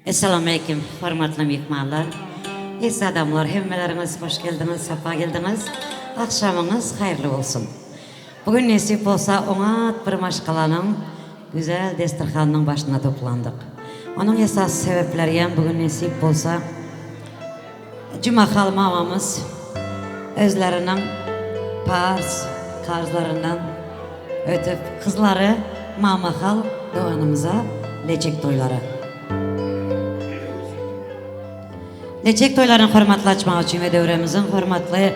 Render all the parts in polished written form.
Essalamualeýkum hormatly myhmanlar, eziz adamlar hemmeleriňiz hoş geldiňiz sapa geldiňiz agşamyňyz haýyrly bolsun. Bu gün nesip bolsa oňat bir maşgalanyň güzel desterhanynyň başyna toplandyk. Onuň esasy sebäpleriyem bu gün nesip bolsa Jumahal mamamyz özleriniň parz karzlaryndan ötüp kyzlary Mamahal doganymyza leçek toýlary. Leçek toýlaryny hormatly açmak üçin we döwremiziň hormatly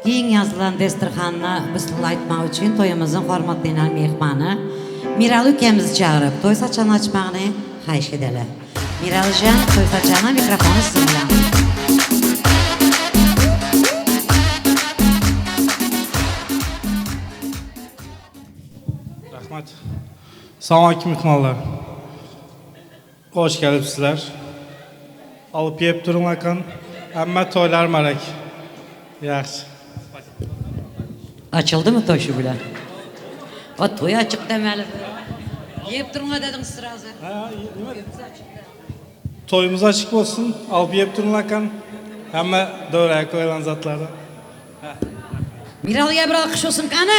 giň ýazylan desterhanyna bismilla aýtmak üçin toýumyzyň hormatly inen myhmany Miraly ukemizi çagyryp toý saçagyny açmagyny haýyş edeli. Miralyjan toý saçagyna mikrofony siziň bilen. Rahmat. Salam myhmanlar. Hoş gelipsizler. Alyp ýep duruň akan. Ämme toýlar marek. Ýagşy. Açyldymy toý şu bilen? O toý açyk demeli. Ýep duruň dediň srazy. Toýumyz açyk bolsun. Alyp ýep duruň akan. Hemme döwräge koýlan zatlardan. Miralyga bir alkyş bolsun kany.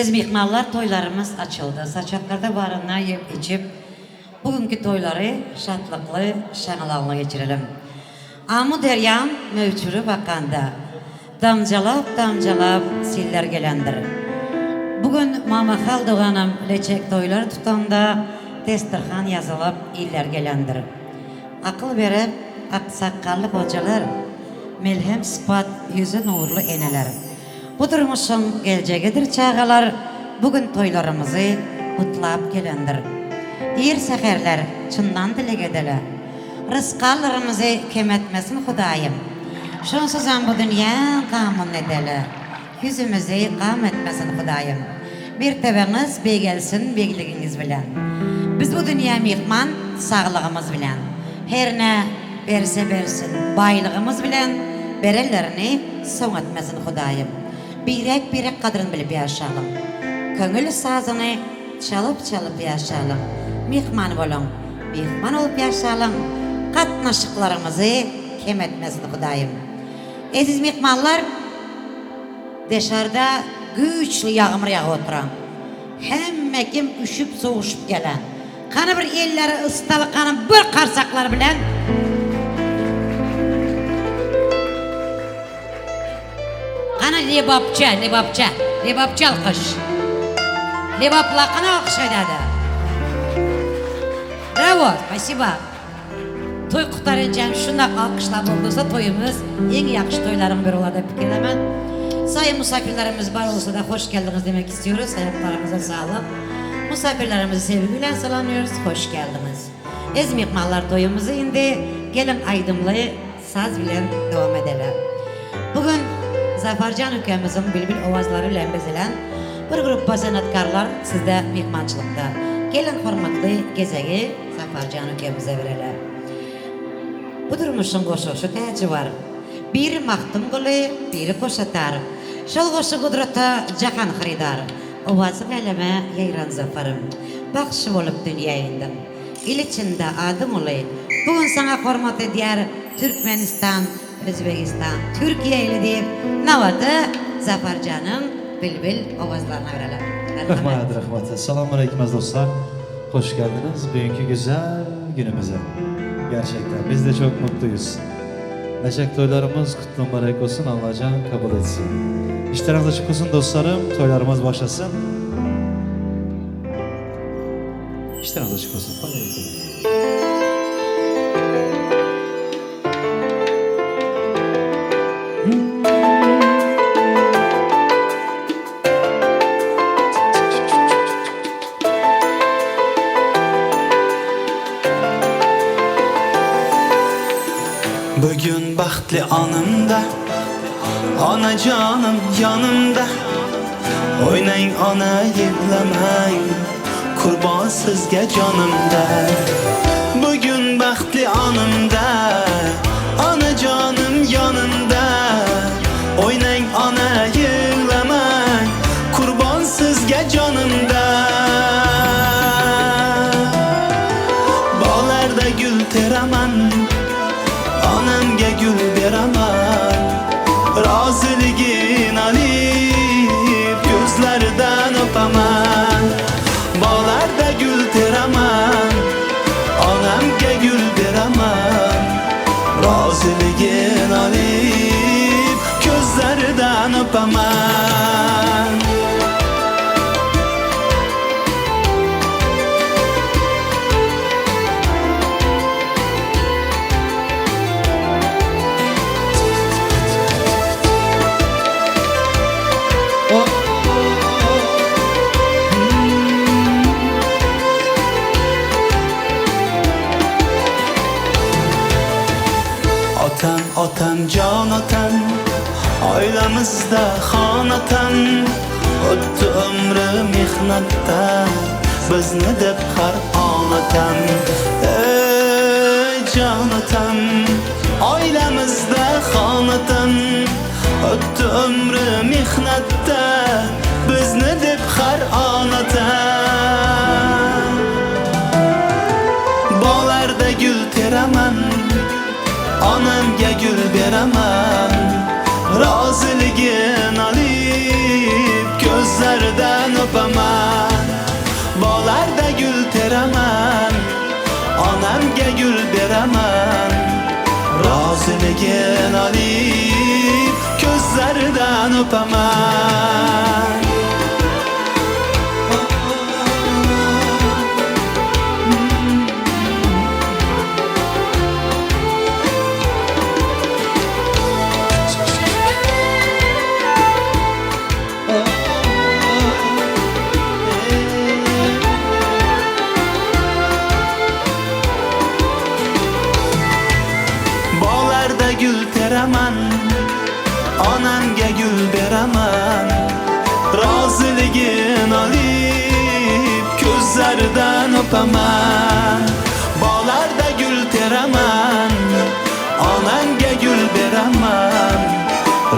Ez myhmanlar toýlarymyz açyldy. Saçaklarda baryna ýep içip, bu günki toýlary şatlykly, şaňalagly geçirelim. Amu derýam möwçürip akanda, Damjalap-damjalap siller gelendir. Bu gün Mamahal doganam leçek toýlar tutanda, Desterhan ýazylyp iller gelendir. Akyl berip aksakgally gojalar, Melhem sypat ýüzi nurly eneler. Bu durmuşyň geljegidir çagalar, Bu gün toýlarymyzy gutlap gelendir. Ir säherler çyndan dileg edeli. Rysgallarymyzy kem etmesin Hudaýym. Şonsuzam bu dünýäň gamyny edeli. Ýüzümizi gam etmesin Hudaýym. Mertebeňiz beýgelsin begligiňiz bilen. Biz bu dünýä myhman saglygymyz bilen. Herne berse bersin baýlygymyz bilen berenlerini soň etmesin Hudaýym. Birek-birek gadryn bilip ýaşalyň. Köňül sazyny Çalyp-çalyp ýaşalyň, myhman boluň, myhman bolup ýaşalyň, gatnaşyklarymyzy kem etmesin Hudaýym. Eziz myhmanlar, Deşarda güýçli ýagmyr ýagyp oturan. Hemme kim üşüp-sowuşyp gelen. Hany bir elleri ysdaly hany bir garsaklar bilen. Hany lebapça, lebapça, lebapça alkyş. Lebapla hany alkyş aýdady. Brawo, spasiba. Toý gutarynjam şundak alkyşlar boldusa toýumyz iň ýagşy toýlaryň biri bolar diýip pikirlemen. Saýyn musafirlerimiz bar bolsada hoş geldiňiz demek istiyoruz. Aýaklaryňyza saglyk. Musafirlerimizi sevgi bilen salamlıyoruz. Hoş geldiňiz. Ez myhmanlar toýumyzy indi geliň aýdymly saz bilen dowam edeli. Bu gün Zafarjan ülkemiziň bilbil owazlary bilen bezelen bir gruppa senatkarlar sizde myhmançylykda. Geliň hormatly gezegi Saparjan ülkemize bereli. Bu durmuşyň goşa şu täji bar. Biri Magtymguly, biri Goşatar. Şol goşa gudrata jahan hyrydar. Owazyň äleme ýaýran Zafarym. Bagşy bolup dünýä indiň. Il içinde adyň uly. Bu gün saňa hormat edýär Türkmenistan, Özbegistan, Türkiýe ili diýip, nobaty Zafarjanyň bilbil owazlaryna berelim. Merhamet. Rahmat, rahmat. Salam aleýkum aziz dostlar. Hoş geldiniz bugünkü güzel günümüze. Gerçekten biz de çok mutluyuz. Neşek toýlarymyz kutlu mübarek olsun Allajan kabul etsin. İşleriniz açık olsun dostlarım toýlarymyz başlasyn. İşleriniz açık olsun. Bugun baxtli onimda Onajonim yonimda O'ynang ona yig'lamang Qurbon sizga jonimda Bugun baxtli onimda Onajonim yonimda O'ynang ona yig'lamang Qurbon sizga jonimda Bog'larda gul teraman Onamga gul beraman Roziligin olib ko'zlaridan o'paman Bog'larda gul teraman Onamga gul beraman Roziligin olib ko'zlaridan o'paman Otam otam jon otam Oilamizda xon otam O'tdi umri mehnatda Bizni deb har on otam Ey jon otam Oilamizda xon otam O'tdi umri mehnatda Bizni deb har on otam Bog'larda gul teraman Onamga gul beraman Roziligin olib ko'zlaridan o'paman Bog'larda gul teraman Onamga gul beraman Roziligin olib ko'zlaridan o'paman Bog'larda gul teraman Onamga gul beraman Roziligin olib ko'zlaridan o'paman Bog'larda gul teraman Onamga gul beraman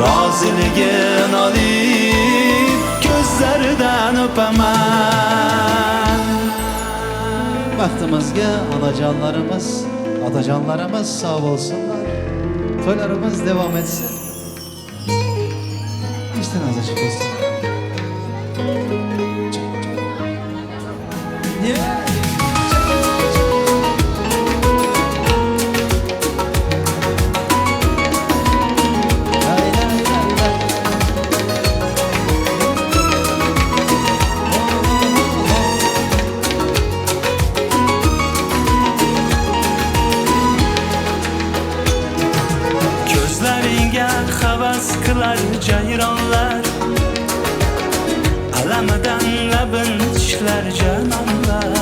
Roziligin olib ko'zlaridan o'paman Bahtımızga anacanlarımız, atacanlarımız sağ olsunlar. Toylarımız devam etsin. Sen azajyk dostum. Ko'zlaringga havas qilar jayronlar, Alamidan labin tishlar janonlar.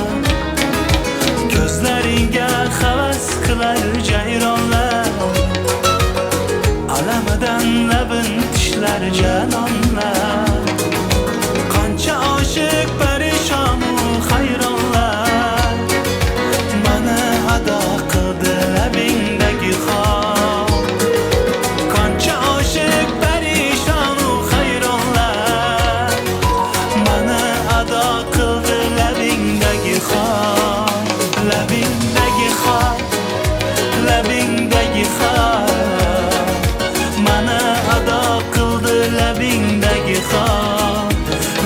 Ko'zlaringga havas qilar jayronlar, Alamidan labin tishlar janonlar. Qancha oshiq parishonu hayronlar, Mani ado qildi labingdagi xol. Qancha oshiq parishonu hayronlar, Mani ado qildi labingdagi xol. Labingdagi xol, labingdagi xol, Mani ado qildi labingdagi xol.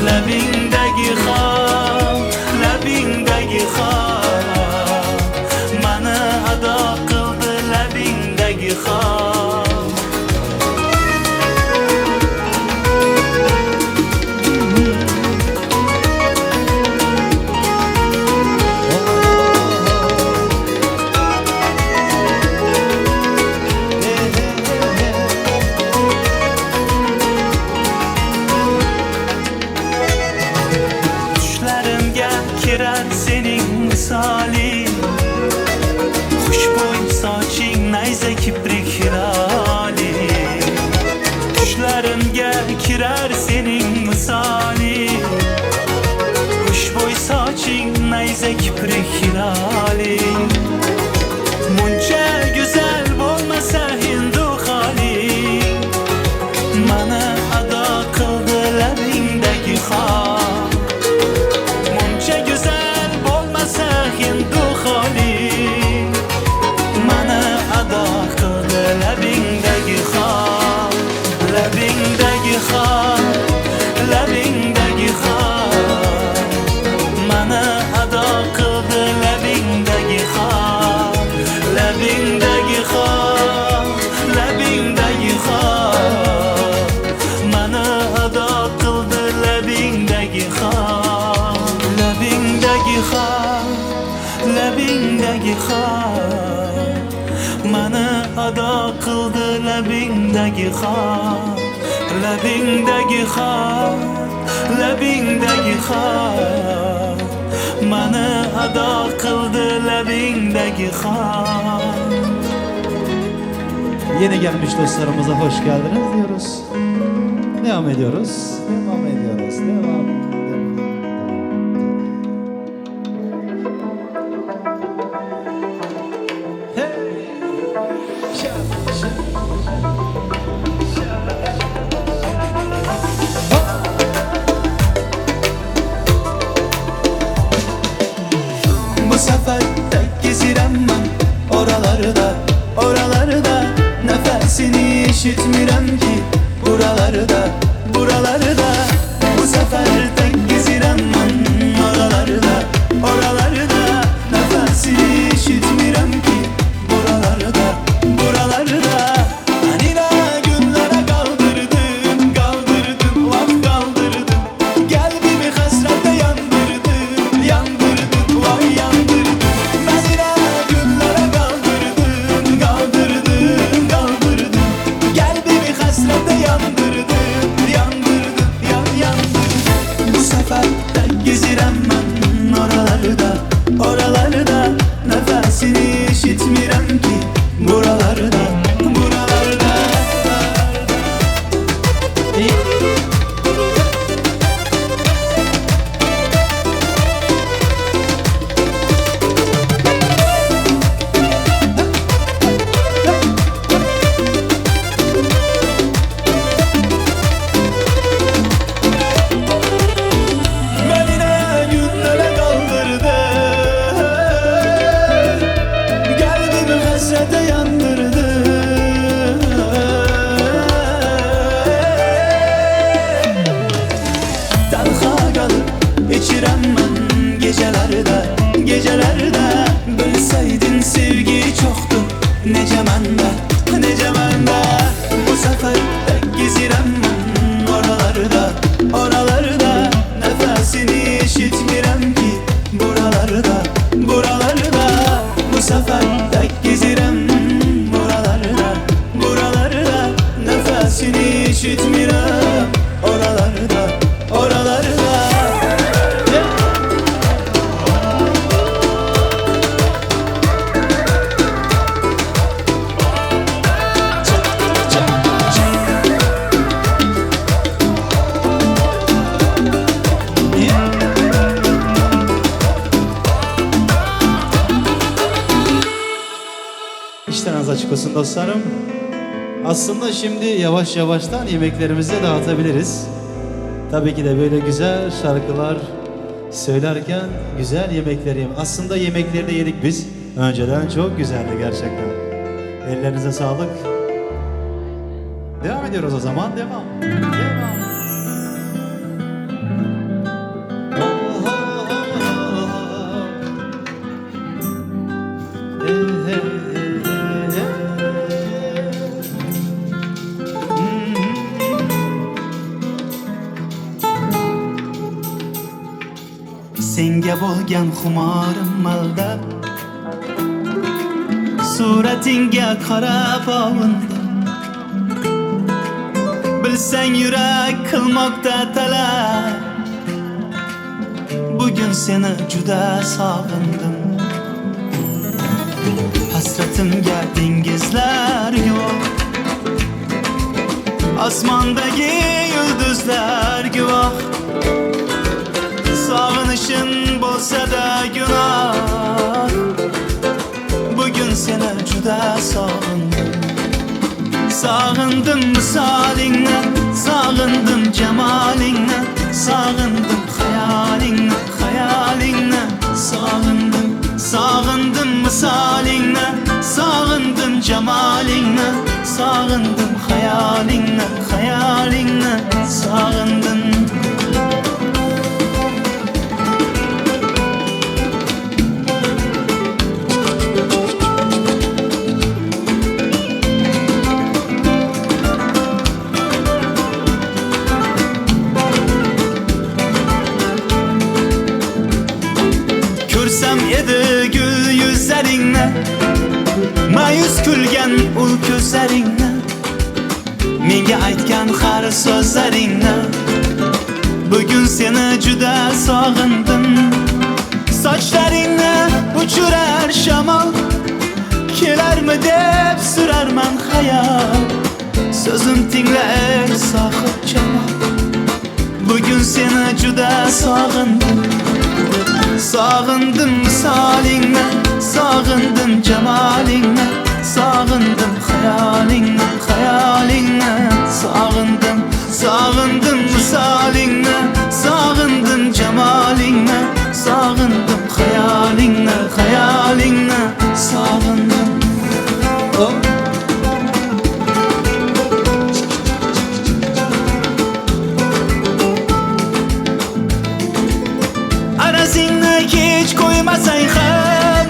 Labingdagi xol, labingdagi xol, Mani ado qildi labingdagi xol. Tushlarimga kirar sening misoling, Xushbo'y soching nayza kiprik hiloling. Tushlarimga kirar sening misoling, Xushbo'y soching nayza kiprik hiloling. Muncha go'zal bo'lmasa hindu xoling, Mani ado qildi labingdagi xol. Muncha go'zal bo'lmasa hindu xoling, Mani ado qildi labingdagi xol. Labingdagi xol, labingdagi xol, Mani ado qildi labingdagi xol. Labingdagi xol, labingdagi xol, Mani ado qildi labingdagi xol. Labingdagi xol, labingdagi xol, Mani ado qildi labingdagi xol. Labingdagi xol, labingdagi xol, Mani ado qildi labingdagi xol. Yeni gelmiş dostlarımıza hoş geldiniz diyoruz. Devam ediyoruz. Devam ediyoruz. Devam. Devam. Hey! Şa, şa, şa. Bu sefer tek gezirəm mən oralarda, oralarda. Nefesini işitmirəm ki buralarda, buralarda. Bu sefer tek gezirəm mən oralarda, oralarda. Nefesini işitmirəm ki buralarda, buralarda. Hani günlere kaldırdım, kaldırdım, vah kaldırdım. Kalbimi hasrete yandırdım, yandırdım, vay yandırdım. Beni günlere kaldırdım, kaldırdım, kaldırdım. Kalbimi hasrete yandırdım, yandırdım, yan yandırdım. Bu sefer tek gezirəm mən oralarda, safar tek gezirem ben oralarda Oralarda nefesini işitmirem ki Buralarda, buralarda Bu sefer tek gezirem buralarda Buralarda nefesini işitmirem Oralarda, oralarda Yeah. İşten az açık olsun dostlarım. Aslında şimdi yavaş yavaştan yemeklerimizi dağıtabiliriz. Tabii ki de böyle güzel şarkılar söylerken güzel yemekleri yem. Aslında yemekleri de yedik biz. Önceden çok güzeldi gerçekten. Ellerinize sağlık. Devam ediyoruz o zaman. Devam. Devam. Senga bo'lgan xumorim aldab Suratingga qarab ovindim Bilsang yurak qilmoqda talab Bugun seni juda sog'indim Hasratimga dengizlar yo'q Osmondagi yulduzlar guvoh Sog'inishim bo'lsa-da gunoh Bugun seni juda sog'indim Sog'indim misolingni Sog'indim jamolingni Sog'indim xayolingni xayolingni Sog'indim Sog'indim misolingni Sog'indim jamolingni Sog'indim xayolingni xayolingni Sog'indim Ko'rsam edi gul yuzlaringni Ma'yus kulgan ul ko'zlaringni Menga aytgan har so'zlaringni Bugun seni juda sog'indim Sochlaringni uchirar shamol Kelarmi deb surarman xayol So'zim tingla ey sohib jamol Bugun seni juda sog'indim Sog'indim misolingni Sog'indim jamolingni Sog'indim xayolingni xayolingni Sog'indim Sog'indim misolingni Sog'indim jamolingni Sog'indim xayolingni xayolingni Sog'indim Oh. Arazingni kech qo'ymasang ham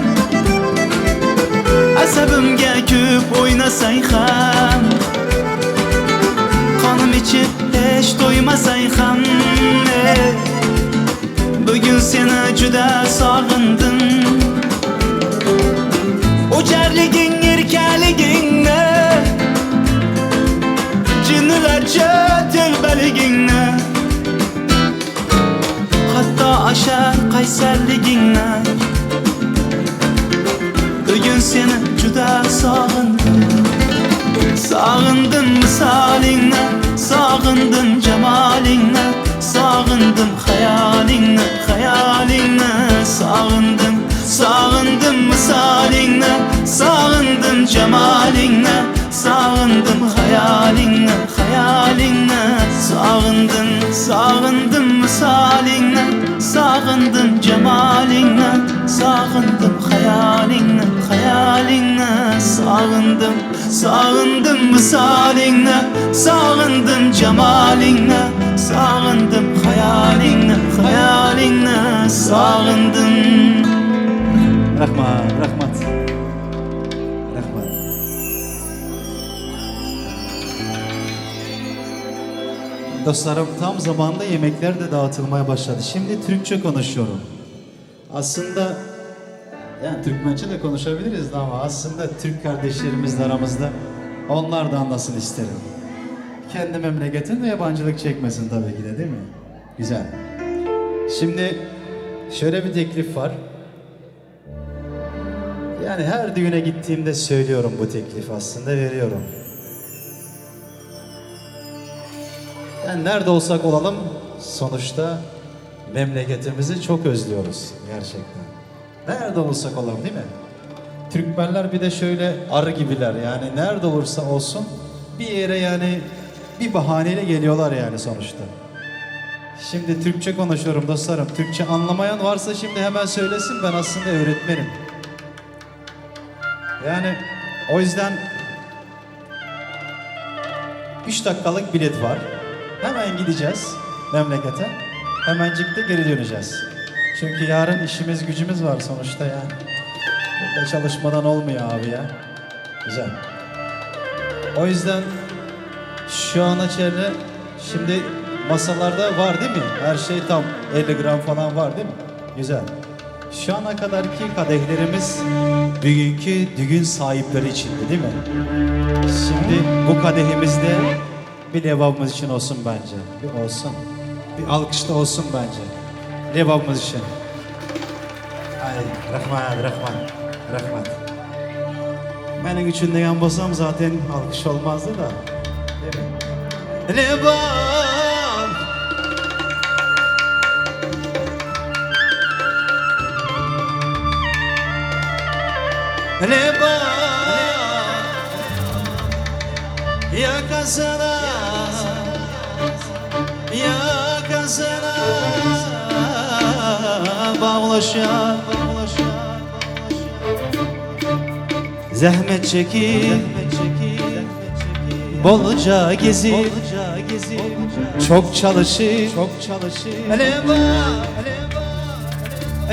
Asabimga ko'p o'ynasang ham Qonim ichib hech to'ymasang ham ey, Bugun seni juda sog'indim O'jarliging erkaligingni Jinnilarcha telbaligingni Hatto oshar qaysarligingni Bugun seni juda sog'indim Sog'indim misolingni Sog'indim jamolingni Sog'indim xayolingni xayolingni Sog'indim Sog'indim misolingni Sog'indim jamolingni Sog'indim xayolingni xayolingni Sog'indim Sog'indim misolingni Sog'indim jamolingni Sog'indim xayolingni xayolingni Sog'indim Sog'indim misolingni Sog'indim jamolingni Sog'indim xayolingni xayolingni Sog'indim Rahmat, rahmat. Rahmat. Dostlarım tam zamanda yemekler de dağıtılmaya başladı. Şimdi Türkçe konuşuyorum. Aslında yani Türkmençe de konuşabiliriz de ama aslında Türk kardeşlerimizle aramızda onlar da anlasın isterim. Kendi memleketinde yabancılık çekmesin tabii ki de değil mi? Güzel. Şimdi şöyle bir teklif var. Yani her düğüne gittiğimde söylüyorum bu teklifi aslında veriyorum. Yani nerede olsak olalım sonuçta memleketimizi çok özlüyoruz gerçekten. Nerede olursak olalım değil mi? Türkmenler bir de şöyle arı gibiler yani nerede olursa olsun bir yere yani bir bahaneyle geliyorlar yani sonuçta. Şimdi Türkçe konuşuyorum dostlarım. Türkçe anlamayan varsa şimdi hemen söylesin ben aslında öğretmenim. Yani o yüzden 3 dakikalık bilet var. Hemen gideceğiz memlekete. Hemencik de geri döneceğiz. Çünkü yarın işimiz gücümüz var sonuçta yani. Burada çalışmadan olmuyor abi ya. Güzel. O yüzden şu ana çevre şimdi masalarda var değil mi? Her şey tam 50 gram falan var değil mi? Güzel. Şu ana kadarki kadehlerimiz bugünkü düğün sahipleri içindi değil mi? Şimdi bu kadehimizde bir levabımız için olsun bence. Bir olsun. Bir alkış da olsun bence. Levabımız için. Ay, rahmat, rahmat, rahmat. Benim için degan bolsam zaten alkış olmazdı da. Değil mi? Lebab! Lebab! Yakasına Yakasına Bağlaşar Zahmet çekip Bolca gezip Çok çalışıp Çok çalışıp Leba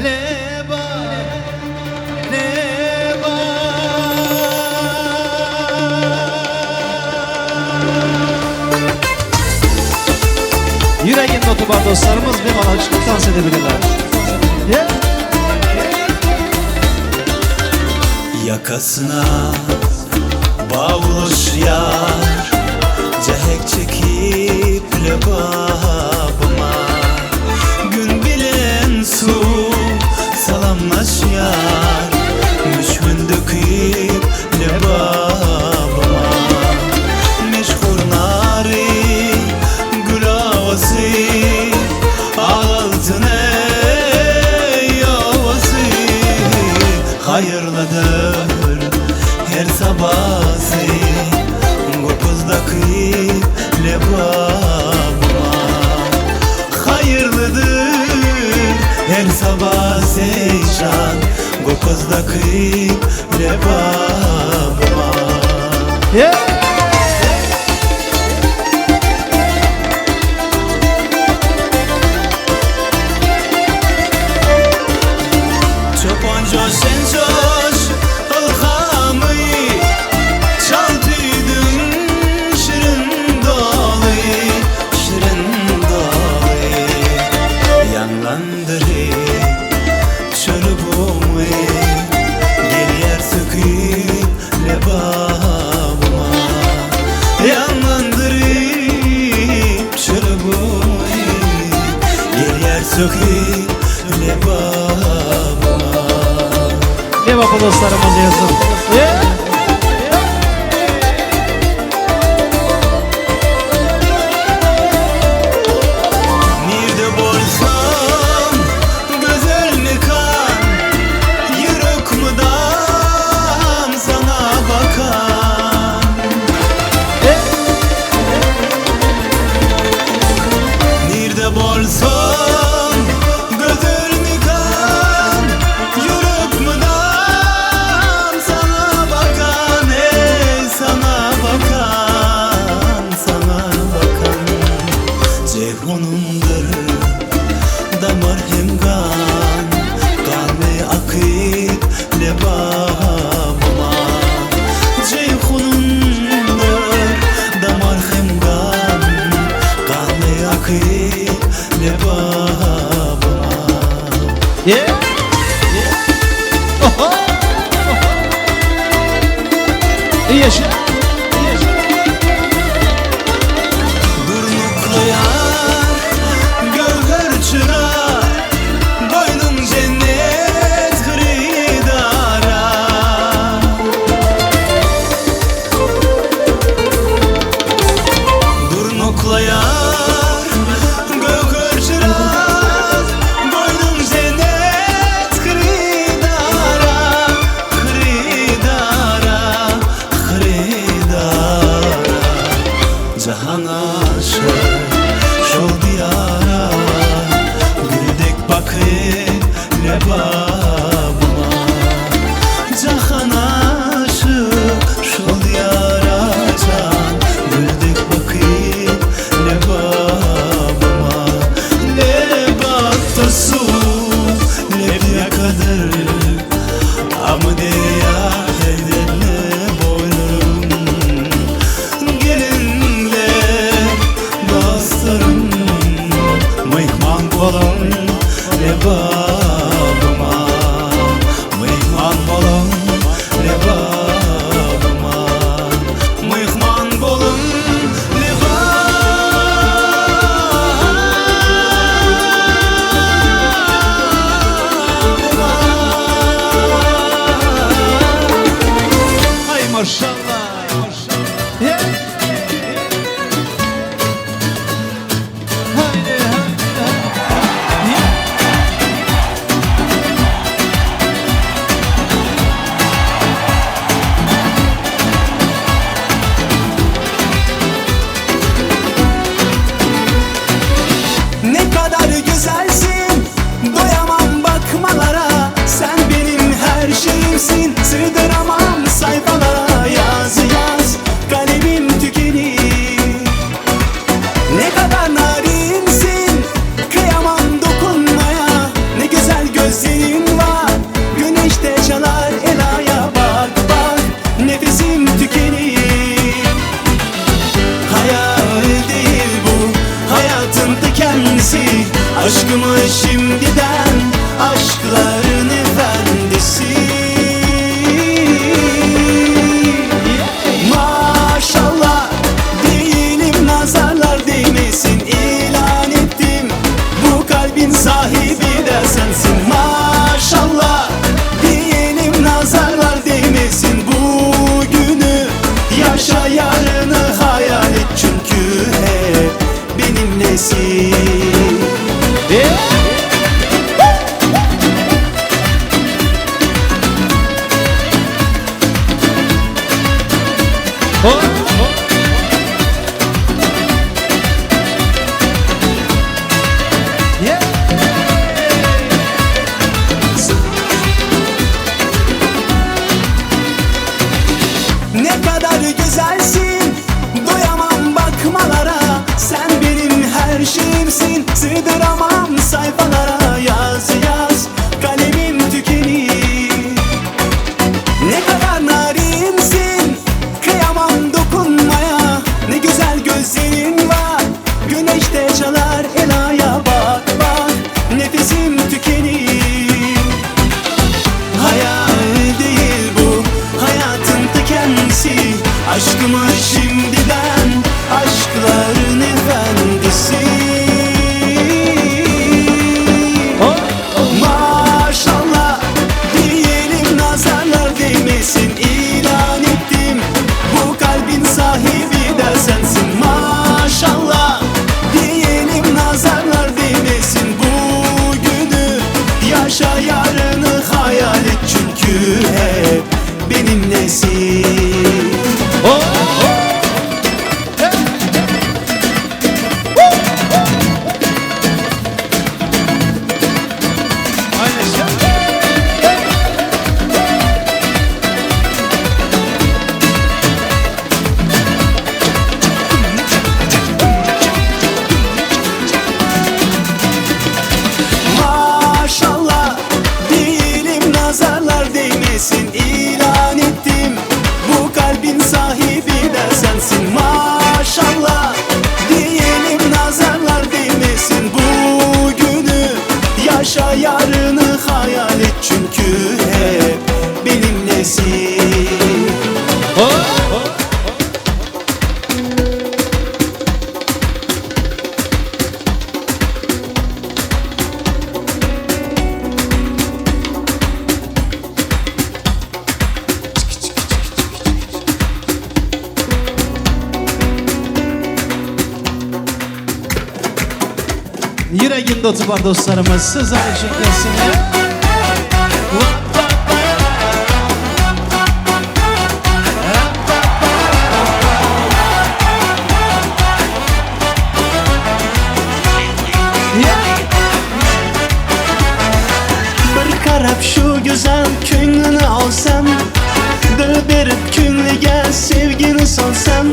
Leba Leba Yüreğin notu var dostlarımız bir bana çıkıp dans edebilirler. Yeah. Yakasına bağluş yar Cehek çekip lebabıma Gün bilen su salamlaş yar Müşkün döküp lebabıma Meşhur nari gül havası Altın ey ovası Hayırlıdır her sabahı Qopuzdaki lebabıma Hayırlıdır her sabah zeyşan Qopuzdaki lebabıma Yeah. Çoban coş en coş ilhamı Çal tüydüm şirin dolu Şirin dolu Yanlandırı çölübümü Geliyer söküp lebabıma Yanlandırıp çölübümü Geliyer söküp lebabıma Liverpool dostlarımız yazın. Yeah. Nerede bolsam güzel mekan Yürek mudam sana bakan Nerede bolsam güzel mekan Yürek mudam sana Yeah. Oho. Yaşa. Yaşa. Durnukly ýar, göwher çyra, Goýnuň jennet hyrydara. Durnukly ýar, göwher çyra, Goýnuň jennet hyrydara, Hyrydara, hyrydara. Jahan aşyk şol diýara Gül dek bakyp lebabyma Jahan aşyk şol diýara jan Gül dek bakyp lebabyma Lebapda suw leb ýakadyr Amyderýa hederli boýlarym Gelinler dostlarym Myhman boluň Lebabyma Myhman boluň Lebabyma Myhman boluň Lebabyma Ay maşallah. Hey. Haydi haydi. haydi. Ne kadar güzelsin Doyamam bakmalara Sen benim her şeyimsin Sığdıramam sayfalara Yaz yaz kalemim tükenir Ne kadar narinsin Kıyamam dokunmaya Ne güzel gözlerin var Güneşte çalar elaya Bak bak nefesim tükenir Hayal değil bu hayatın ta kendisi Aşkımı şimdiden aşkların efendisi Maşallah değilim nazarlar değmesin ilan ettim Bu kalbin sahibi de sensin Maşallah diyelim nazarlar değmesin Bugünü yaşa yarını hayal et çünkü hep benimlesin. Yeah. Yüreğinde otu var dostlarımız. Sizler için kesin. Bir qarab shu go'zal ko'nglini olsam, Dil berib ko'ngliga sevgini solsam,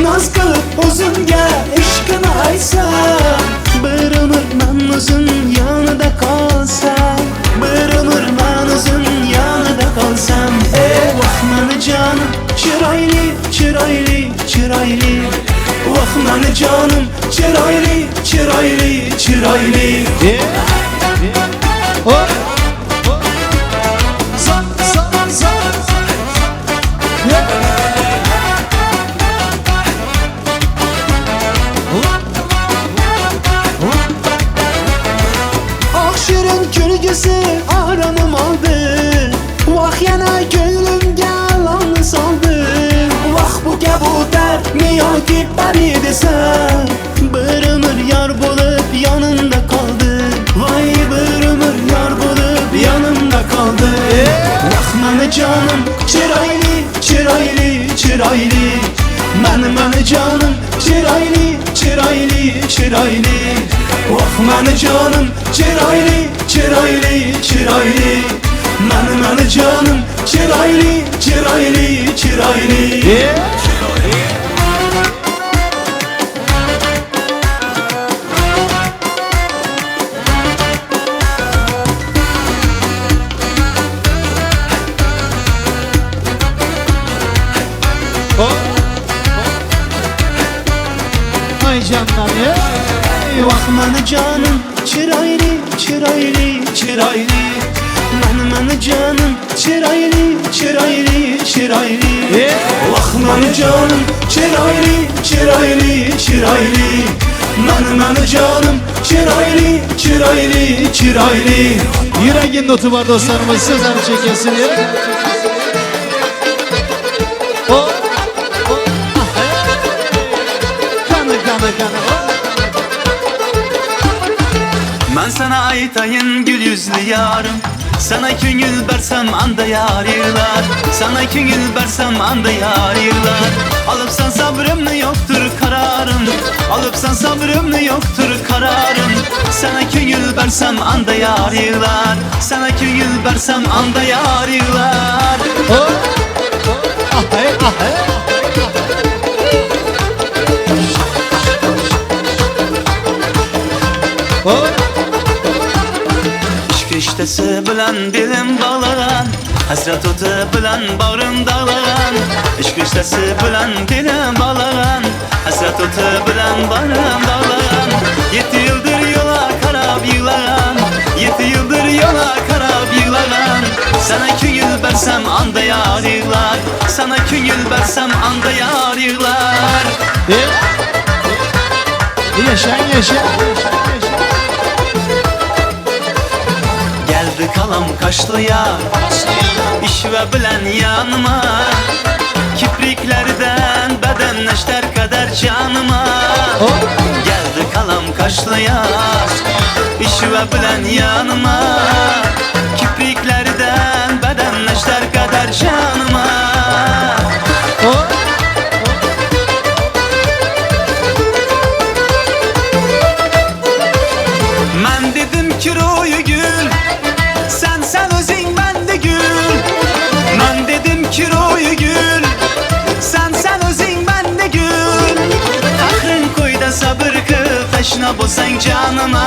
Noz qilib o'zimga ishqini aytsam, Bir umr man o'zim yonida qolsam, Bir umr man o'zim yonida qolsam. Ey vah mani jonim, chiroyli, chiroyli, chiroyli. Vah mani jonim, chiroyli, chiroyli, chiroyli. Hop. Hop. Zap, zap, zap. Yeah. Ah shirin kulgisi oromim oldi, Vah yana ko'nglimga lomni soldi. Vah bu kabutar mi yoki pari desam, Bir umr yor bo'lib yonimda qoldi. Voy bir umr yor bo'lib yonimda qoldi. Vah mani jonim, chiroyli, chiroyli, chiroyli. Mani mani jonim, chiroyli, chiroyli, chiroyli. Vah mani jonim, chiroyli, chiroyli, chiroyli. Mani mani jonim, chiroyli, chiroyli, chiroyli. Yeah. Hop. Ay canlar ya. Vah mani jonim, chiroyli, chiroyli, chiroyli. Mani mani jonim, chiroyli, chiroyli, chiroyli. Vah mani jonim, chiroyli, chiroyli, chiroyli. Mani mani jonim, chiroyli, chiroyli, chiroyli. Yüreğin notu var dostlarımız. Sizler çekesin. Hop. Hop. Kanı kanı kanı. Hop. Man sana aytayın gül yüzlü yarım, Sana köngül bersem anda yar yığlar. Sana köngül bersem anda yar yığlar. Alıpsan sabrımны yoktur kararım, Alıpsan sabrımны yoktur kararım. Sana köngül bersem anda yar yığlar. Sana köngül bersem anda yar yığlar. Hop. Ah hey, ah hey. Hop. Ishq rishtasi bilan dilim bog'lagan, Hasrat o'ti bilan bag'rim dog'lagan. Ishq rishtasi bilan dilim bog'lagan, Hasrat o'ti bilan bag'rim dog'lagan. Yetti yildir yo'la qarab yig'lagan, Yetti yildir yo'la qarab yig'lagan. Sana ko'ngil bersam anda yar yig'lar. Sana ko'ngil bersam anda yar yig'lar. Yeah. Yaşa yaşa. Geldi kalam kaşlıya, İşve bilen yanıma. Kipriklerden beden neşter kadar canıma. Hop. Geldi kalam kaşlıya, İşve bilen yanıma. Kipriklerden beden neşter kadar canıma. Hop. Men dedim ki ro'yi gül, Sen sen o'zing bende gül. Men dedim ki ro'yi gül, Sen sen o'zing bende gül. Qahrin qo'yda sabr qil, Tashna bo'lsang canıma.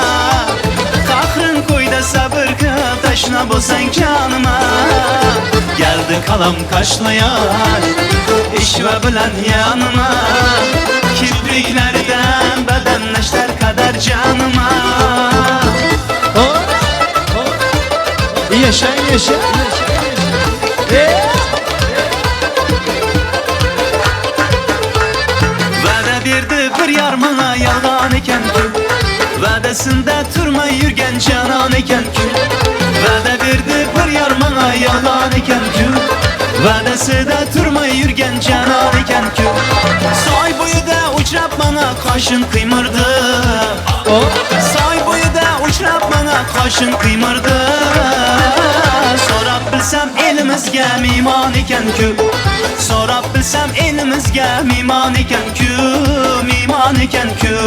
Qahrin qo'yda sabr qil, Tashna bo'lsang canıma. Geldi kalam kaşlayan, İşve bilan yanıma. Kipriklerden beden neşter kadar canıma. Hop. Hop. Yaşa yaşa. Yeah. Va'da berdi bir yar manga yolg'on ekan ku. Va'dasida turmay yurgan jonon ekan ku. Va'da berdi bir yar manga yolg'on ekan ku. Va'dasida turmay yurgan jonon ekan ku. Soy bo'yida uchrabman. maňa kaşyn kıymırdı. Say boyu da uçrap maňa kaşyn kıymırdı. Sorap bilsem elimizge miman eken kü. Sorap bilsem elimizge miman eken kü. Miman eken kü.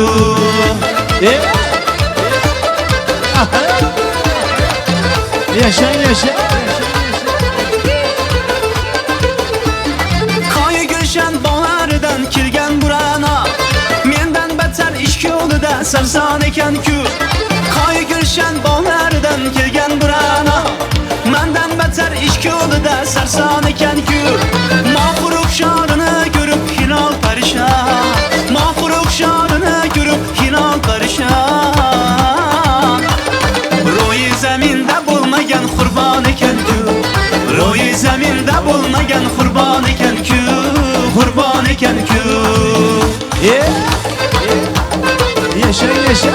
Yaşa yaşa. Koyi gulshan bog'laridan kelgan burana. Mendan battar ishq yo'lida sarson ekan-ku. Koyi gulshan bog'laridan kelgan burana. Mendan battar ishq yo'lida sarson ekan-ku. Moh ruxshorini ko'rib hilol parishon. Moh ruxshorini ko'rib hilol parishon. Ro'yi zaminda bo'lmagan qurbon ekan-ku. Ro'yi zaminda bo'lmagan qurbon ekan-ku. Qurbon ekan-ku. Yaşa yaşa.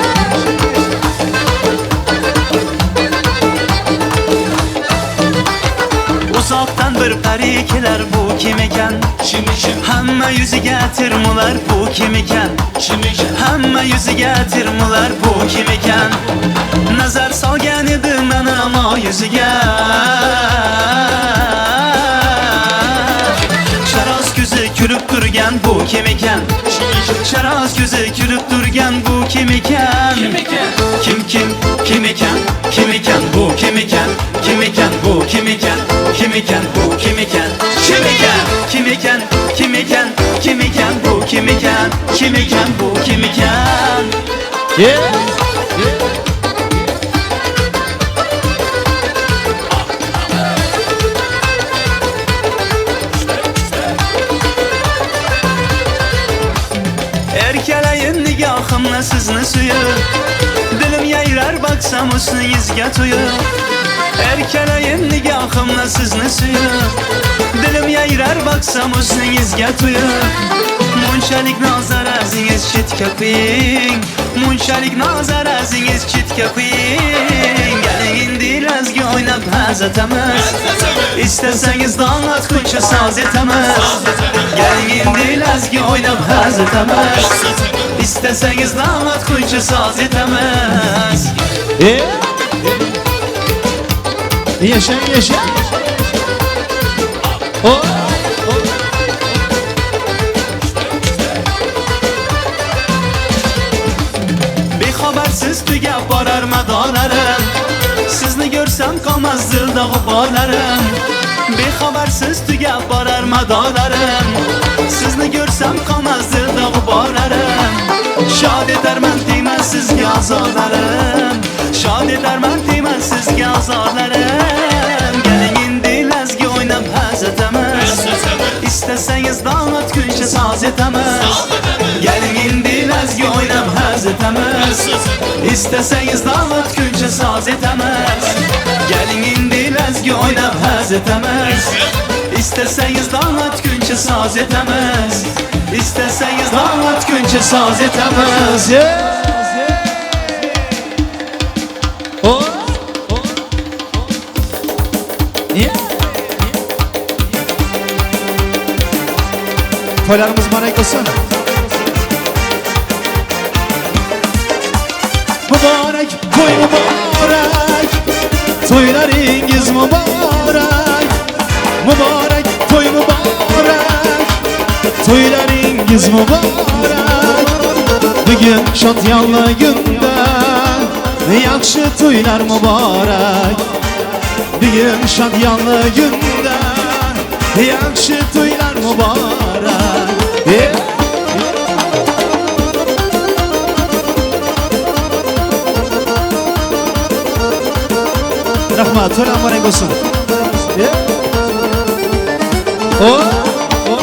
Uzoqdan bir pari kelar, bu kim ekan? Hamma yuziga termular, bu kim ekan? Hamma yuziga termular, bu kim ekan? Nazar solgan edi mana mo yuziga. Charoz ko'zi kulib turgan, bu kim ekan? Charoz ko'zi kulib turgan, bu kim ekan? Kim kim kim ekan? Kim ekan bu kim ekan? Kim ekan bu kim ekan? Kim ekan bu kim ekan? Kim ekan? Kim ekan? Kim ekan? Kim ekan bu kim ekan? Kim ekan bu kim ekan? Yeah. Erkalayin nigohimni sizni suyib. Dilim yayrar baksam husningizga to'yib. Erkalayin nigohimni sizni suyib. Dilim yayrar baksam husningizga to'yib. Munchalik nazar azingiz chetga qo'ying. Munchalik nazar azingiz chetga qo'ying. Galing endi lazgi o'ynab hazz etamiz. Istasangiz dong otguncha soz etamiz. Galing endi lazgi o'ynab hazz etamiz. Istasangiz dong otguncha soz etamiz. Yaşa yaşa. Oh. Oh. Bexabarsiz tugab borar madorlarim. Sizni ko'rsam qolmas dilda g'uborlarim. Bexabarsiz tugab borar madorlarim. Sizni ko'rsam qolmas dilda g'uborlarim. Shod etarman deyman sizga a'zolarim. Shod etarman deyman sizga a'zolarim. Galing endi lazgi o'ynab hazz etamiz. Istasangiz dong otguncha soz etamiz. Galing endi lazgi o'ynab hazz etamiz. Istasangiz dong otguncha soz etamiz. Galing endi lazgi o'ynab hazz etamiz. Istasangiz dong otguncha soz etamiz. Istasangiz dong otguncha soz etamiz. Yeah. Oh. Oh. Yeah. Toylarımız mübarek olsun. Mübarek toy mübarek. Toylarınız mübarek. Mübarek toy mübarek. Toylarınız mübarek. Bugün şatyanlı günde yaxshi to'ylar mübarek. Bugün şatyanlı günde yaxshi to'ylar mübarek. Yeah. Rahmat, to'ylar mübarek olsun. Yeah. Oh. Oh.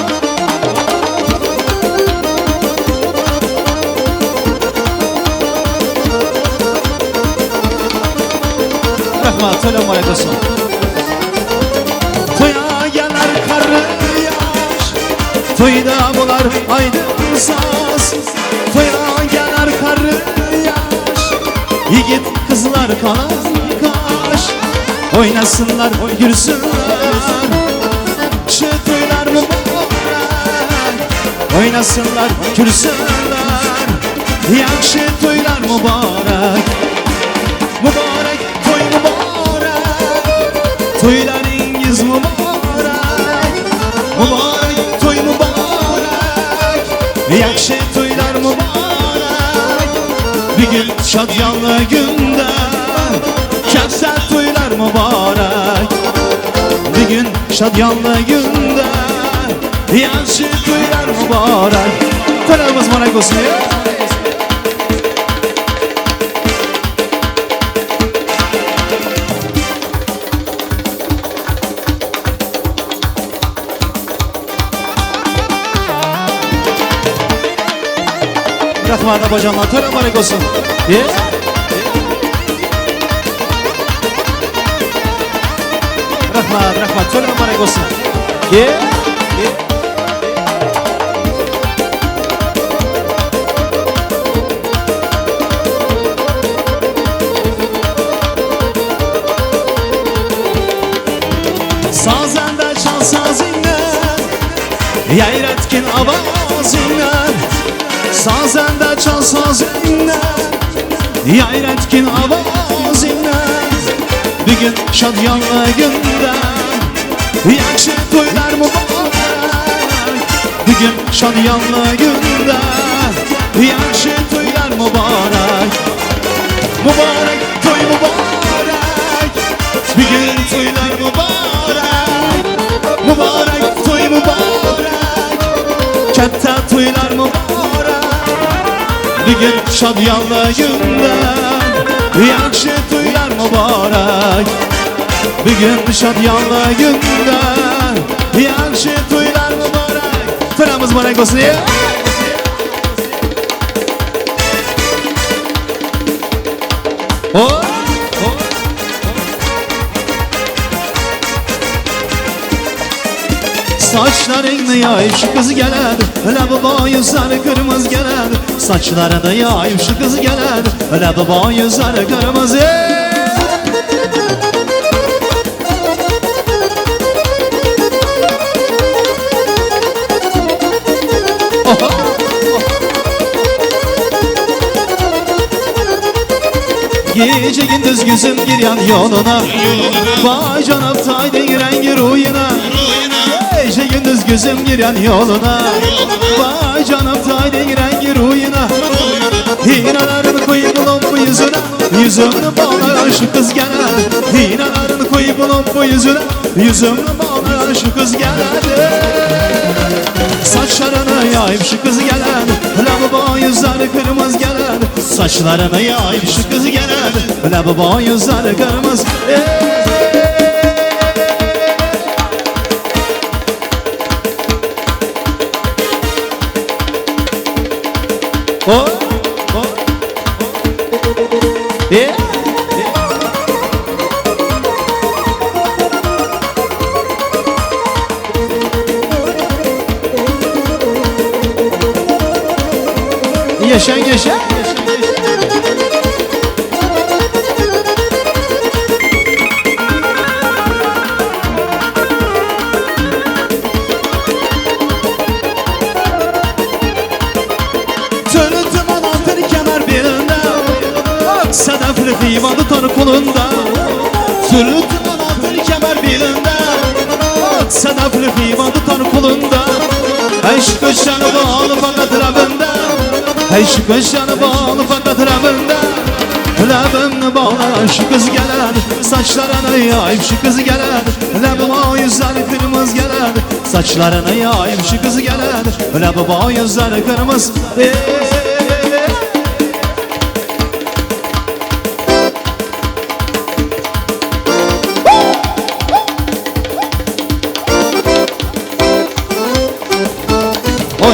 Rahmat, to'ylar mübarek olsun. To'ya gelar qari yosh, to'yda bo'lar aydın soz. To'ya gelar qari yosh, yigit qizlar qalam qosh. Oynasınlar, gülsünler. Şu to'ylar mübarek. Oynasınlar, gülsünler. Ýagşy toýlar mübarek. Mübarek toý mübarek. Toýlaryňyz mübarek. Mübarek toý mübarek. Ýagşy toýlar mübarek. Bugün şadyýanly günde Katta toýlar mübarek. Bugün şadyýanly günde Ýagşy toýlar mübarek. Toýlarymyz mübarek bolsun. Rahmat abajanlar, toýlar mübarek bolsun. Yeah. Rahmat, rahmat, toýlar mübarek bolsun. Yeah. Yeah. Sazanda çal sazingni Yayratgin ovozingni Sazanda çal sozingni Yayratgin ovozingni Bugun shodiyonli kunda Yaxshi to'ylar muborak Bugun shodiyonli kunda Yaxshi to'ylar muborak Muborak to'y muborak Bugun to'ylar muborak Muborak to'y muborak Katta to'ylar muborak Bugun shodiyonli kunda Yaxshi to'ylar muborak Bugun shodiyonli kunda Yaxshi to'ylar muborak To'ylarimiz muborak bo'lsin ya. Oh, oh. Saçlarını yayıp şu kız geledi Lebi boy yüzleri kırmızı geledi Saçlarını yayıp şu kız geledi Lebi boy yüzleri kırmızı. Oha! Gece gündüz gözüm giryan yoluna Vay canım taydın rengi ruyuna Gece gündüz gözüm giryan yoluna Vay canım taydın rengi ruyuna Hinalarını koyup bu yüzüne Yüzümünü bağla şu kız gelir Hinalarını koyup bu yüzüne Yüzümünü bağla şu kız gelir Saçlarını yayıp şu kız gelir Lebi yüzleri kırmızı gelir Saçlarını yayıp şu kız gelir Lebi yüzleri kırmızı. Oh, oh, Yeah. Yaşa yaşa. Tırtımın altın kemer belinde Ak sedefli heyvanı tar kolunda Tırtımın altın kemer belinde Ak sedefli heyvanı tar kolunda Eşk şanı bağlı fakat rabında Eşk şanı bağlı fakat rabında Lebimni bağla şu kız gelir Saçlarını yayıp şu kız gelir Lebim yüzleri kırmızı gelir Saçlarını yayıp şu kız gelir Lebim yüzleri kırmızı.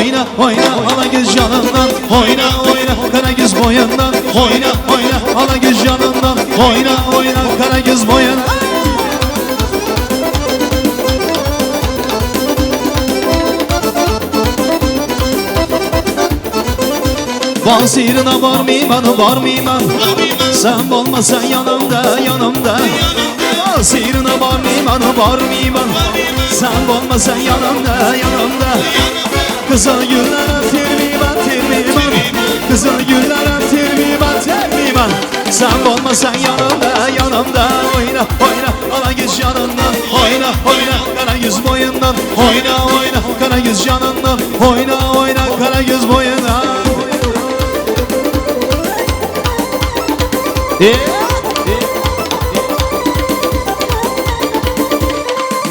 Oyna oyna ala göz yanından Oyna oyna kara göz boyundan Oyna oyna ala göz yanından Oyna oyna kara göz boyundan. Basirine varmayayım ben varmayayım ben Sen olmasan yanımda yanımda. Basirine varmayayım ben varmayayım ben Sen olmasan yanımda yanımda. Kızıl güllere termiyim ben termiyim ben Kızıl güllere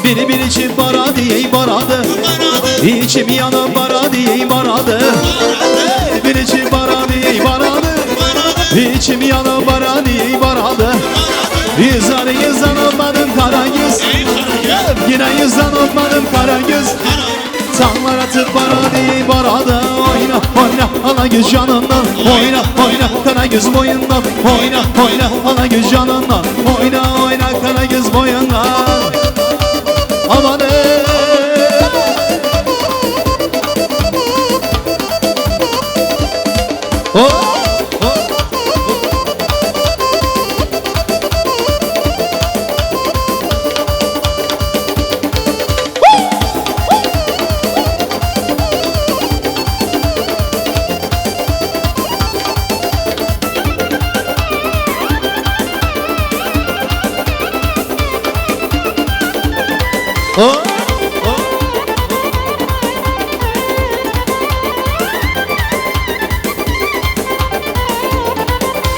Biri bir içim bara diye baradı İçim yanıp bara diye baradı Bir içim bara diye baradı İçim yanıp bara diye baradı Yüzanı yüzan olmadım kara yüz Yine yüzan olmadım kara yüz Tanlar atıp bara diye baradı Oyna oyna ala göz canından Oyna oyna kara göz boyundan Oyna oyna ala göz canından Oyna oyna kara göz boyundan Aman ey. Oh, oh. Oh, oh.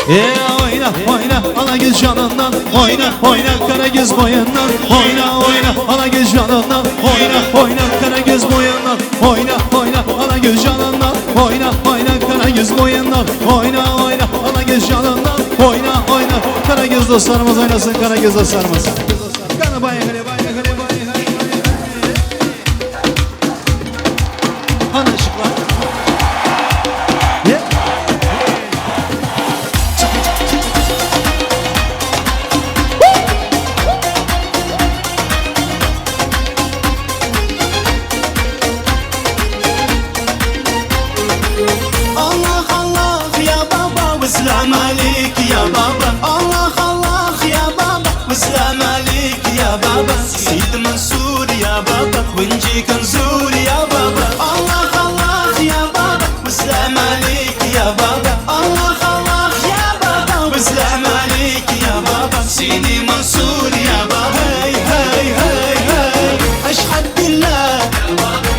E oyna oyna ala göz canından Oyna oyna kara göz boyundan Oyna oyna ala göz canından Oyna oyna kara göz boyundan Oyna oyna ala göz canından Oyna oyna kara göz boyundan Oyna oyna ala göz canından Oyna oyna kara göz dostlarımız oynasın kara göz dostlarımız Kana bay kare bay kare bay kare Ana ışıklar Yeah. Allah Allah ya baba ve selam aleyk ya baba Allah Allah ya baba ve selam aleyk ya baba Seyid Mansur ya baba ونجيك نزور يا بابا الله الله يا بابا وسلام عليك يا بابا الله الله يا بابا وسلام عليك يا بابا سيدي منصور يا بابا هاي هاي هاي هاي اشهد بالله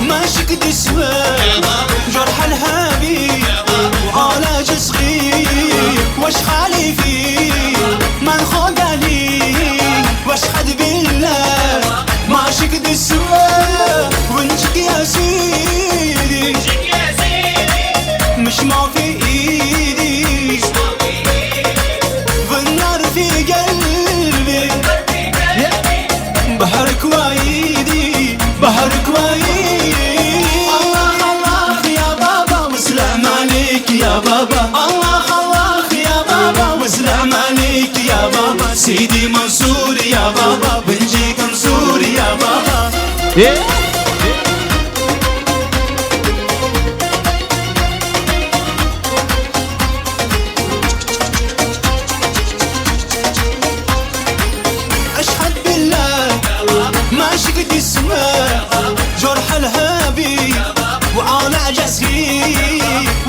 ما شكد اسمه جرح الهابي وعلاج صغير واش حالي فيه ما نخوض عليه واش حد بالله ما شكد السوا ونجيك يا سيدي مش ما في ايدي والنار في قلبي بحرك وايدي بحرك وايدي الله الله يا بابا وسلام عليك يا بابا الله الله يا بابا وسلام عليك يا بابا سيدي منصور يا بابا بنجيك نزور يا بابا Yeah. أشهد بالله ما شقد اسمه جرح الهابي وعلى جسري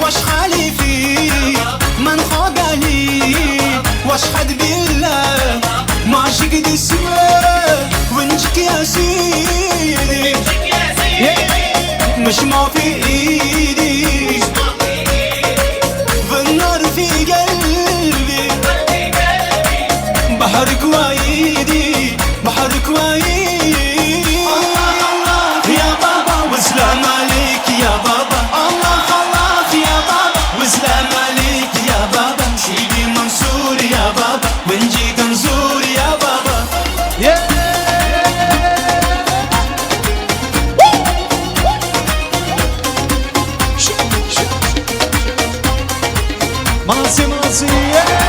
واش حالي فيه ما نخاف عليه واشهد بالله ما شقد اسمه ونجيك يا سيدي مش ما في ايدي والنار في قلبي بحرك وايدي بحرك وايدي الله الله يا بابا وسلام عليك يا بابا الله الله يا بابا وسلام عليك يا بابا سيدي منصور يا بابا ونجيك نزور يا بابا Yeah. Mansi mansi yeah.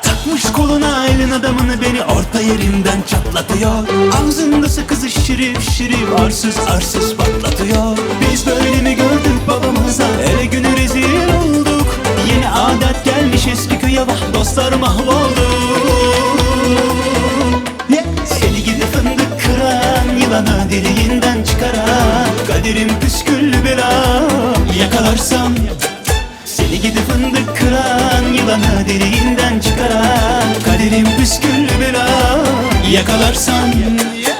Takmış koluna elin adamını beni orta yerinden çatlatıyor Ağzında sakızı şirif şirif arsız arsız patlatıyor Biz böyle mi gördük babamıza ele günü rezil olduk Yeni adet gelmiş eski köye vah dostlar mahvoldu Seni gidi fındık kıran yılanı deliğinden çıkaran Kaderim püsküllü bela yakalarsam seni gidi fındık kıran Yılanı deliğinden çıkaran Kaderim püsküllü bela Yakalarsan Yeah.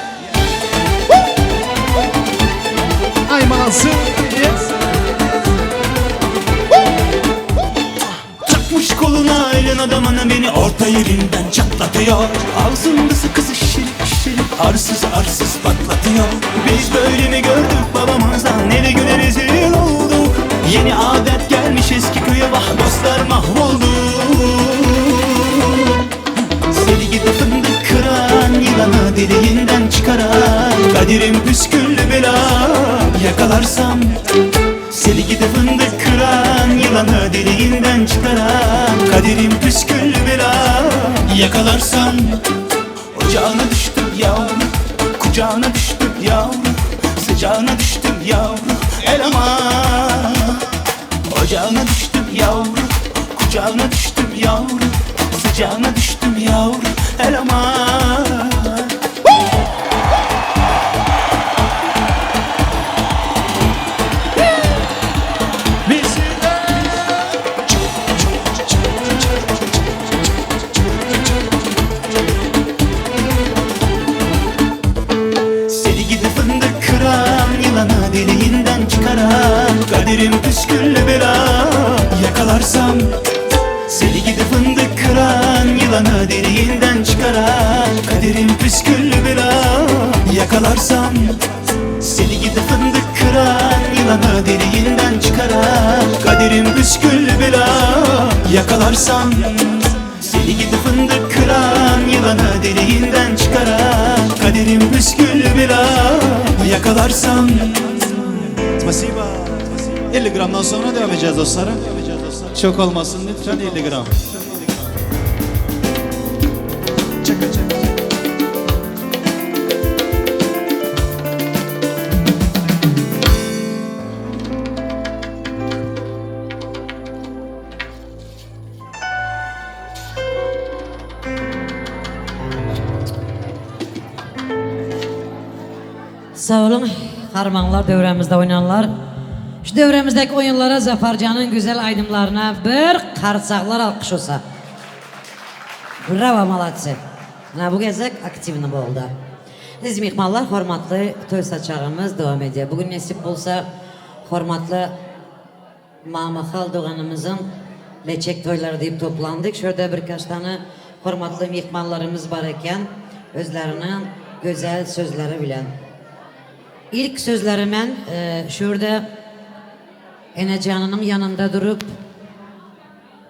yerinden çatlatıyor Ağzında sakızı şirik şirik Arsız arsız patlatıyor Biz böyle mi gördük babamızdan Ne de güne rezil olduk Yeni adet gelmiş eski köye Vah dostlar mahvoldu Seni gidi fındık kıran Yılanı deliğinden çıkaran Kaderim püsküllü bela Yakalarsam Seni gidi fındık kıran Yılanı deliğinden çıkaran Kaderim püsküllü bela Yakalarsam Ocağına düştüm yavrum Kucağına düştüm yavrum Sıcağına düştüm yavrum El aman Ocağına düştüm yavrum Kucağına düştüm yavrum Sıcağına düştüm yavrum El aman Seni gidi fındık kıran Yılanı deliğinden çıkaran Kaderim püsküllü bela Yakalarsam Seni gidi fındık kıran Yılanı deliğinden çıkaran Kaderim püsküllü bela Yakalarsam Seni gidi fındık kıran Yılanı deliğinden çıkaran Kaderim püsküllü bela Yakalarsam seni gidi fındık kıran Yılanı deliğinden çıkaran Kaderim püsküllü bela Yakalarsam Spasiba. 50 gramdan sonra devam edeceğiz dostlarım. Çok olmasın lütfen 50 gram. Çaka çaka Sağ olun harmanlar dövremizde oynanlar. Şu dövremizdeki oyunlara Zafarcan'ın güzel aydınlarına bir karsaklar alkış olsa. Bravo молодцы. Mana bu gezek aktivni boldy. Aziz mehmonlar, hormatly toý saçagymyz dowam edýär. Bu gün nesip bolsa hormatly Mamahal doganymyzyň leçek toýlary diýip toplandyk. Şu ýerde birkaç tane hormatly mehmanlarymyz bar eken, özleriniň gözel sözleri bilen. Ilk sözleri men şu ýerde enejanynyň ýanynda durup,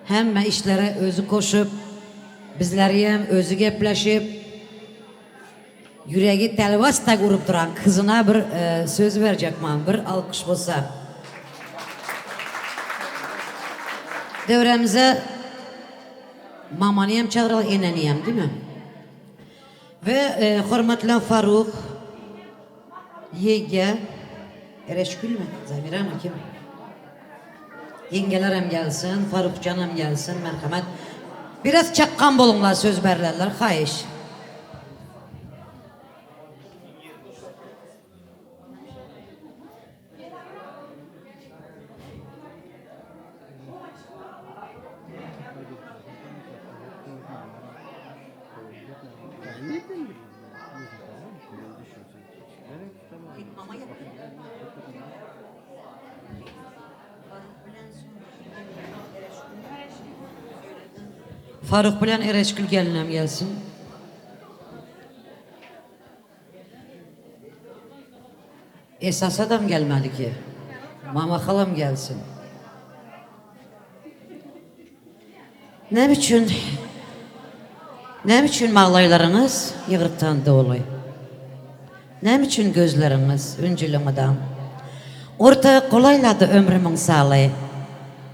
hemme işlere özi koşup, bizlerýem özi gepleşip, ýüregi telwas-tak urup duran kyzyna bir söz berjekman, bir alkyş bolsa. Döwrämize mamanyam çagyraly, eneniyem, değil mi? We hormatly Faruk ýege, Ereşgülmi, Zamiramy, kim? Ýeňgelerem gelsin, Farukjanam gelsin, merhamet. Biraz çakgan boluňlar söz berlenler, haýyş. Faruk bilen Ereşgül gelinem gelsin. Esas adam gelmedi ki. Mama halam gelsin. Näme üçin Näme üçin maglaýlaryňyz ýygrykdan doly? Näme üçin gözleriňiz ünjüli mydam? Orta golaýlady ömrümiň saly.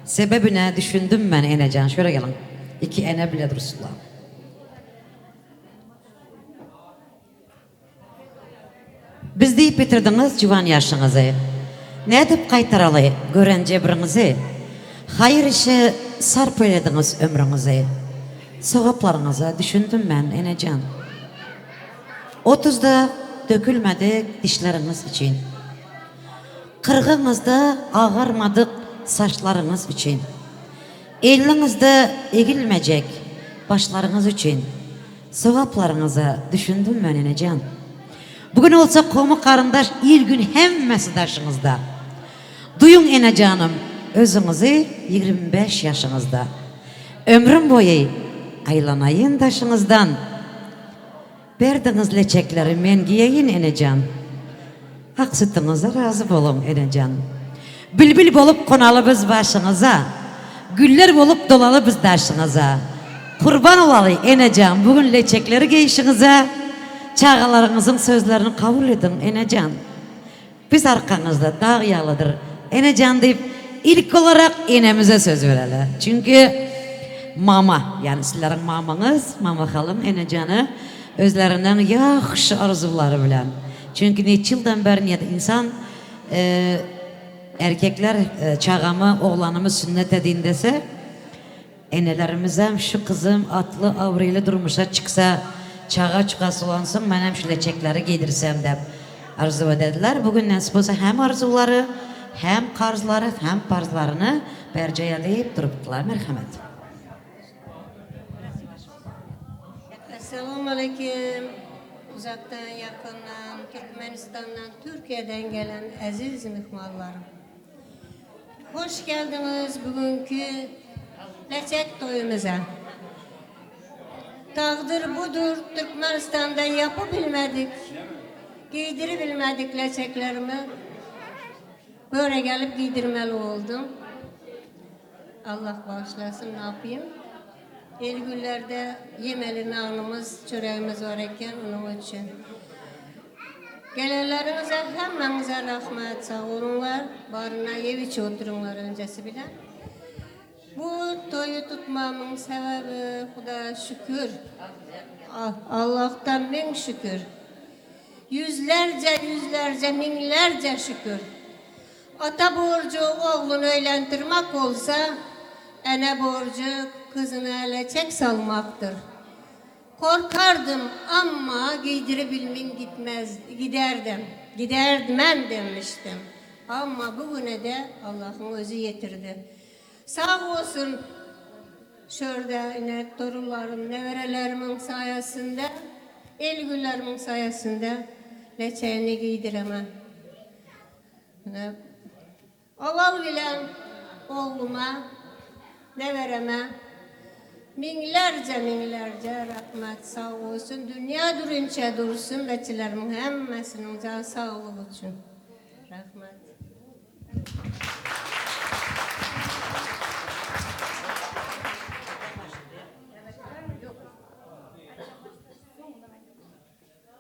Sebebine düşündim men enejan. Şöyle geliň. Iki ene bile dursunlar. Biz diýip bitirdiňiz juwan ýaşyňyzy. Nädip gaýtaraly gören jebriňizi? Haýyr işe sarp eýlediňiz ömrüňizi. Sogaplaryňyza düşündim men, enejan. Otuzda dökülmedik dişleriňiz üçin. Kyrgyňyzda agarmadyk saçlaryňyz üçin. Elliňizde egilmejek başlaryňyz üçin. Sogaplaryňyza düşündim men, enejan. Bu gün bolsa gomy-garyndaş, il-gün hemmesi daşyňyzda. Duýuň, enejanym, özüňizi 25 ýaşyňyzda. Ömrüm boýy. aýlanaýyn daşyňyzdan. Berdiňiz leçekleri men giýeýin enejan. Ak sütüňize razy boluň enejan. Bilbil bolup gonaly biz başyňyza, Güller bolup dolaly biz daşyňyza. Gurban olaly enejan bu gün leçekleri geýşiňize, Çagalaryňyzyň sözlerini kabul ediň enejan. Biz arkaňyzda dag ýalydyr enejan diýip ilki olarak enemize söz bereli. Çünki mama ýagny sizleriň mamaňyz mama halyň enejany özleriniň ýagşy arzuwlary bilen. Çünki neçe ýyldan bäri niyet insan erkekler çagamy oglanymy sünnet edin dese Enelerimizem şu kyzym atly abraýly durmuşa çyksa, çaga-çugasy bolansoň menem şu leçekleri geýdirsem dep arzuw edediler. Bu gün nesip bolsa hem arzuwlary, hem karzlary, hem parzlaryny berjaý edip durupdylar. Merhemet. Essalamualeýkum uzakdan ýakyndan Türkmenistandan Türkiýeden gelen eziz myhmanlarym. Hoş geldiňiz bugünki leçek toýumyza. Takdyr budur Türkmenistanda yapybilmedik, giydiribilmedik leçeklerimi. Böyle gelip giydirmeli oldum. Allah bağışlasın ne yapayım. El günlerde yemeli nanımız, çöreğimiz var eken onun için. Gelenlerinize hemmäňize rahmet sag boluňlar baryna ýep içip oturyňlar öncesi bilen. Bu toýy tutmamyň sebäbi Hudaýa şükür Allahdan miň şükür ýüzlerce ýüzlerce miňlerce şükür Ata borjy ogluny öýlendirmek bolsa ene borjy kyzyna leçek salmakdyr. Korkardym amma giydiribilmin gitmez giderdim giderdmem demiştim amma bugüne de Allah'ın özü yetirdi sag bolsun şörde ine torunlarym neberelerimin sayesinde el günlerimin sayesinde leçeğini giydiremem mine Owal bilen ogluma, nebereme miňlerje miňlerje rahmet sag bolsun dünýä durinçä dursun beçilerimiň hemmesiniň jan saglygy üçin rahmet.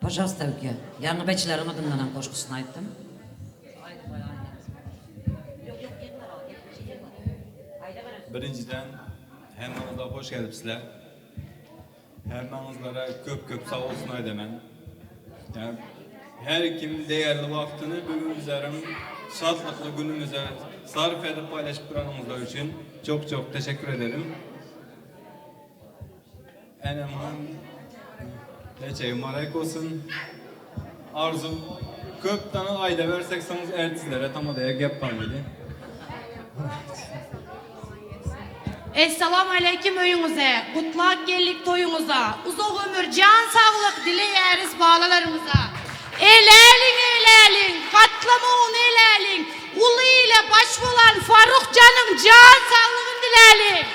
Pažalsta öke. Ýaňy beçileriň adyndanam goşgusyny aýtdym. Birinjiden hemmaňyzlar hoş gelipsizler. Hemmaňyzlara köp köp sag bolsun aýdaman. Yani her kim değerli wagtyny bugün bizleriň şatlykly günümize sarf edip paylaşıp duranyňyzlar üçin çok çok teşekkür ederim. Enemhan Leçeýi marek bolsun. Arzuw köp dana aýda bersek soň ertizlere tamadaya gep galmady. Essalamu aleýkim öýüňize, Gutlap geldik toýuňyza, Uzak ömür, jan saglyk dileýäris balalarymyza. Eläliň eläliň, gatlama ony eläliň, Uly ile baş bolan Faruk janyň jan saglygyny diläliň.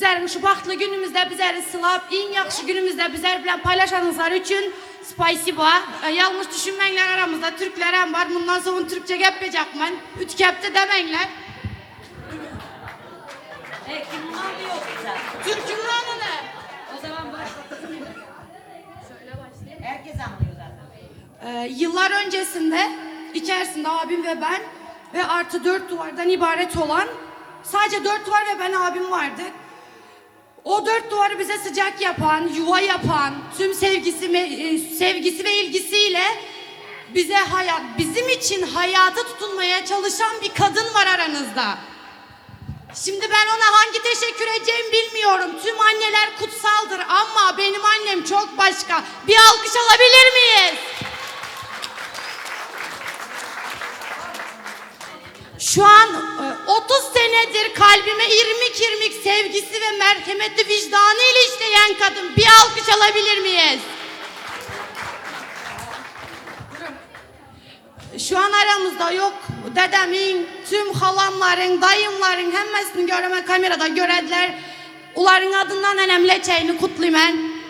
Bizleriň şu bagtly günümizde bizleri sylap, iň ýagşy günümizde bizler bilen paýlaşanyňyzlar üçin spasiba. Ýalňyş düşünmäňler aramyzda türklerem bar, mundan soň türkçe geplejakman, ütgäpdi demäňler. Türküň nanyny. O zaman başla. Herkes anlıyor zaten. Yıllar öncesinde içerisinde abim ve ben ve artı dört duvardan ibaret olan sadece dört duvar ve ben abim vardı. O dört duvarı bize sıcak yapan, yuva yapan, tüm sevgisi, e, sevgisi ve ilgisiyle bize hayat, bizim için hayata tutunmaya çalışan bir kadın var aranızda. Şimdi ben ona hangi teşekkür edeceğimi bilmiyorum. Tüm anneler kutsaldır ama benim annem çok başka. Bir alkış alabilir miyiz? Şu an 30 e, senedir kalbime irmik irmik sevgisi ve merhametli vicdanı ile işleyen kadın. Bir alkış alabilir miyiz? Şu an aramızda yok. Dedemin, tüm halamların, dayımların hemmesini göreme kamerada görediler. Uların adından enem leçeğini kutlayım ben.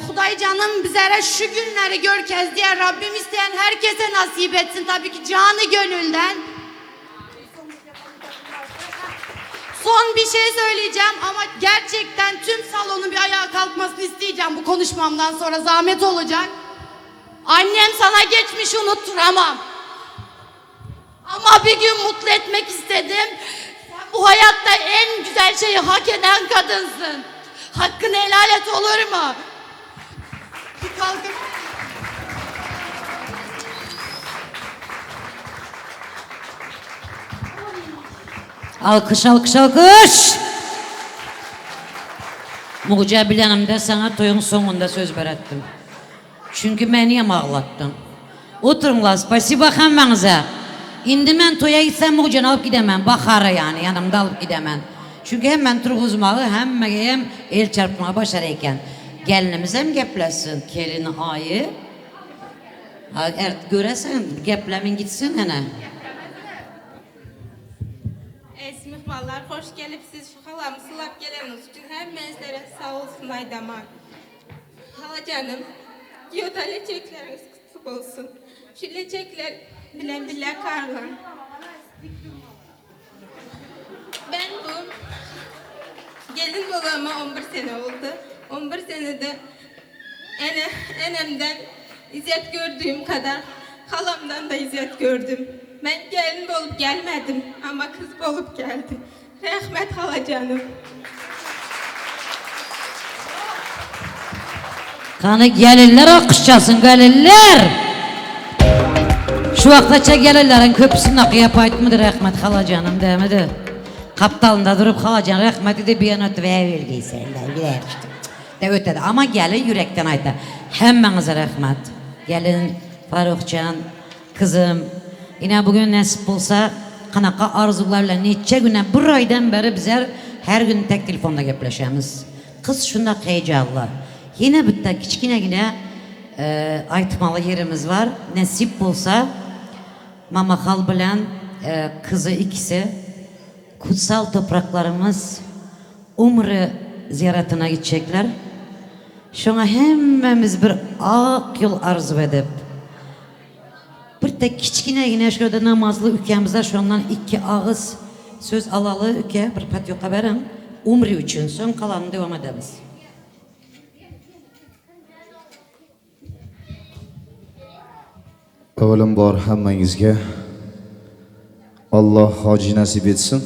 Huday canım bizlere şu günleri görkez diye Rabbim isteyen herkese nasip etsin. Tabii ki canı gönülden. Son bir şey söyleyeceğim ama gerçekten tüm salonun bir ayağa kalkmasını isteyeceğim bu konuşmamdan sonra zahmet olacak. Annem sana geçmişi unutturamam. Ama bir gün mutlu etmek istedim. Sen bu hayatta en güzel şeyi hak eden kadınsın. Hakkını helal et olur mu? Bir kalkıp Alkış alkış alkış. Muğca bilenimde sana toyun sonunda söz berettim. Çünkü beni hem ağlattın. Oturun spasiba hemmenizə. İndi mən toya gitsem Muğcanı alıp gidemem. Baxarı yani yanımda alıp gidemem. Çünkü hem ben turğuzmağı hem hem el çarpmağı başar eken. Gelinimiz hem geplesin. Kelin ayı. Ha, er, göresen geplemin gitsin hene. Əziz mehmanlar, xoş gəlibsiz. Şu halamı sılab gələniniz üçün həmmənizlərə sağ olsun Aydaman. Hala canım, giyoda leçekləriniz kutlu olsun. Şu leçeklər bilən bilə karlan. Ben bu gelin olama 11 sene oldu. 11 senede ene, enemden izzet gördüğüm kadar halamdan da izzet gördüm. Ben gelin olup gelmedim ama kız olup geldim. Rahmet hala canım. Kanı gelinler alkış çalsın gelinler. Şu vaqtaça gelinlerin köpüsünün akı yapaytmıdır Rahmet halacanım demedi. Kaptalında durup halacan rahmeti de bir yana ötü ve evvel gider işte. De ötedi ama gelin yürekten ayta. Hemmenize rahmet. Gelin Farukcan, kızım. Yine bugün nasip olsa qanaqa arzularla neçə güne bir aydan beri bizler her gün tek telefonda gepleşemiz. Kız şundak heyecanlı. Yine bitta kiçkinegine e, aytmalı yerimiz var. Nasip olsa Mama Hal bilen e, kızı ikisi kutsal topraklarımız Umre ziyaretine gidecekler. Şuna hemmemiz bir ak yol arzu edip bir tek kiçkinegine şurada namazlı ülkemizde şundan iki ağız söz alalı ülke bir pat yoka verin. Umre üçün son kalanını devam ederiz. Avvalambor hammangizga Alloh hoji nasib etsin.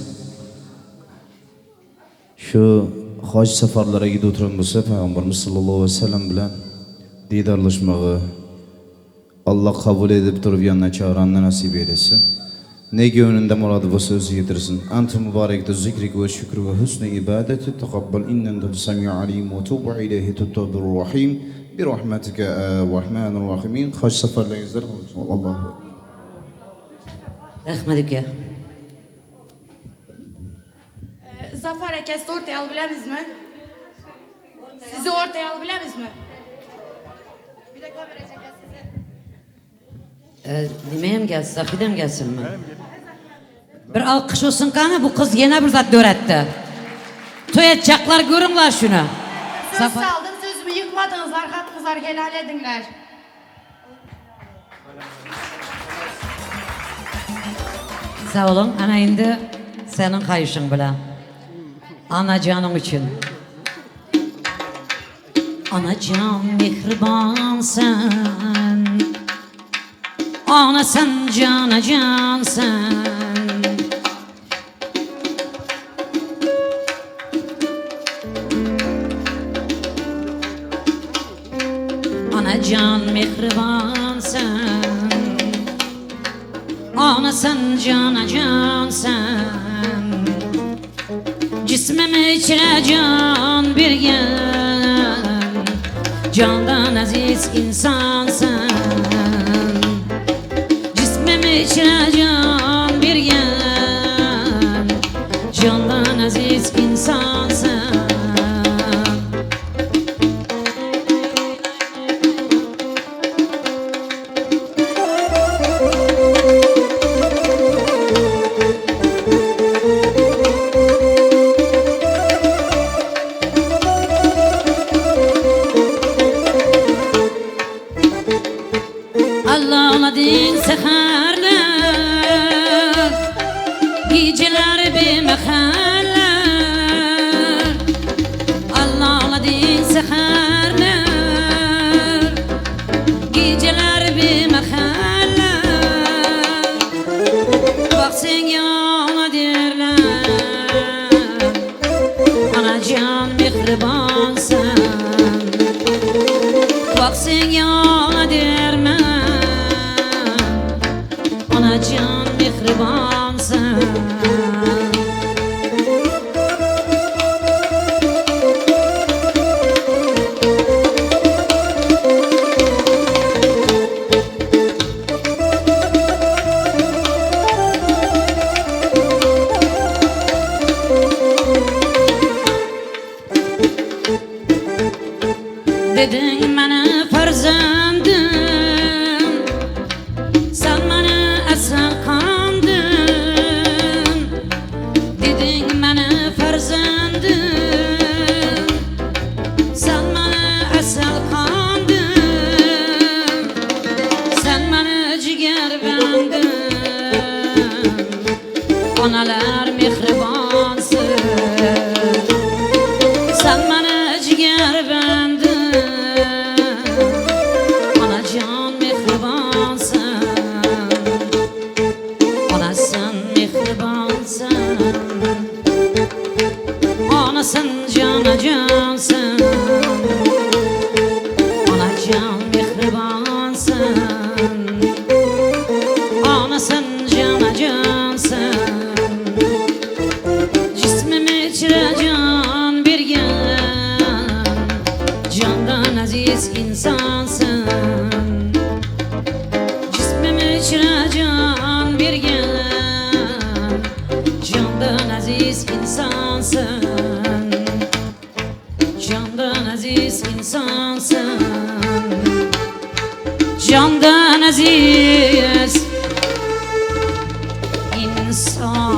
Shu hoj safarlariga gidib o'tirgan bo'lsa, payg'ambarimiz sallallohu alayhi vasallam bilan diydorlashmog'i Alloh qabul edib turib yanına çağıranına nasip eylesin. Ne gönlünde muradı bo'lsa o'zi yetirsin. Anta mübarekte zikrik ve şükrü ve husnü ibadeti taqabbal innente semi'u alim ve tub ileyhi tuttavbir rahim. Bir rahmetike rahmanir rahimin. Hac safarlaringizda Allahu Rahmet ülke. Zafer herkes ortaya alabilemiz mi? Sizi ortaya alabilemiz mi? Bir de kamera çeker sizi. Ee, nime gelsin, Zafide mi gelsin mi? Bir alkış olsun kanı bu kız yine bir zat öğretti. Toy edecekler görünler şunu. Söz Zafer- saldım, sözümü yıkmadınızlar, hakkınızlar helal edinler. Sağ olun. Ana indi senin kayışın bile. Anacanın için. Anacan mihriban sen. Ana sen cana can sen. Anacan mihriban sen. Ana sen cana can sen. Cismim içine can bir gel. Candan aziz insan sen. Cismim içine can bir gel. Candan aziz insan sen. Ağladın seherler, Geceler bimehaller. Allah ağladın seherler, Geceler bimehaller. Bak sen yana derler, Anacan mihribansın. Bak sen yana derme, Anacan mihribansın. Dedin bana farzandım, Sen bana asal kandın. Dedin bana farzandım, Sen bana asal kandın. Sen bana ciger bendin, Analar mihribansın. Sen bana ciger bendin, Anacan mihribansın. Ana sen mihribansın, Ana sen cana cansın. Anacan mihribansın, Ana sen cana cansın. Cismim içre can bergen, Candan aziz insansın. Cismim içre can bergen, Candan aziz insansın. Candan aziz insansın. Candan aziz insansın.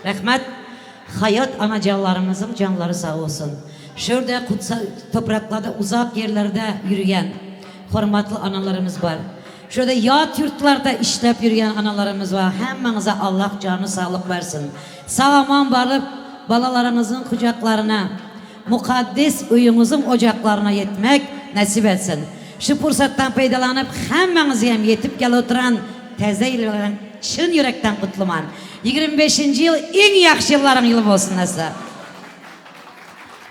Rahmat. Hayat anacanlarımızın canları sağ olsun. Şurada kutsal topraklarda, uzak yerlerde yürüyen hürmetli analarımız var. Şurada yat yurtlarda işlep yürüyen analarımız var. Hemmenize Allah canı sağlık versin. Sağ aman varıp balalarınızın kucaklarına, mukaddes uyumuzun ocaklarına yetmek nasip etsin. Şu fırsattan faydalanıp hemmenizi hem yetip gel oturan teze yılların çın yürekten kutluman. 25. yıl en yaxşı yılların yılı olsun nasıl.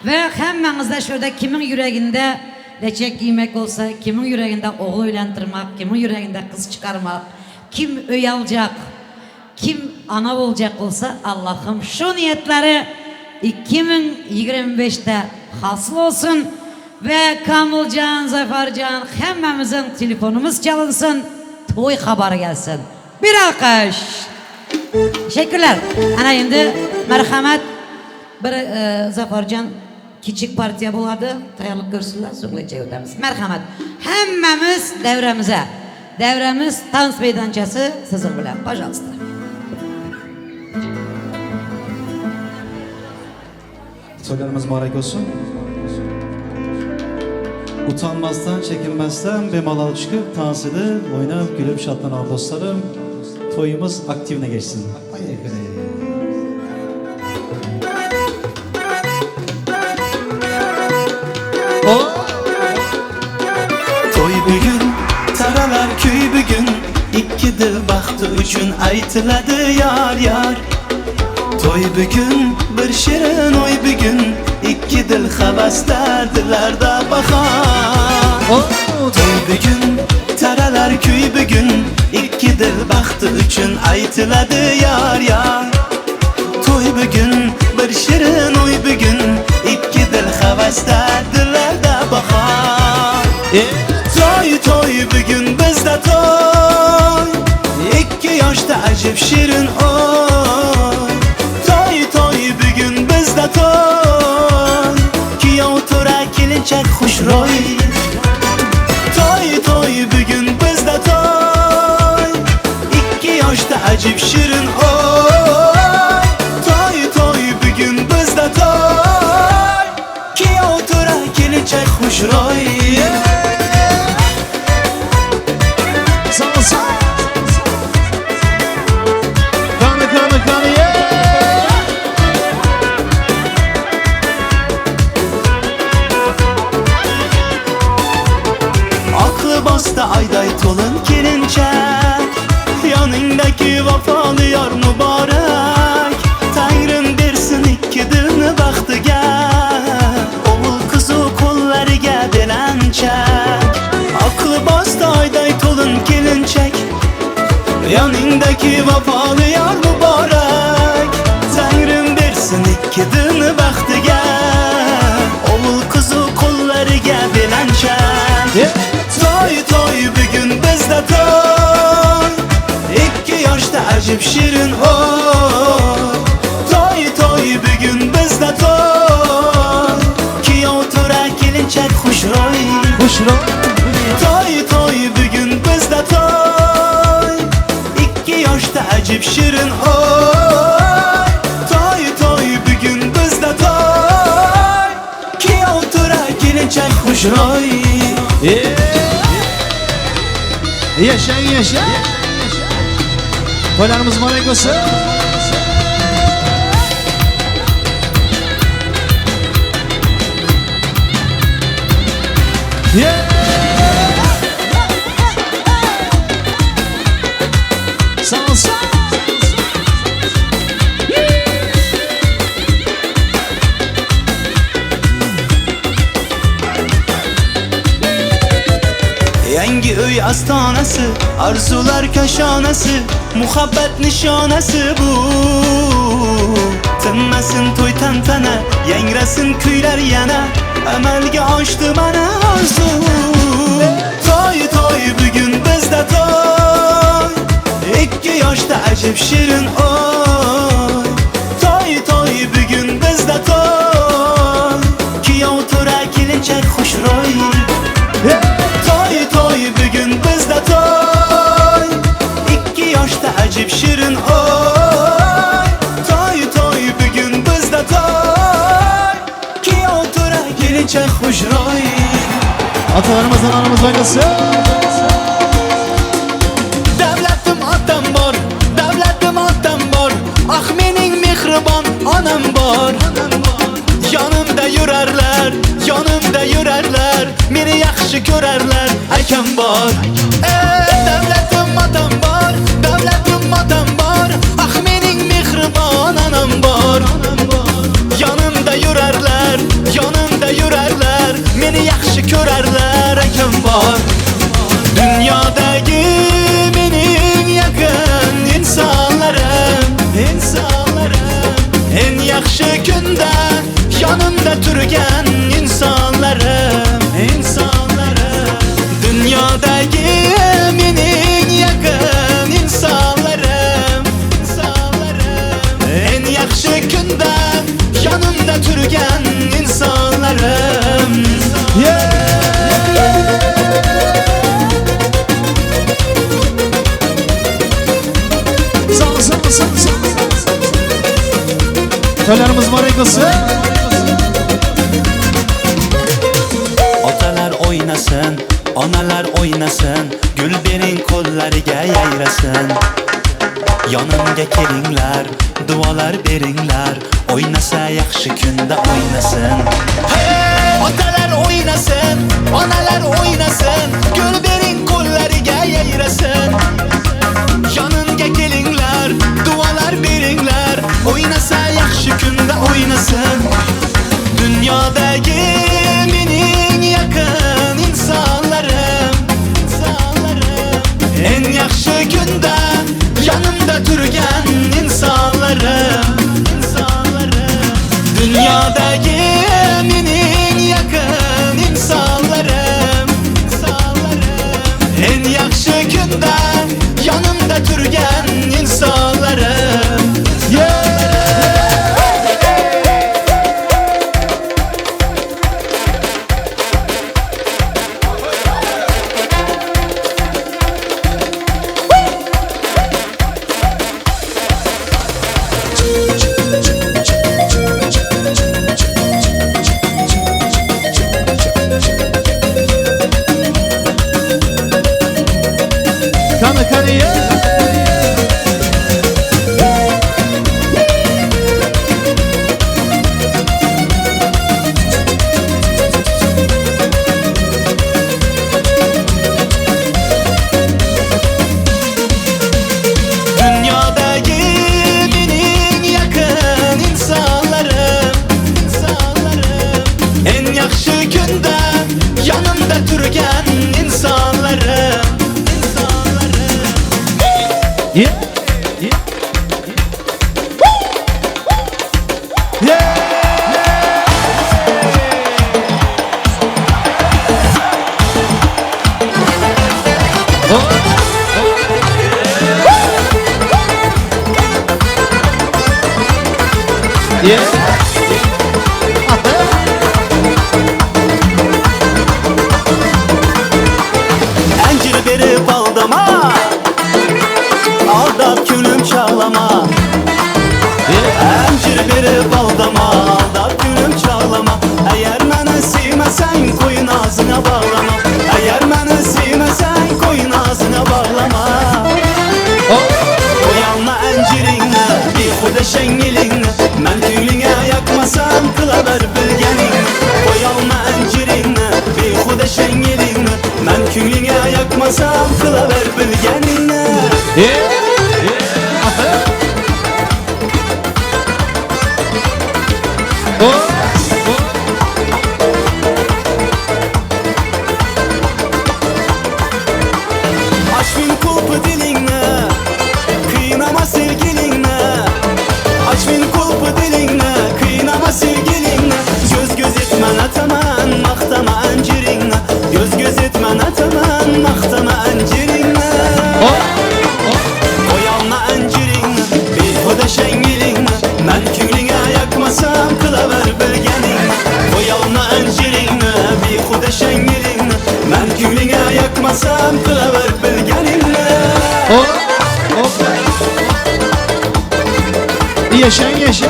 Ve hemmenizde şurada kimin yüreğinde leçek giymek olsa, kimin yüreğinde oğlu uylandırmak, kimin yüreğinde kız çıkarmak, kim öy alacak, kim ana olacak olsa Allah'ım şu niyetleri 2025'te hasıl olsun ve Kamilcan, Zafarcan hemmemizin telefonumuz çalınsın, toy haberi gelsin. Bir alkış. Teşekkürler. Ana endi merhamet bir Zafarcan kiçik partiya bo'ladi. Tayyorlik ko'rsinlar, so'nglacha o'tamiz. Marhamat. Hammamiz davramiza. Davramiz tans maydonchasi sizin bilan. Пожалуйста. Toylarımız mübarek olsun. Utanmazdan, çekinmezden bir malal çıkıp dans edip, oynayıp, gülüp şatlanan dostlarım. Toyumuz aktifine geçsin. Ay, ay, ay. Toy bugun, taralar kuy bugun, Ikki dil baxti uchun aytiladi yor yor. Toy bugun, bir shirin oy bugun, Ikki dil havasda dillarda bahor. Toy bugun, taralar kuy bugun, Ikki dil baxti uchun aytiladi yor yor. Toy bugun, bir shirin oy bugun, Ikki dil havasda dillarda bahor. Toy toy bugun bizda toy, Ikki yoshda ajib shirin oy. Toy toy bugun bizda toy, Kuyov to'ra kelinchak xushro'y. Toy toy bugun bizda toy, Ikki yoshda ajib shirin oy. Toy toy bugun bizda toy, Kuyov to'ra kelinchak xushroy. Sağ ol, sağ ol. Kanı kanı kanı yeah. Oq libosda ayday to'lin kelinchak, Yoningdagi vafoli yor muborak. Tangrim bersin ikki dilni baxtiga, O'g'il qizu qo'llariga belanchak. Oq libosda oyday to'lin kelinchak, Yoningdagi vafoli yor muborak. Tangrim bersin ikki dilni baxtiga, O'g'il qizu qo'llariga belanchak. To'y to'y bugun bizda to'y, Ikki yoshda ajib shirin oy. To'y to'y bugun bizda to'y, Kuyov to'ra kelinchak xushro'y. Xushro'y. To'y to'y bugun bizda to'y, Ikki yoshda ajib shirin oy. To'y to'y bugun bizda to'y, Kuyov to'ra kelinchak xushro'y. Yaşa yaşa. Toylarımız mübarek olsun. Yeah. Sağ ol, sağ ol. Yangi uy ostonasi, arzular koshonasi, muhabbat nishonasi bu. Tinmasin to'y tantana, yangrasin kuylar yana, amalga oshdi mana orzu. To'y to'y bugun bizda to'y, Ikki yoshda ajib shirin oy. To'y to'y bugun bizda to'y, Kuyov to'ra kelinchak xushro'y. To'y to'y bugun bizda to'y, Ikki yoshda ajib shirin oy. To'y to'y bugun bizda to'y, Kuyov to'ra kelinchak xushro'y. Atalarımız analarımız oynasın. Davlatim otam bor, davlatim otam bor, Ah mening mehribon onam bor. Yonimda yurarlar, yonimda yurarlar, Meni yaxshi ko'rarlar, akam bor. Davlatim otam bor, davlatim otam bor, Ah mening mehribon onam bor. Yonimda yurarlar, yonimda yurarlar, Meni yaxshi ko'rarlar, akam bor. Dunyodagi mening yaqin insonlarim, insonlarim, eng yaxshi kunda yonimda turgan insonlarim, insonlarim. Dunyodagi mening yaqin insonlarim, insonlarim, eng yaxshi kunda yonimda turgan insonlarim. Yeah! Sağ ol, sağ ol, sağ ol, sağ ol. Toylarımız mübarek olsun. Otalar o'ynasin, onalar o'ynasin, Gul bering qo'llariga yayrasin. Yonimga kelinglar, duolar beringlar, O'ynasa yaxshi kunda o'ynasin. Hey! Otalar o'ynasin, onalar o'ynasin, Gul bering qo'llariga yayrasin. Yonimga kelinglar, duolar beringlar, O'ynasa yaxshi kunda o'ynasin. Dunyodagi mening yaqin insonlarim, insonlarim, eng yaxshi kunda yonimda turgan insonlarim, insonlarim. Dunyodagi mening yaqin insonlarim, insonlarim, eng yaxshi kunda yonimda turgan insonlarim. Yeah! Encir berip aldama Aldap gülüm çağlama Encir berip aldama Aldap gülüm çağlama Eğer meni sevmesen koyun ağzına bağlama Eğer meni sevmesen koyun ağzına bağlama Qoyalma encirinni Behuda şengilinni Men tüylüne yakmasam Kılaver bilgeningni Qoyalma encirinni Behuda şengilinni Men küylüne yakmasam Kılaver bilgeningni Aç min kulpu dilingni Kıynama sevgilingni Aç min kulpu dilingni Kıynama sevgilingni Göz göz etme ataman Maqtama enciringni Göz göz etme ataman Maqtama enciringni Qoyalma enciringni Behuda şengilingni Men künglinge yakmasam Kılaver bilgeningni Qoyalma enciringni Behuda şengilingni Men künglinge yakmasam Kılaver bilgeningni Yaşan yaşa.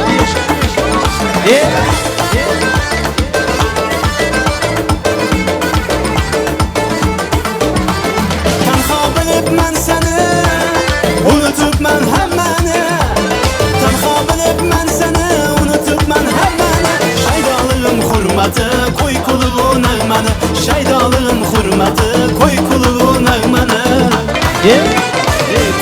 Tenha bilip men seni Unutup men hemmeni Tenha bilip men seni Unutup men hemmeni Şeydalığım hurmatı Koy kuluğu nağmanı Şeydalığım hurmatı Koy kuluğu nağmanı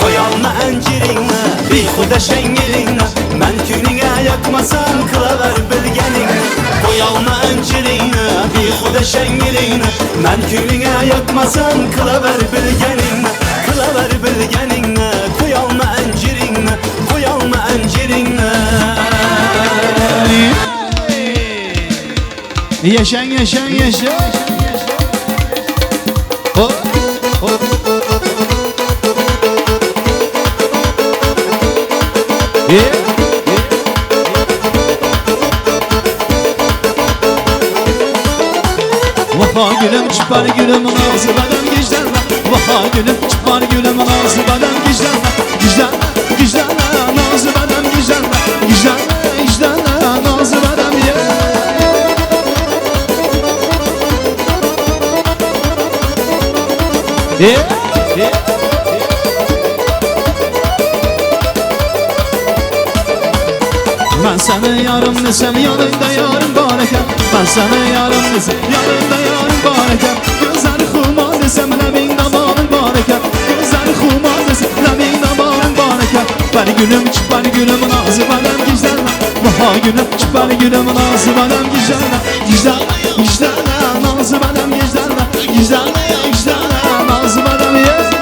Koyalma enciringni Behuda şengilingni Men künglinge yakmasam Kılaver bilgeningni Koyalma enciringni Behuda şengilingni Men künglinge yakmasam Kılaver bilgeningni Kılaver bilgeningni Koyalma enciringni Koyalma enciringni Yaşan yaşan yaşa. Hop hop. Vafa gülüm çıpar gülüm nazı badem gijdanla Vafa gülüm çıpar gülüm nazı badem gijdanla Gijdanla gijdanla nazı badem gijdanla Gijdanla gijdanla nazı badem ye Yeah. Ben sana yarım desem yanında yarım var eken Ben sana yarım desem yanında yarım var eken Gözler xumar desem lebin damarın var eken Gözler xumar desem lebin damarın var eken Bar gülüm çıpar gülüm nazı badem gijdanla Vaha gülüm çıpar gülüm nazı badem gijdanla Gijdanla gijdanla nazı badem gijdanla Gijdanla gijdanla nazı badem yeah.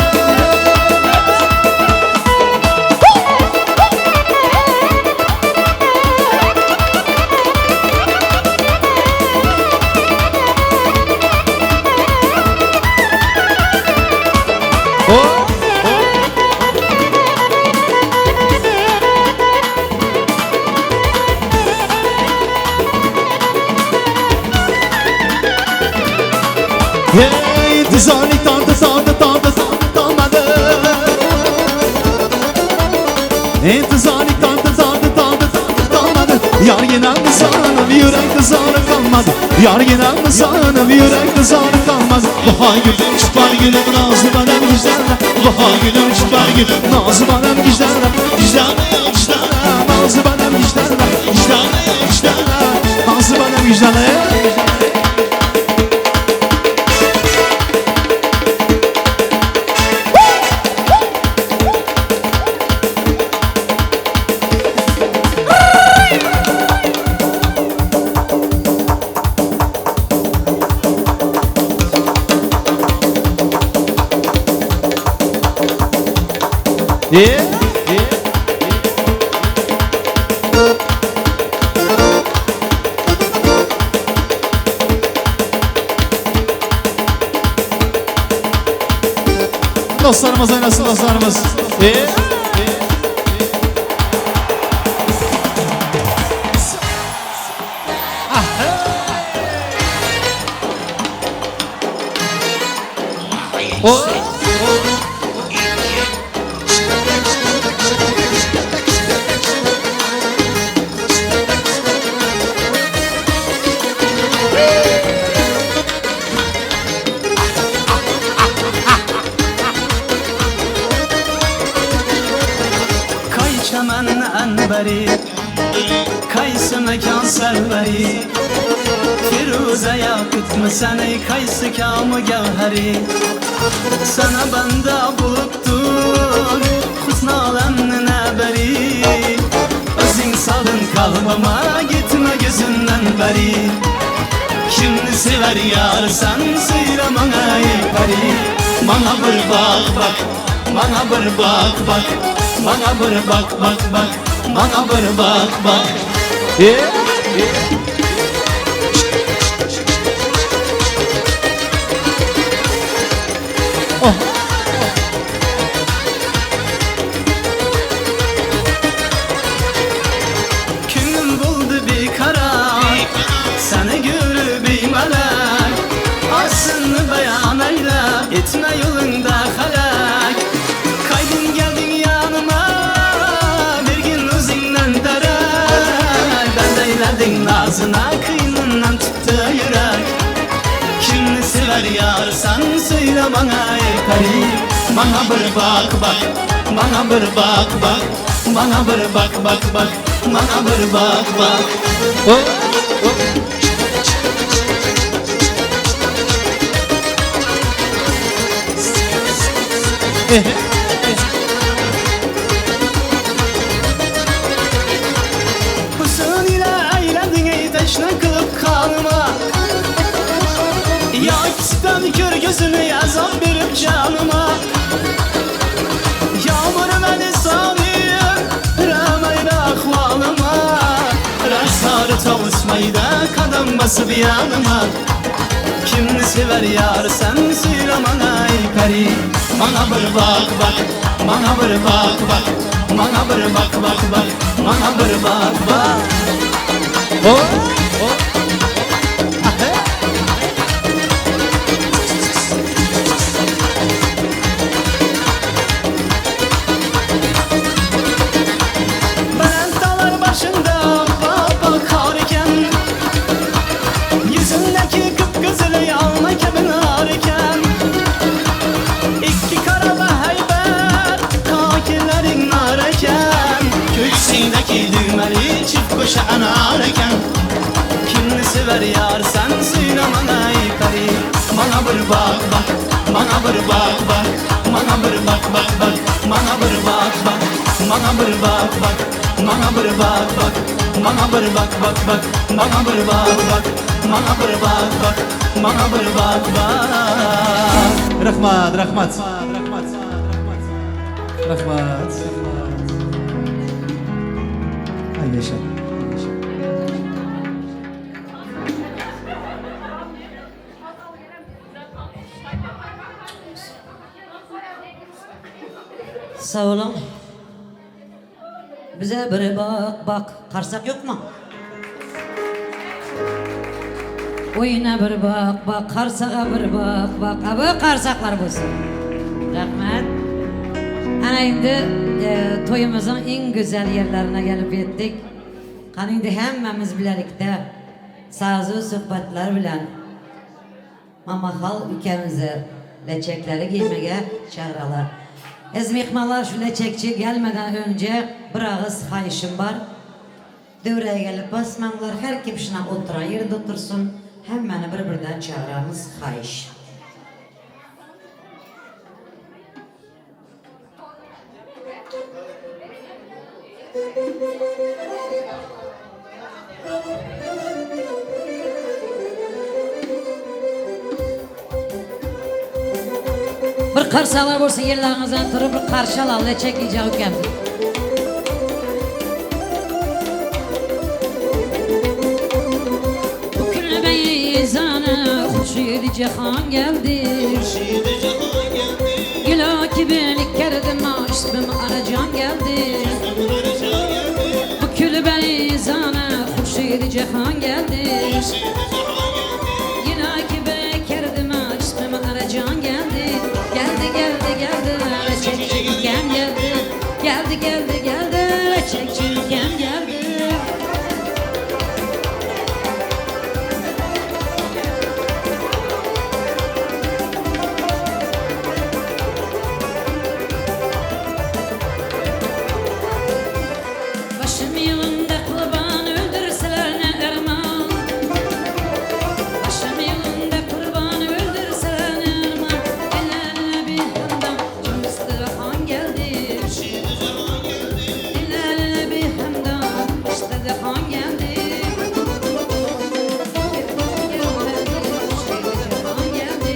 Hey, intizarlık tardı tardı tardı tardı kalmadı. İntizarlık tardı tardı tardı tardı kalmadı. Yar gelen sanım yürek zarı kalmadı. Yar gelen sanım yürek zarı kalmadı. Bahar gülüm çıpar gülüm nazlı badem güzeller. Bahar gülüm çıpar gülüm nazlı badem güzeller. Güzeller güzeller nazlı badem güzeller. Güzeller güzeller nazlı badem güzeller. Yeah. Dostlarımız oynasın dostlarımız. Yeah. Kay çemen enberi Kaysı mekan serveri Firuze yakut mı seni Kaysı kamı gevheri Sana bende buluptur Husn alemnin eberi Özün salın kalbıma Gitme gözünden beri Kimni sever yar sen söyle bana ey peri Bana bir bak bak Bana bir bak bak Bana bir bak bak bak Bana bir bak bak Kimim buldu bir karar Seni görüp bir melek Aslını beyan eyle Etme yolunda halak Kaydın geldin yanıma Bir gün özünden derek Ben eyledin nazına Kıynından tuttu yürek Kimni sever yar sen söyle bana ey peri Bana bir bak bak Bana bir bak bak Bana bir bak bak bak Bana bir bak bak Hüsn ile eyledin ey teşne kılıp kanıma Ya ikisinden kör gözünü azap verip canıma Yağmur beni sarıyor Rəməylə ahvalıma Rəsarı tavusmayda kadam basıp yanıma Kimni sever yar sen söyle bana ey peri Bana bir bak bak Bana bir bak bak Bana bir bak bak bak Bana bir bak bak Belent dağlar başında baba kar iken Yüzündeki kıpkızıl yalma gibi nar iken İki kara heybet kakillerin nar eken Köksündeki düğmeli çift koşa anar eken Kimni sever yar sen söyle bana ey peri Bana bir bak bak Bana bir bak bak Bana bir bak bak bak Bana bir bak bak Bana bir bak bak Bana bir bak bak Bana bir bak bak bak Bana bir bak bak Bana bir bak bak Bana bir bak bak Rahmat, rahmat. Rahmat. Ay yaşa. Sağ olun. Bize bir bak bak. Karsak yok mu? Oyuna bir bak bak. Karsağa bir bak bak. Abi karsaklar bulsun. Rahmet. Ana indi e, toyumuzun en güzel yerlerine gelip yettik. Qani indi hemmemiz birlikte sazı sohbetler bilen Mamahal ülkemize leçekleri giymeye çağıralar. Ez mihmanlar şu leçekçi gelmeden önce bir ağız hayışım var. Devreye gelip basmanlar her kim şuna oturan yerde otursun. Hemen bir birden çağıramız hayış. Bir karsalar bolsa yerlerinizden turup bir karşı alalım leçek yiyecek ülkemizi. Bu küllü meyzana Hurşid cihan geldi Güla kibilik kerdim ismim Aracan geldi Bu küllü meyzana Hurşid cihan geldi Güla kibilik kerdim ismim Aracan geldi. geldi geldi Leçek çirkem geldi. Başım yolunda kurban öldürseler ne erman Başım yolunda kurban öldürseler ne erman Ellerine bir hemdem cümlesi han geldi Ellerine bir hemdem işte de han geldi Han geldi.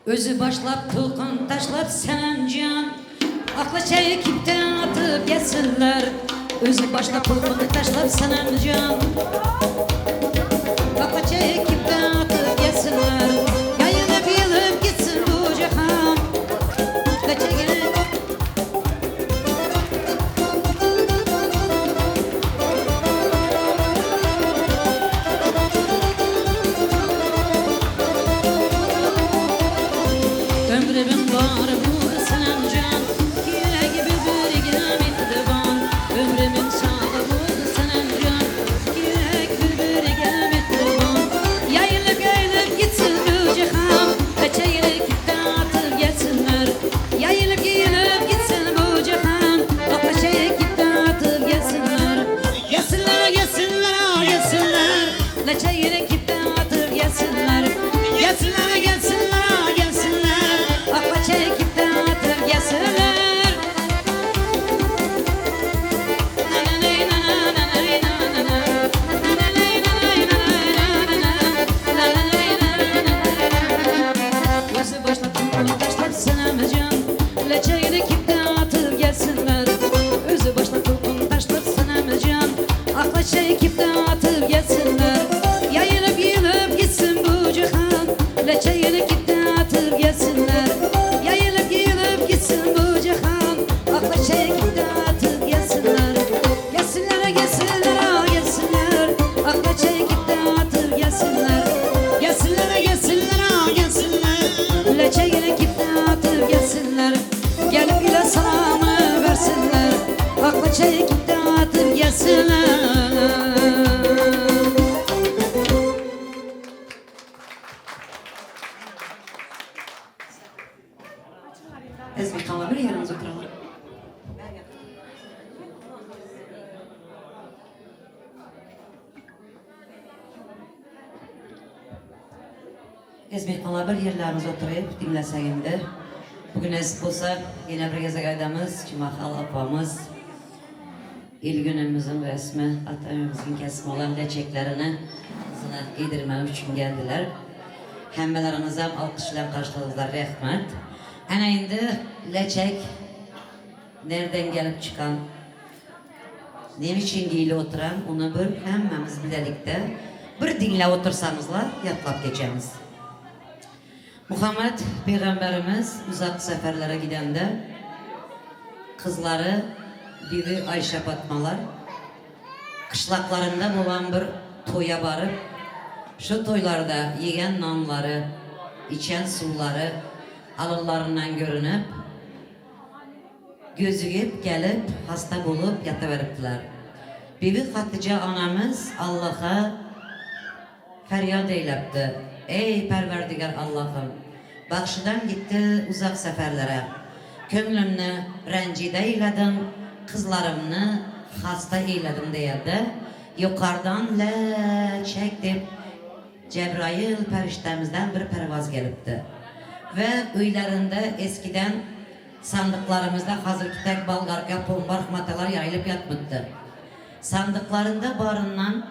Özü başlap tolkun taşlap senemcan Akla çekip de atıp gelsinler Özü başlap tolkun taşlap senemcan Akla çekip de atıp gelsinler Yayılıp yılıp gitsin bu cihan Leçeğini Ömrümün var bu senemcan Yine gibi bir gemi divan Ömrümün sağı bu senemcan Yine gibi bir gemi divan Yayılıp yayılıp gitsin bu cihan Peçeyle atıp gelsinler Yayılıp yayılıp gitsin bu cihan Peçeyle atıp gelsinler Gelsinler gelsinler gelsinler Leçeyle atıp gelsinler Gelsinler gelsinler gelsinler Akla çekip de atıp gelsinler Gözü başlattım taşlar senemcan Leçeğini kipte atıp gelsinler Özü başlattım taşlar senemcan Akla çekip de atıp gelsinler Yayılıp yayılıp gitsin bu cihan Leçeğini kipte atıp gelsinler Yayılıp yayılıp gitsin bu cihan Akla çekip de atıp gelsinler Gelsinler gelsinler ah gelsinler Akla çekip de atıp gelsinler Gelsinler gelsinler ah gelsinler Leçeğini kipte atıp gelsinler Gelip ile salamı versinler Akla çekip de atıp gelsinler Ez bir kalabilir yerimize oturalım. Ez mehmonlar bir yerlerimiz oturup dinlesek endi. Bugün nasip olsa yine bir gezek aydamız, Cumahal apamız il günümüzün resmi, atamızın kesimi olan leçeklerini kızına giydirmem için geldiler. Hemmelerinize alkışla karşıladılar rehmet. Ana indi leçek nereden gelip çıkan ne için giyili oturan onu bir hemmemiz bilelikte bir dinle otursanızlar yatlap geçemiz. Muhammed Peygamberimiz uzak seferlere gidende kızları Bibi Ayşe Fatmalar kışlaklarında olan bir toya varıp şu toylarda yiyen nanları, içen suları alınlarından görünüp gözüyüp gelip hasta bolup yataveriptiler. Bibi Hatice anamız Allah'a feryat eylepti. Ey perverdigar Allah'ım, Bakşıdan gitti uzak seferlere. Könglümni rencide eyledim, kızlarımni hasta eyledim deyerdi. Ýokardan Läçek diýip, Jebraýyl perişdemizden bir perwaz gelipdi. We öýlerinde eskiden sandyklarymyzda hazirki tek bolgarka, pombarh matalar ýaýylyp ýatmypdy. Sandyklarynda baryndan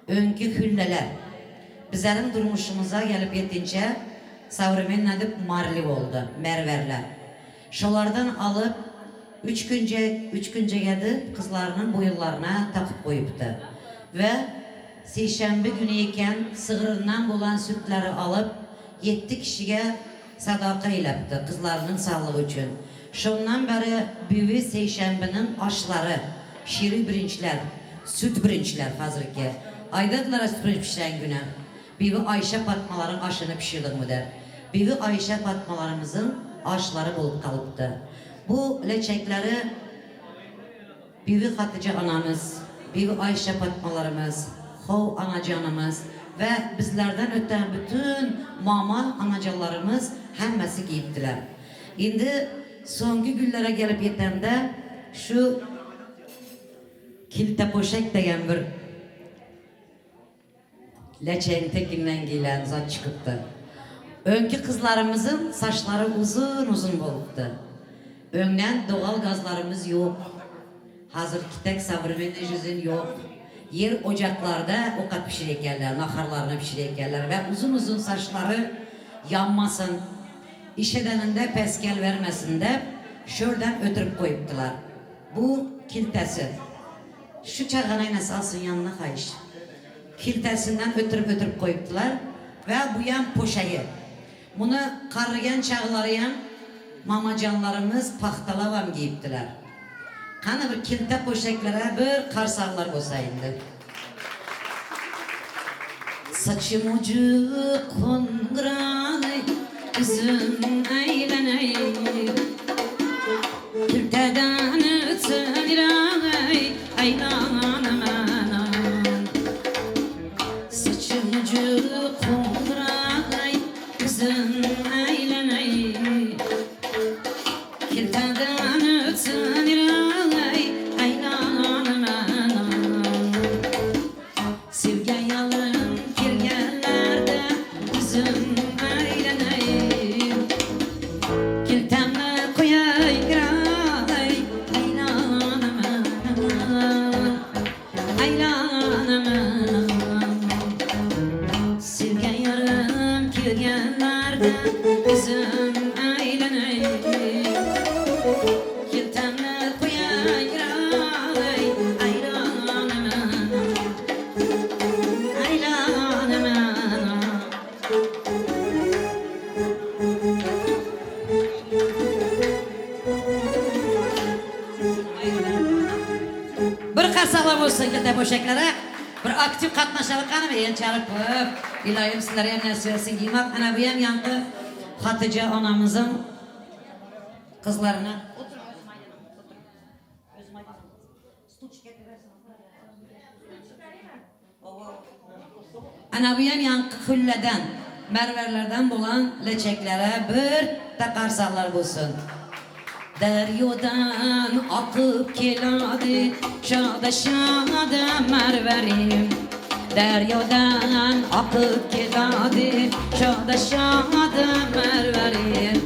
öňki hülleler bizleriň durmuşymyza gelip ýetinçä sowremenna dip marli boldy, merwerler. Şolardan alyp, üç künje, üç künjek edip, gyzlarynyň boýunlaryna takyp goýupdy. We sişenbe güni eken, sygryndan bolan sütleri alyp, ýetdi kişige sadaka eýläpdi, gyzlarynyň saglygy üçin. Şondan bäri büwi seýşenbiniň aşlary, şiri birinçler, süt birinçler hazirki. Aýdadylar-a süt birinç pişiren güni, Bibi Aýşe Patmalaryň aşyny pişirdiňmi dep. Bibi Aýşe Patmalarymyzyň aşlary bolup galypdy. Bu leçekleri Bibi Hatyja anamyz, Bibi Aýşe Patmalarymyz, How anajanymyz we bizlerden öten bütün mama anajanlarymyz hemmesi giýipdiler. Indi soňky günlere gelip ýetende şu kilte poşek degen bir Leçegiň tekinden geýlen zat çykypdy. Öňki gyzlarymyzyň saçlary uzyn-uzyn bolupdy. Öňden dogal gazlarymyz ýok. Hazirki tek sowremennyý žizin ýok. Ýer ojaklarda okat bişirýärler, naharlaryny bişirýärler we uzyn-uzyn saçlary ýanmasyn, iş edeninde päsgel bermesin dep, şörden ötürip goýupdylar. Bu kiltesi. Şu çagany enesi alsyn ýanyna haýyş. Kiltesinden ötürip-ötürip goýupdylar we buýam poşaýy. Muny garrygan çaglaryam mamajanlarymyz pagtalabam geýipdiler. Hany bir kilte poşeklere bir karsaglar bolsa indi. Saçym ujy kongraý, üzüm aýlanaý. Külteden ötüraý, aýlanaman. Saçym ujy kongraý, üzüm aýlanaý. Kiltäden ötsen ýylaý, aýlanaman. Sevgen ýalyn kirgenlerde üzüm aýlanaý. Kiltämni goýaý gyraý, aýlanaman. Aýlanaman. Sevgen ýarym kirgenlerde üzüm aýlanaý. Kiltämni goýaý gyraý, aýlanaman. Aýlanaman. Bir karsaklar bolsun kelte poşeklere. Bir aktiw gatnaşalyk ganym el çalyp Ilayim sizlere hem nesip etsin giymak. Ana bu hem yaňky Hatyja anamyzyň gyzlaryna. Otur özüm aýdanam otur. Özüm aýdanam. Stulçik getirbersin. Ana bu hem ýaňky hülleden, merwerlerden bolan leçeklere bir takarsallar bolsun. Derýadan akyp keladi, şada-şada merwerim. Derýadan akyp keladi, şada-şada merwerim.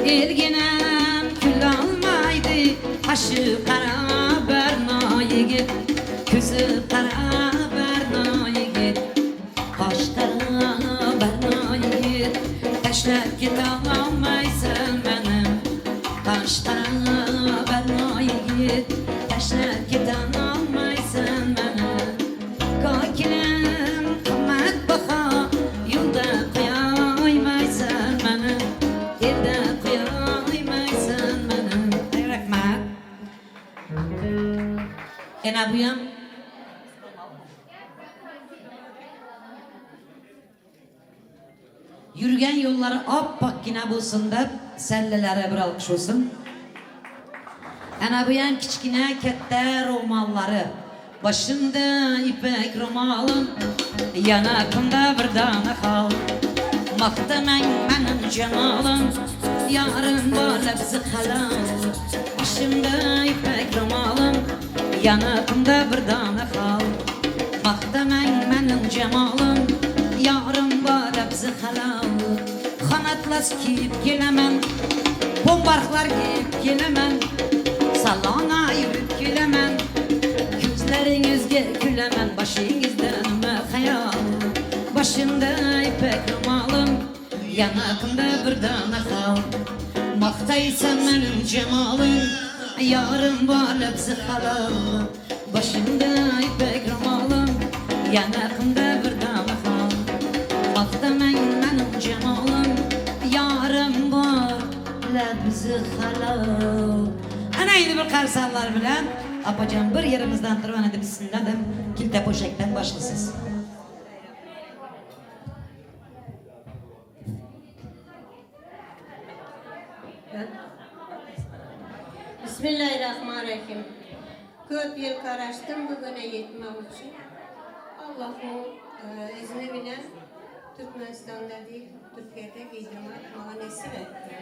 Elginem kül almaýdy, Gaşy gara berna ýigit, Közi gara berna ýigit, Gaş gara berna ýigit, Taşlap gidalmaýsan meni. Gaş gara berna ýigit, Taşlap gidalmaýsan meni. Kokilim gymmat baha, Ýolda goýaýmaýsan meni, Elde goýaýmaýsan meni. Ay rahmat. Ena buýam. Ýürgen ýollary apbakgina bolsun dep sellelere bir alkyş bolsun. Ana buýam kiçgine ketde romallary. Başymda ipek romalym, Ýanakymda bir dana hal. Magtamaň meniň jemalym, Ýarym bar lebzi halal. Başymda ipek romalym, Ýanakymda bir dana hal. Maqtamaň mening jamolim, Yorim bor labzi halol. Xon atlas kiyib kelaman, Pombarxlar kiyib kelaman, Salona yurib kelaman, Ko'zlaringizga kulaman, Boshingizda nima xayol? Boshimda ipak ro'molim, Yanaqimda bir dona xol. Maqtaysan mening jamolim, Yorim bor labzi halol. Boshimda ipak ro'molim, Yanaqimda bir dona xol. Maqtamang mening jamolim, Yorim bor labzi halol. Ana endi bir qarsallar bilan opajon bir yerimizdan turib ana bismillah deb kilta po'shakdan boshlaysiz. Bismillahirrahmanirrahim. Köp ýyl garaşdym bu güne ýetmek üçin. Allahyň izni bilen Türkmenistanda değil, Türkiye'de giydirmek maňa nesip etdi.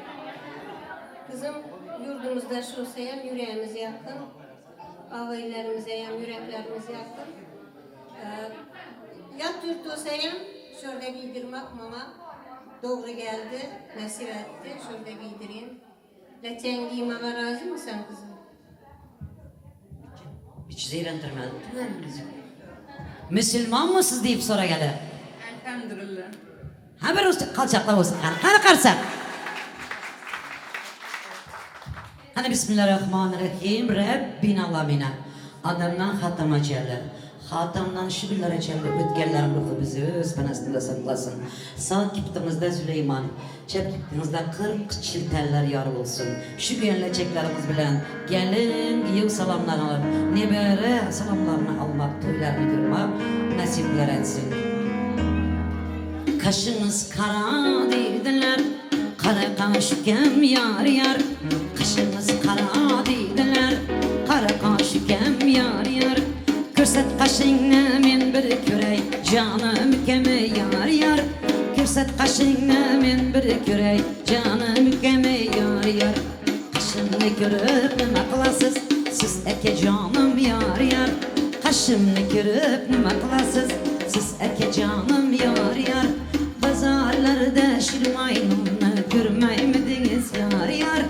Bizim ýurdumyzda şolsa hem ýüregimiz ýakyn, ağaylarymyza hem ýüreklerimiz ýakyn. Ýat ýurt bolsa hem şurada giydirmek maňa dogry geldi, nesip etdi, şurada giydireyim. Leçeň giymäge razy mı sen kızım? Hiç zeýrendirmedi. Musulmanmysyz diýip soraýaly. Elhamdülillah. Ha bir kalçaklap bolsun. Hany, hany karsak. Hany Bismillahirrahmanirrahim. Rabbin alamina. Adamdan Hatama çenli. Hatamdan şu günlere çenli ötkenlerin ruhu bizi öz penasında saklasın. Sağ kiptimizde Süleyman, çep kiptimizde 40 çilteller yar olsun. Şu geleceklerimiz bilen gelin giyiv salamlarını alıp, nebere salamlarını almak, toylarını kırmak nasipler etsin. Kaşınız kara dediler, kara kaş kem yar yar. Kaşınız kara dediler, kara kaş kem yar yar. Ko'rsat qashingni men bir ko'ray, jonim ukam yar yar. Ko'rsat qashingni men bir ko'ray, jonim ukam yar yar. Qashimni ko'rib nima qilasiz, siz akajonim yar yar. Qashimni ko'rib nima qilasiz, siz akajonim yar yar. Bozorlarda shirmaynonni ko'rmaymidingiz yar yar.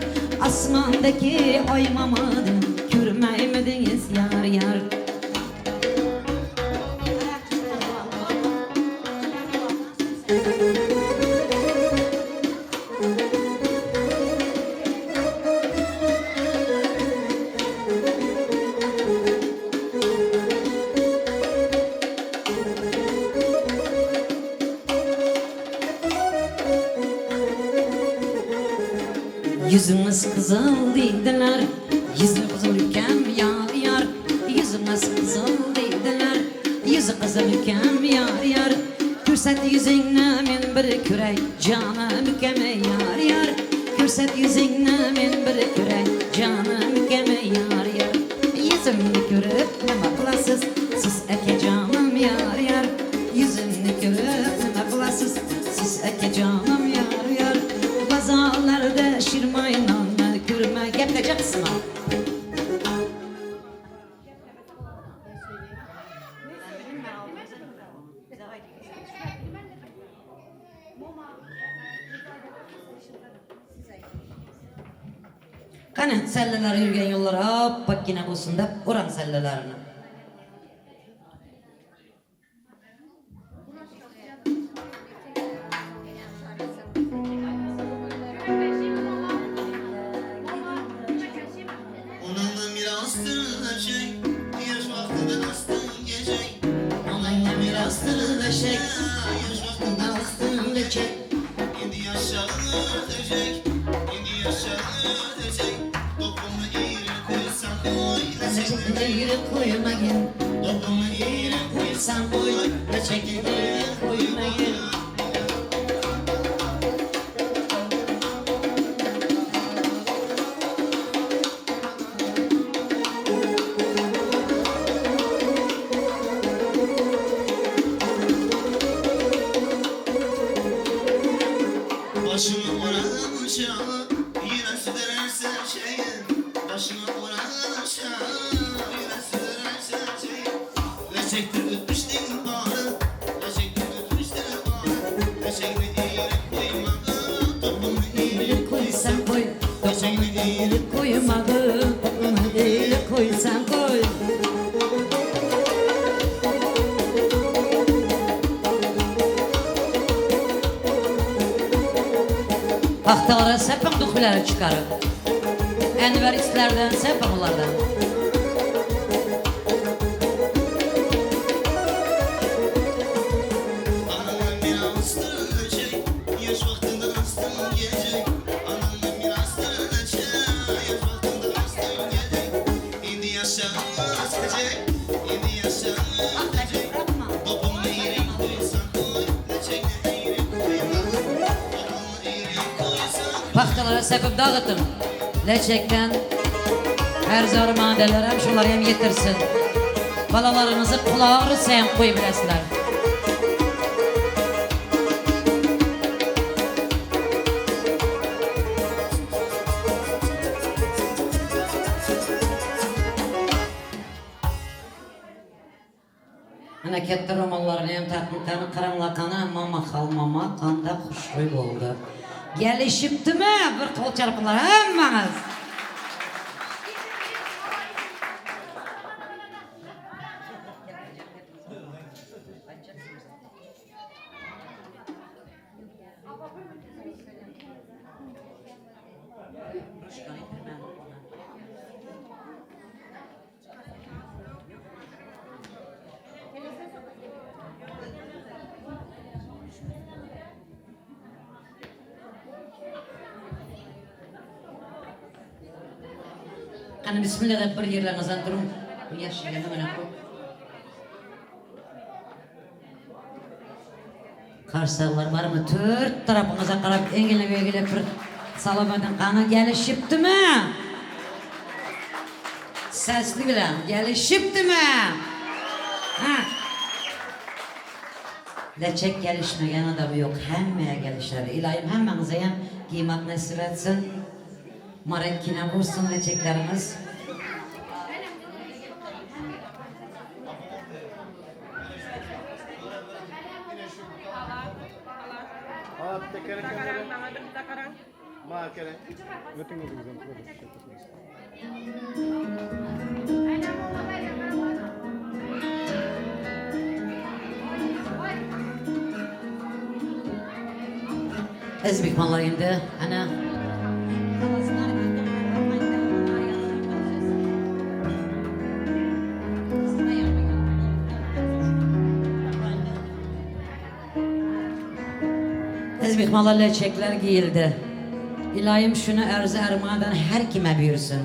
Osmondagi oy mamadin ko'rmaymidingiz yar yar. Yüzünüz kızıl dediler, yüzü kızıl ülkem yar yar. Yüzünüz kızıl dediler, yüzü kızıl ülkem yar yar. Ko'rsat yuzingni men bir ko'ray, jonim ukam yar yar. Ko'rsat yuzingni men bir ko'ray, jonim ukam yar yar. Yuzimni ko'rib nima qilasiz, siz akajonim yar yar. Yuzimni ko'rib nima qilasiz, siz akajonim yar yar. Bozorlarda shirmaynonni ko'rma, gaplaja qismi. Qani sallalar yurgan yo'llar oppoqqina bo'lsin deb o'ram sallalarini. Onunla mirastır leçek, yaş vaktinde astın gecek. Onunla mirastır leçek, Yaş vaktinde astın leçek. Indi yaşağını ötecek, indi yaşağını ötecek. Topumu eğri koysan koy, Leçekni eğri qo'ymagin, Topumu eğri qo'ysan qo'y, lechakni eğri qo'ymagin. Başımı oranın aşağı, yine sürerse şeyin. Başımı oranın aşağı, yine sürerse şeyin. Leçektir ötmüşler. Pagtalara sepiň duhilary çykaryp. Enwer islerden sepiň ulardan. Pagtalara sepip dagytyň. Leçekden her zor madeler hem şolar hem ýetirsin. Balalaryňyzy gulagy hem goýup bilersiler. Ana ketdi romanlaryny hem tapyň karaňlakana Mama hal mama kanda huşroý boldy. Gelişipdimi? Bir gol çarpyňlar hemmäňiz. Qani bismillah deb bir yerlaringizdan turing. Bu yashilganda mana bu. Qarsaqlar barmy? Tört tarapyňyza qarap egilip-egilip bir salam ediň. Qani gelişipdimi? Sesli bilen gelişipdimi? Ha. Leçek gelişmegen adam ýok, hemmeye gelişer. Ilayim hemmäňize hem giymak nesip etsin. Marekkine vursun leçeklerimiz. Aziz mehmonlar endi ana Aziz mehmonlar leçekler giyildi. Ilayim şunu arzu armadan her kime buyursun.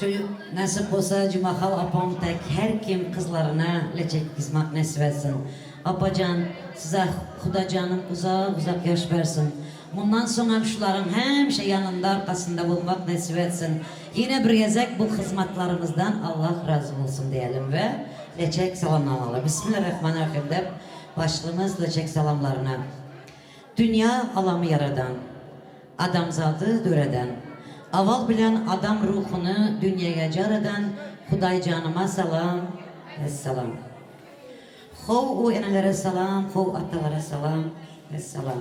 Şu nasip bolsa Cumahal apam tek her kim kızlarına leçek gizmak nasip etsin. Apacan size Xudacanım uzak uzak yaş versin. Bundan sonra şuların hemşe yanında arkasında bulmak nasip etsin. Yine bir gezek bu hizmetlerimizden Allah razı olsun diyelim ve leçek salamlamalı. Bismillahirrahmanirrahim dep başlığımız leçek salamlarına. Dünya alamı yaradan, adamzadı döreden, aval bilen adam ruhunu dünyaya caradan Huday canıma salam, esselam. Hov o enelere salam, hov atalara salam, esselam.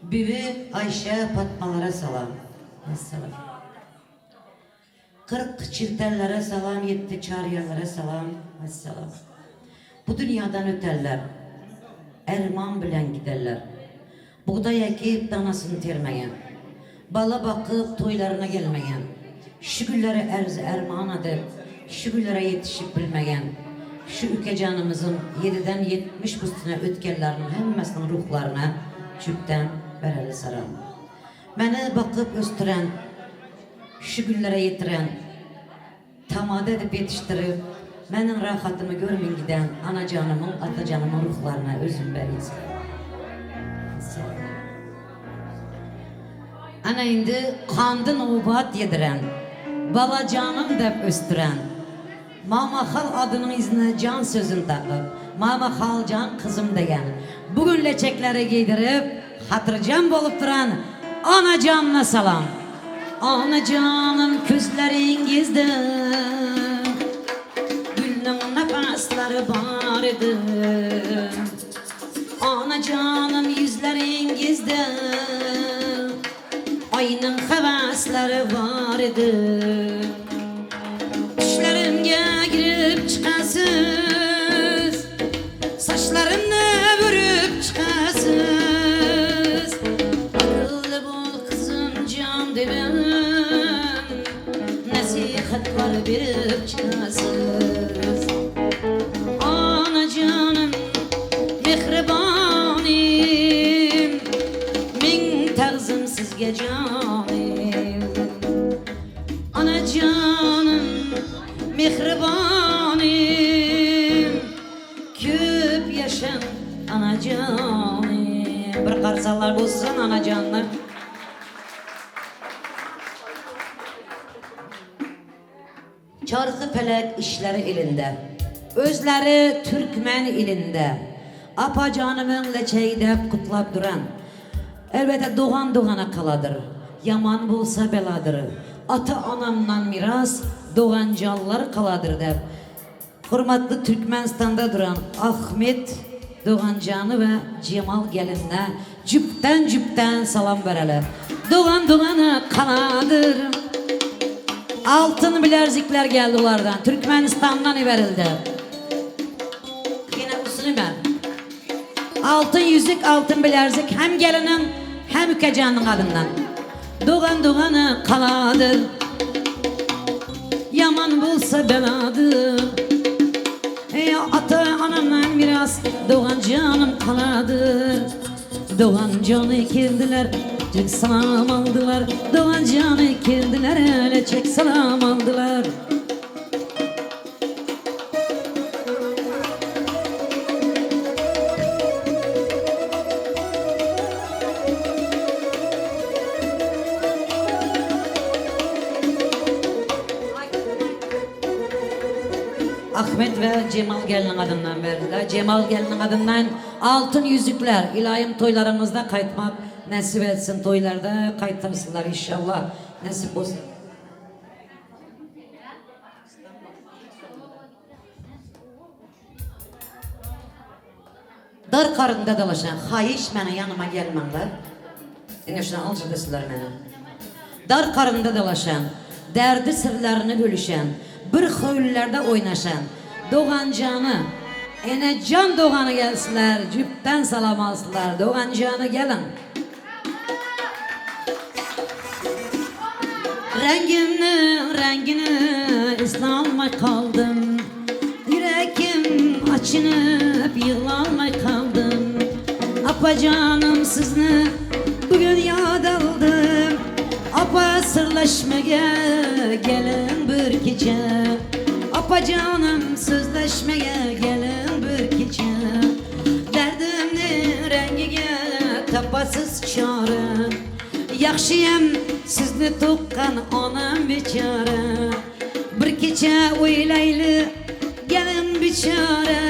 Bibi Ayşe Fatmalara salam, esselam. 40 çiltenlere salam, yetti çaryalara salam, esselam. Bu dünyadan öterler, erman bilen giderler. Buğday ekip danasını termeyen, bala bakıp toylarına gelmeyen, şu günlere erz erman edip, şu günlere yetişip bilmeyen, şu ülke canımızın 7'den 70 üstüne ötkenlerinin hemmesinin ruhlarına çüpten bereli saram. Beni bakıp östüren, şu günlere yetiren, tamada edip yetiştirip, benim rahatımı görmeyin giden ana canımın, ata canımın ruhlarına özüm bereyim. Ana indi qandı nobat yediren, bala canım dep östüren, Mama xal adının izine can sözünü takıp, Mama xal can kızım deyen, bugün leçekleri giydirip, hatırcan bolup duran ana canına salam. Ana canım közlerinizde, Gülün nefesleri var idi. Ana canım yüzlerinizde, Ayının havasları var idi. Düşlerimge girip çıkasız, Saçlarımni bürüp çıkasız. Akıllı bolup. özge janym. Anajanym, mehribanym, Köp ýaşaň anajanym. Bir garsallar bolsun anajanyna. Çarhy pelek işleri elinde. Özleri türkmen ilinde. Apajanymyň leçeýi dep gutlap duran. Elbetde dogan dogana kaladyr. Ýaman bolsa beladyr. Ata anamdan miras doganjanlar kaladyr dep. Hormatly Türkmenistanda duran Ahmet doganjany we Jemal gelinine jüpden jüpden salam bereli. Dogan dogana kaladyr. Altyn bilerzikler geldi olardan. Türkmenistandan iberildi. Ýene usulymy? Altyn ýüzük, altyn bilerzik hem geliniň, hem ükejanyň adyndan. Dogan dogana kaladyr. Ýaman bolsa beladyr. Eý ata anamdan miras dogan janym kaladyr. Dogan jany keldiler, jek salam aldylar. Dogan jany keldiler, leçek salam aldylar. Ahmet we Jemal gelniň adyndan berdiler. Jemal gelniň adyndan altyn ýüzükler. Ylaýym toýlaryňyzda gaýtmak nesip etsin. Toýlarda gaýtarsylar inşallah. Nesip bolsa. Dar garynda dalaşan haýyş meniň ýanyma gelmäňler. Ine şuna aljyradysylar meni. Dar garynda dalaşan, derdi syrlaryny bölüşen, bir höwlülerde oýnaşan doganjany, enejan dogany gelsinler, jüpden salam alsynlar, doganjany geliň. Reňgimniň reňgini eslalmaý galdym, Ýüregim açynyp ýyglalmaý galdym. Apajanym sizni bu gün ýat aldym, Apa syrlaşmaga geliň bir gije, Apajanym sözleşmege geliň bir gije. Derdimniň reňgige tapasyz çara, Ýagşyam sizni tukgan onam biçara. Bir gije oýlaýly geliň biçara,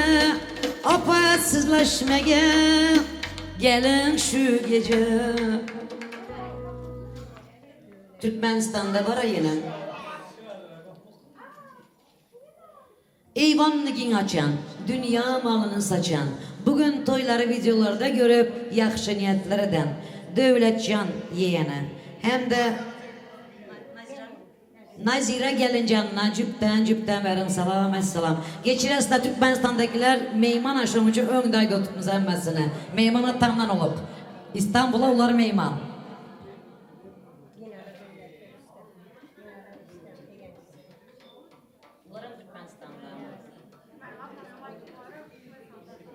Apa sözleşmege geliň şu gije. Türkmenistanda bar-a ýene. Eýwanyny giň açan, dünýä malyny saçan, bu gün toýlary wideolarda görüp ýagşy niýetler eden Döwletjan ýegene hem-de Nazira gelinjanyna jüpden jüpden beriň salam essalam. Geçiresda Türkmenistandakiler meýmana şoň üçin öňde aýdyp otupmyz hemmesine. Meýman ataňdan uluk. Istanbula ular meýman.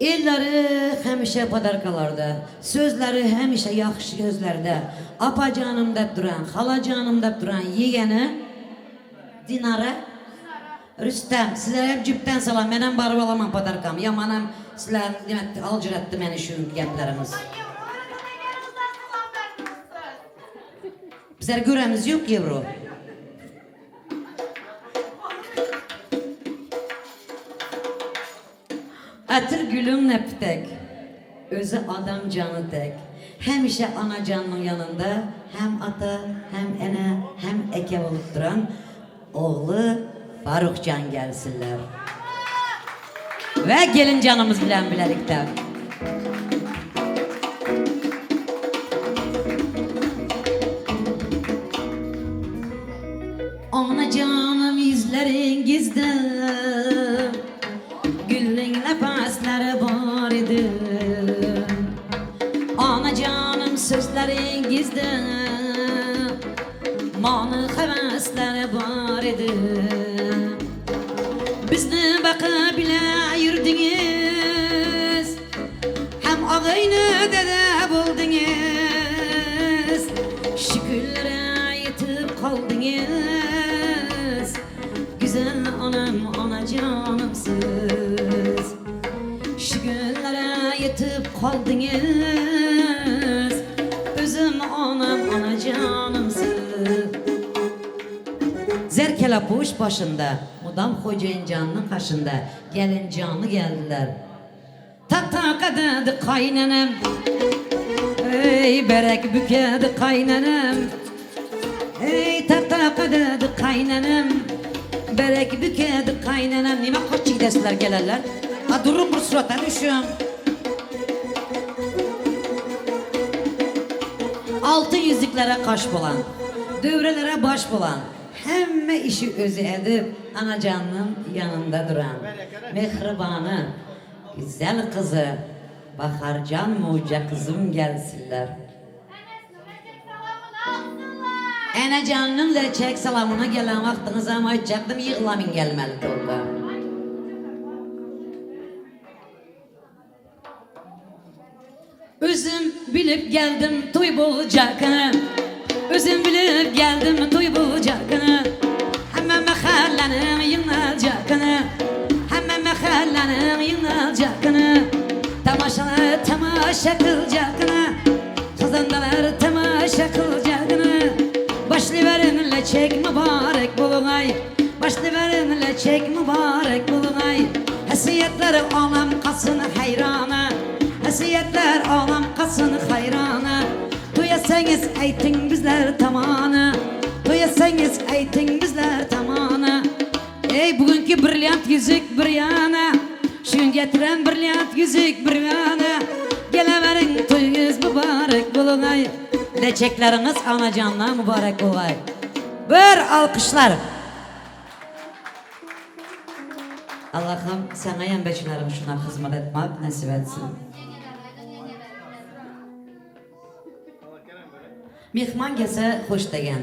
Elleri hemişe podarkalarda, sözleri hemişe ýagşy sözlerde, apajanym dep duran, halajanym dep duran ýegeni Dinara, Rüstem, sizlere hem jüpden salam, menem baryp alaman podarkamy, ýamanam sizler nätdi, aljyratdy meni şu gepleriňiz. Bizler göremiz ýok ýewro. Ätir gülüň nepitek, Özi adam jany tek. Hemişe ana janynyň ýanynda hem ata, hem ene, hem eke bolup duran ogly Farukjan gelsinler. We gelin janymyz bilen bilelikde. Ana janym ýüzleriňizde Gülüň nepesleri bar idi. Ana janym sözleriňizde Many höwesleri bar idi. Bizni bakyp bile ýürdüňiz, Hem agayny dede bolduňyz. qaldınız. Güzel anam, anacanım siz. Şu günlere yetip qaldınız. Özüm anam, anacanım siz. Zer kelapuş başında, mudam Hocayıncan'nıñ qaşında gelincanı geldiler. Tak-tak ededi qaynenem, Ey, berek bükedi qaynenem. Ey, tak-tak ededi qaynenem, Berek bükedi qaynenem. Nime qaçıp gidesizler gelenler? A durun bir surata düşün. Altın yüzüklere qaş bolan, Dövrelere baş bolan. Hemme işi özü edip, anacanınıñ yanında duran, mehribanı, güzel qızı Baharcan Muca qızım gelsinler. Enecanınıñ leçek salamına gelen vaqtıñız am aytacaqtım, yığlamin gelmeli tolka. Özüm bilip geldim toy bolacaqını, Özüm bilip geldim toy bolacaqını, Hemme mahalleniñ yıgnalacaqını, Hemme mahalleniñ yıgnalacaqını, Tamaşalar tamaşa qılacaqını, Sazandalar tamaşa qılacaqını, Başlayberin leçek mübarek bolğay, Başlayberin leçek mübarek bolğay, Hesiyetler alem qalsın hayrana, Hesiyetler alem qalsın hayrana, Toy etseñiz aytıñ bizler tamanı, Toy etseñiz aytıñ bizler tamanı. Ey, bugünki brilliant yüzük bir yana, Şu gün getiren brilliant yüzük bir yana, Keleveriñ toyuñız mübarek bolğay, Leçekleriñiz anacanlar mübarek bolğay. Bir alqışlar! Allahım, saña yanbaşılarım şuna hızmet etmek nasip etsin. Mehman kelse hoş degen,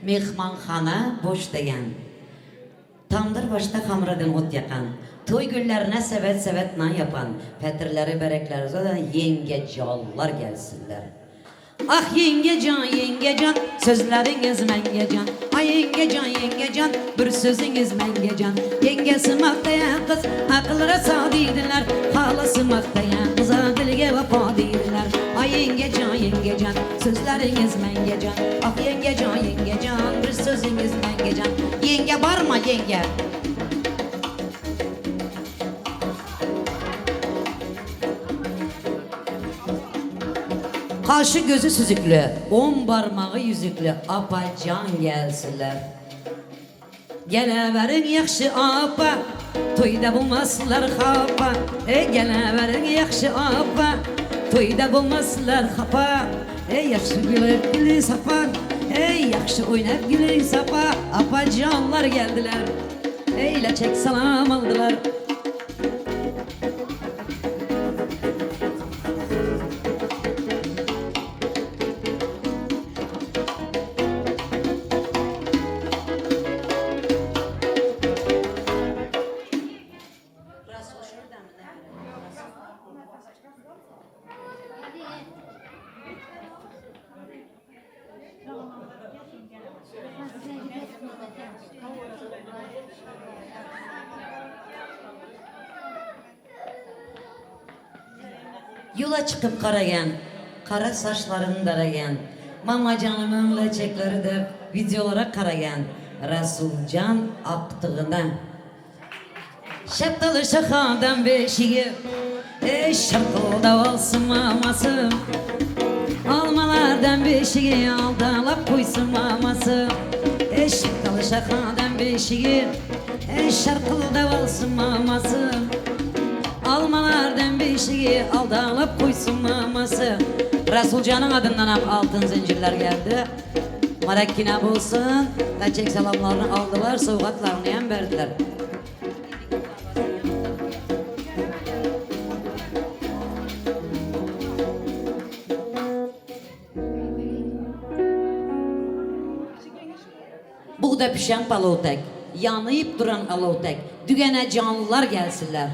mehmanhana boş degen. Tandır başta hamırdan ot yaqan, toy günlerine sebet-sebet nan yapan, petirleri, berekleri zaten yengecanlar gelsinler. Ah, yengecan, yengecan, sözleriñiz mengecan, Ah, yengecan, yengecan, bir sözüñiz mengecan. Yengesi maqtayan qız, aqıl rasa deydiler, Halası maqtayan qız, dilge vefa deydiler. Ah, yengecan, yengecan, sözleriñiz mengecan, Ah, yengecan, yengecan, bir sözüñiz mengecan. Yenge barmı, yenge? Qaşı-közü süzükli, on barmağı yüzükli apacan gelsinler. Keleveriñ, yahşı apa, toyda bolmasınlar hapa. Ey, keleveriñ, yahşı apa, toyda bolmasınlar hapa. Ey, yahşı gülip gülüñ sapa, ey, yahşı oynap gülüñ sapa. Apacanlar geldiler, ey, leçek salam aldılar. Yola çykyp garaýan, Gara saçlaryn daraýan, Mamajanymyň leçekleri dek wideolara garaýan Rasuljan akdygyna. Şapdaly şahadan beşigi, Eý, şarkyldap alsyn mamasy. Almalardan beşigi aldalap goýsun mamasy. Eý, şapdaly şahadan beşigi, Eý, şarkyldap alsyn mamasy. Almalardan beşigi aldalap goýsun mamasy. Rasuljanyň adyndanam altyn zynjyrlar geldi. Marakkina bolsun. Leçek salamlaryny aldylar, sowgatlaryny hem berdiler. Bugda pişen palaw tek, Ýanyp duran alaw tek, Dügene janlar gelsinler.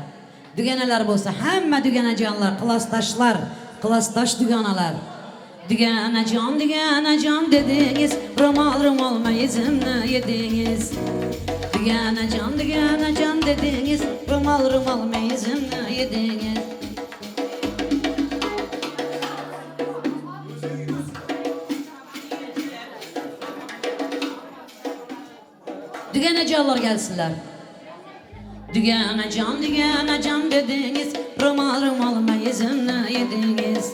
Dügeneler bolsa hemme dügene janlar, klasdaşlar, klasdaş düganalar. Dügäne jan, dügäne jan dediňiz, Romal romal meýzimni ýediňiz. Dügäne jan, dügäne jan dediňiz, Romal romal meýzimni ýediňiz. Dügäne janlar gelsinler. Dügäne jan, dügäne jan dediňiz, Romal romal meýzimni ýediňiz.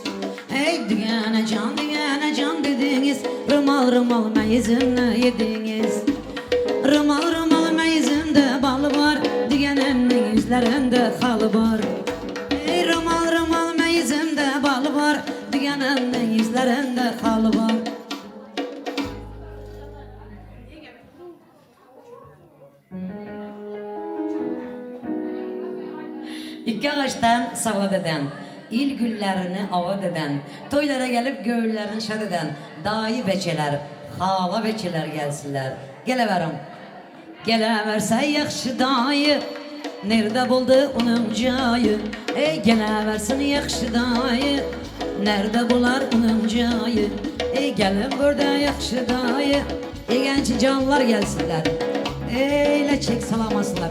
Eý, dügäne jan, dügäne jan dediňiz, Romal romal meýzimni ýediňiz. Romal romal meýzimde bal bar, Dügänemniň ýüzlerinde hal bar. Eý, romal romal meýzimde bal bar, Dügänemniň ýüzlerinde hal bar. Ikki agaçdan sabat eden, Il güllerini abat eden, Toýlara gelip göwünlerini şat eden Daýy beçeler, hala beçeler gelsinler. Geleweriň. Gelewerse ýagşy daýy, Nirde boldy onuň jaýy? Eý, gelewersin ýagşy daýy, Nirde bolar onuň jaýy? Eý, gelin görde ýagşy daýy, Egençi janlar gelsinler. Eýle çek salamasynlar.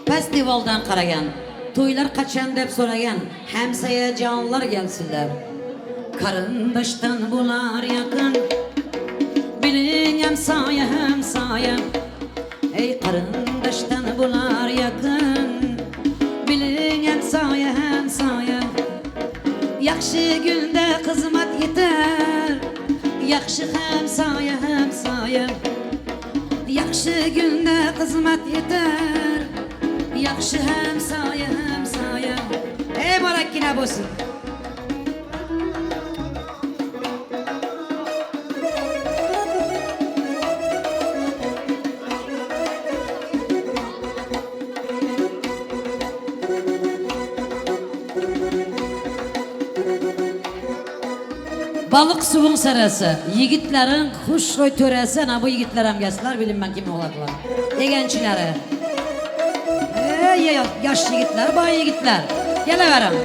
Pes diwaldan garaýan, Toýlar kaçan dep soraýan, Hemsaýa janlar gelsinler. Garyndaşdan bolar ýakyn, Biliň hemsaýa hemsaýa. Eý garyndaşdan bolar ýakyn, Biliň hemsaýa hemsaýa. Ýagşy günde hyzmat ýeter, Ýagşy hemsaýa hemsaýa. Ýagşy günde hyzmat ýeter, Ýagşy hemsaýa hemsaýa. Eý barakgina bolsun. Balyk suwuň seresi, ýigitleriň huşroý töresi, ana bu ýigitlerem gelsinler, bilinmän kim boladylar. Egençileri. Eý, ýaş ýigitler, baý ýigitler. Geleweriň.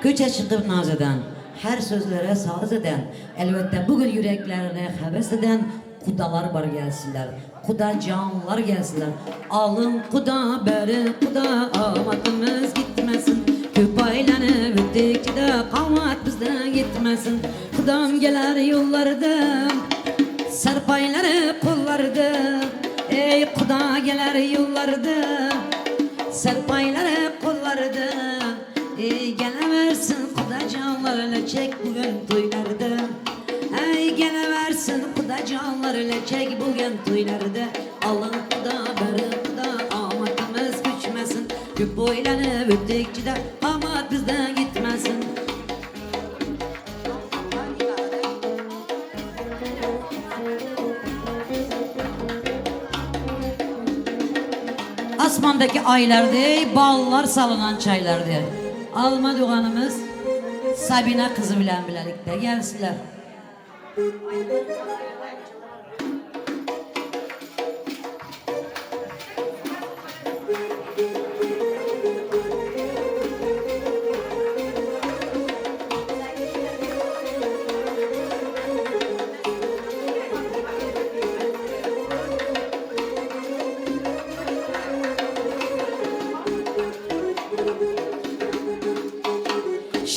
Köçe çykyp naz eden, her sözlere saz eden, elbetde bu gün ýüreklerine höwes eden gudalar bar gelsinler, guda janlar gelsinler. Alyň guda, beriň guda, amatymyz gitmesin. Köp aýlanyp ötdik juda, kamat bizden gitmesin. Gudam geler ýollarda, serpaýlary gollarda. Eý, guda geler ýollarda, serpaýlary gollarda. Eý, gelewersin gudajanlar, leçek bu gün toýlarda. Eý, gelewersin gudajanlar, leçek bu gün toýlarda. Alyň guda, beriň guda, amatymyz güçmesin. Köp oýlanyp ötdik juda, amat bizden gitmesin. Asmandaky aýlar deý, ballar salynan çaýlar deý. Alma doganymyz Sabina kyzy bilen bilelikde gelsinler.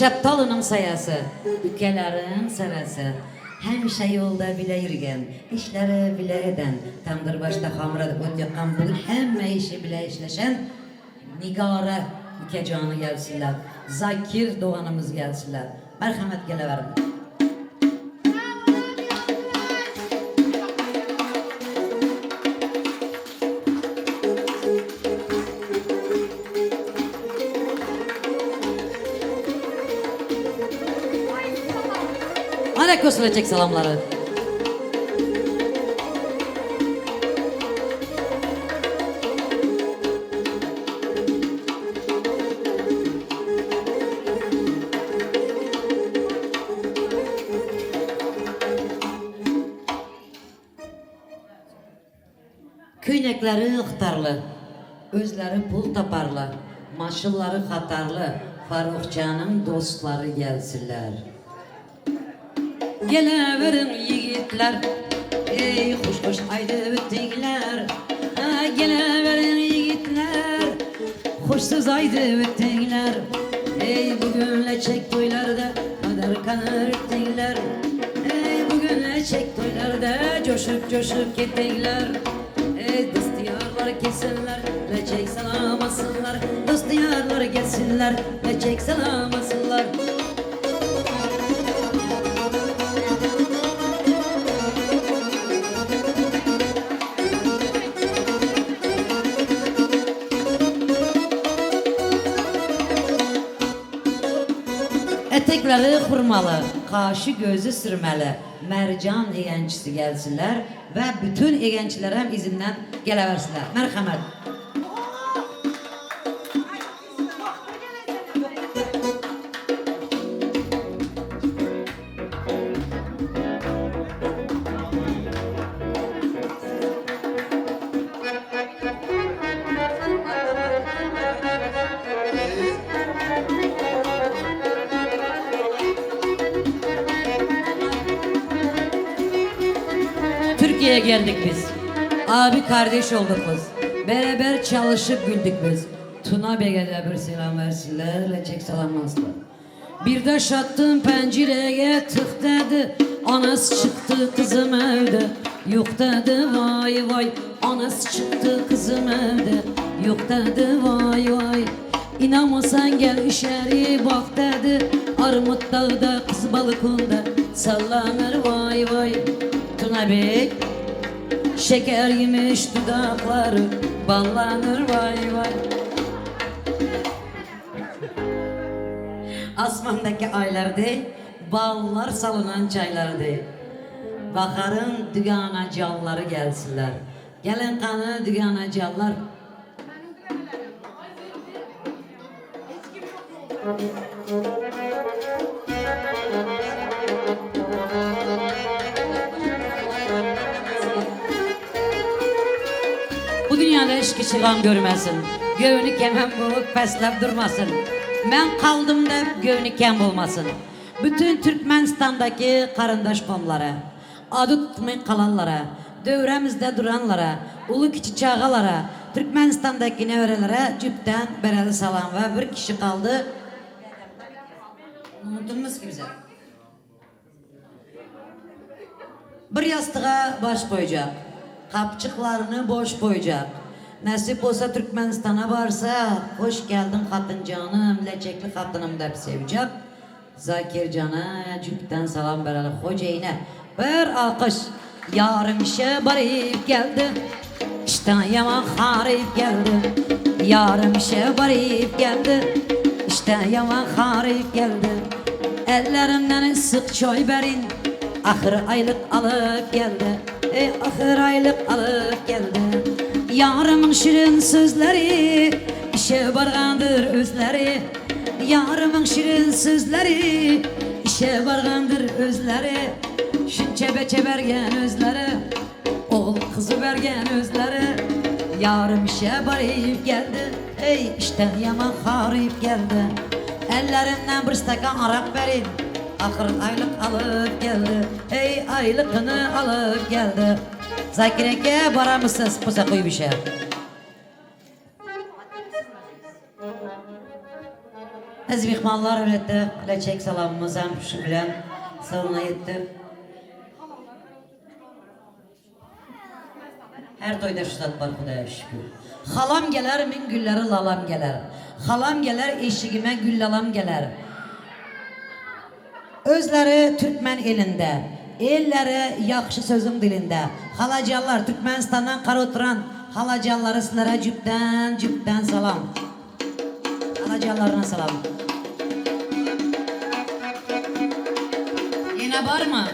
Şetdalynyň saýasy, Ükeleriň seresi. Hemişe ýolda bile ýürgen, işleri bile eden, tamdyr başda hamyr edip ot ýakan, bu gün hemme işi bile işleşen Nigara ükejany gelsinler, Zakir doganymyz gelsinler. Merhemet geleweriň. Mübarek olsun leçek salamları. Köýnekleri ygtarly, özleri pul taparly, maşynlary hatarly Farruhjanyň dostlary gelsinler. Geleweriň ýigitler, eý hoş-hoş aýdyp ötdiňler, Geleweriň ýigitler, hoş söz aýdyp ötdiňler, Eý bu gün leçek toýlarda padarkany ötdiňler, Eý bu gün leçek toýlarda joşup-joşup gitdiňler, Eý dost-ýarlar gelsinler, leçek salam alsynlar, Dost-ýarlar gelsinler, leçek salam alsynlar. Etekleri hurmaly, kaşy gözi sürmeli Merjan egençisi gelsinler we bütün egençilerem izinden gelewersinler. Merhamet. Türkiye'ye geldik biz. Abi kardeş olduk biz. Beraber çalışıp güldük biz. Tuna Bey'e de bir selam versinler, leçek salamlansınlar. Bir taş attım pencereye tık dedi Anası çıktı kızım evde yok dedi vay vay Anası çıktı kızım evde yok dedi vay vay İnanmasan gel içeri bak dedi Armut dağda kız balkonda sallanır vay vay Tuna Bey Şeker yemiş dudakları ballanır vay vay. Asmandaki aylar değil, ballar salınan çaylar değil. Baharın dügana canları gelsinler. Gelin kanı dügana canlar. Bu dünyada hiç kişi gam görmesin. Göwnü kemem bolup pesläp durmasyn. Men kaldym dep göwni kem bolmasyn. Bütün Türkmenistandaky garyndaş komlara, ady tutmay kalanlara, döwrämizde duranlara, uly kiçi çagalara, Türkmenistandaky neberelere jüpden bereli salam we bir kişi kaldy. Unutulmaz ki bize. Bir ýassyga baş goýjak. Gapjyklaryny boş goýjak. Nesip bolsa Türkmenistana barsa, hoş geldiň hatyn janym, leçekli hatynym dep sewjek. Zakirjana jüpden salam bereli hojaýyna bir alkyş. Ýarym işe baryp geldi, Işden ýaman haryp geldi. Ýarym işe baryp geldi, Işden ýaman haryp geldi. Ellerimden ysyk çoý berin, Ahyr aýlyk alyp geldi. Eý, ahyr aýlyk alyp geldi. Ýarymyň şirin sözleri, Işe bargandyr özleri. Ýarymyň şirin sözleri, Işe bargandyr özleri. Şunça beçe bergen özleri, Ogul kyzy bergen özleri. Ýarym işe baryp geldi, Eý, işden ýaman haryp geldi. Ellerinden bir stakan arak berin, Ahyr aýlyk alyp geldi, Eý, aýlykyny alyp geldi. Zakir eke, baramysyz pusa guýup işe? Aziz myhmanlar elbetde bileçek salamymyz hem şu bilen soňuna ýetdi. Her toýda şu zat bar Hudaýa şükür. Halam geler min gülleri lalam geler. Halam geler eşigime güllalam geler. Özleri türkmen elinde, elleri ýagşy sözüň dilinde. Halajanlar Türkmenistandan kara oturan halajanlara sizlere jüpden jüpden salam. Halajanlaryna salam. Ýene barmy?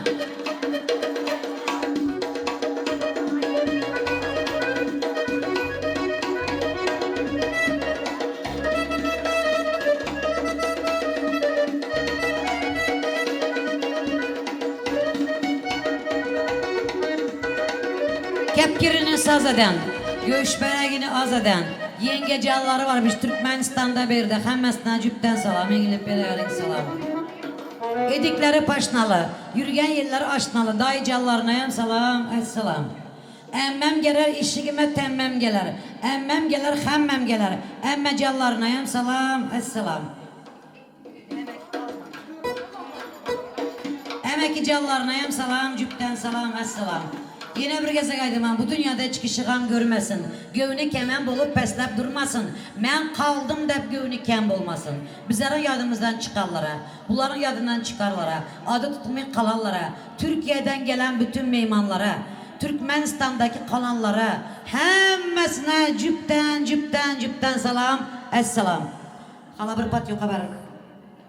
Kepgirini saz eden, göğüşberegini az eden, yengecanları varmış Türkmenistan'da bir de hemmesine cüpten salam, eňilip bereriň salam. Edikleri paşnaly, ýürgen ýerleri aşnaly, daýyjanlarynaýam salam, esselam. Ämmem geler, işigime temmem geler, ämmem geler, hemmem geler, ämmejanlarynaýam salam, esselam. Ämekijanlarynaýam salam, jüpden salam, esselam. Ýene bir gezek aýdaman, bu dünýäde hiç kişi gam görmesin, göwni kemem bolup pesläp durmasyn, men kaldym dep göwni kem bolmasyn. Bizleriň ýadymyzdan çykanlara, bularyň ýadyndan çykarlara, ady tutulmyk kalanlara, Türkiýeden gelen bütün meýmanlara, Türkmenistandaky kalanlara hemmesine jüpden jüpden jüpden salam, esselam. Hala bir pat ýoka bar.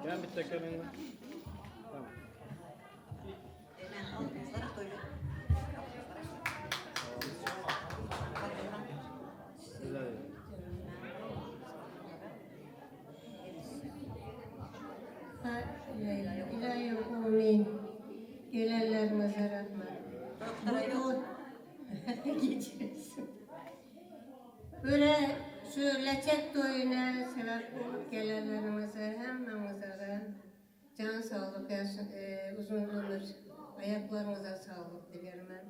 Gel bitte kelin. Ilahi amin. Gelenlerimize rahmet. Bu geçirsin. Böyle şu leçek toyuna sebep olup gelenlerimize hemmemize de can sağlık, e, uzun ömür, ayaklarınıza sağlık dilerim ben.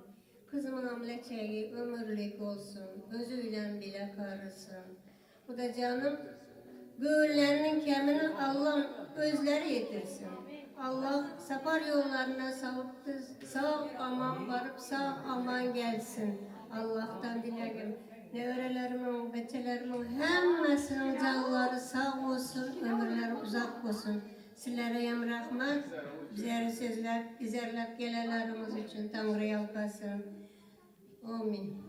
Kızımın leçeği ömürlük olsun, özüyle bile karısın. Bu da canım göğüllerinin kemini Allah özleri yetirsin. Allah safar yollarına salıptı, sağ aman varıp sağ aman gelsin. Allah'tan dilerim. Nevrelerimin, beçelerimin hemmesinin canları sağ olsun, ömürleri uzak olsun. Sizlere hem rahmet, bizleri sözler, izerlep gelenlerimiz için Tanrı yalkasın. Amin.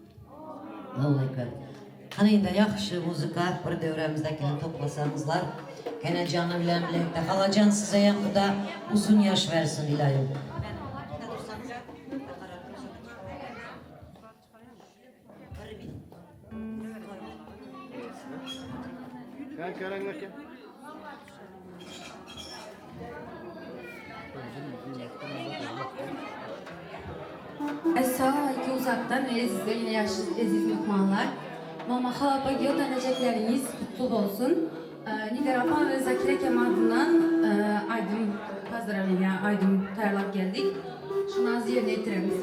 Allahu Ekber. Qani indi yaxşı muzıka bir dövrəmizdəkini toplasanızlar. Gene canı bilen birlikte. Halacan size hem bu da uzun yaş versin ilahim. Esselamu uzaktan ve ezizler, yine yaşlı eziz mehmanlar. Mama Halapa yıl kutlu olsun. Ee, Nigar Apa ve Zakire Kemal adından e, aydın pozdravleniya, aydın tayarlap geldik. Şunu az yerine yetiremiz.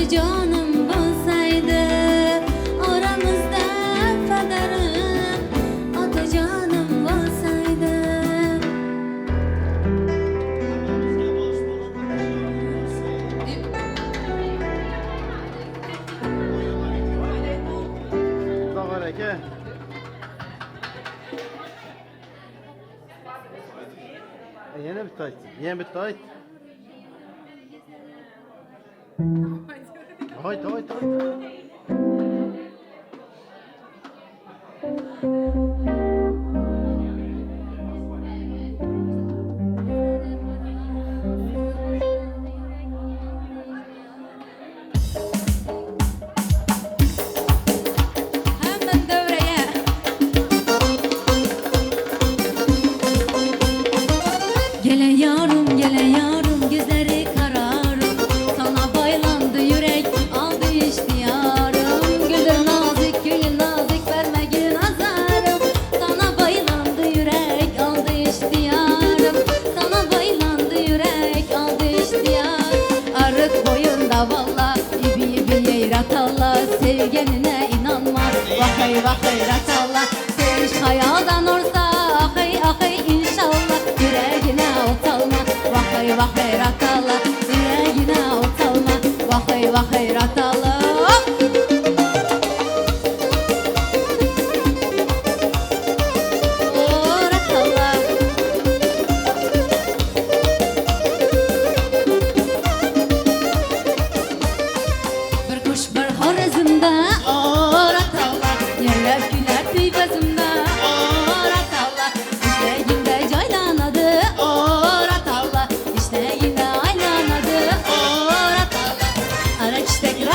Otajonim bolsaydy Aramyzda padarym Otajonim bolsaydy. Ýene bitti aýt. Ýene bitti aýt. Aýt, aýt, aýt. Hemen döwreye. Gele yarım gele yarım gözleri kararım Sana baylandı yürek aldı ihtiyarım Güldür nazik gül nazik verme gün azarım Sana baylandı yürek aldı ihtiyarım Sana baylandı yürek aldı ihtiyar Arık boyunda valla ibi ibi yeyratalla Sevgenine inanma vahey vahey ratalla Seviş hayaldan orsa ahey ahey inşallah Yüreğine ot alma vahey vahey ratalla Yüreğine ot alma vahey vahey ratalla Oh, ratalla. Bir kuş bir horozumda oratalla Yerler güler peyvazımda oratalla İşleyinde caylanadı oratalla İşleyinde aylanadı oratalla Ara çiçek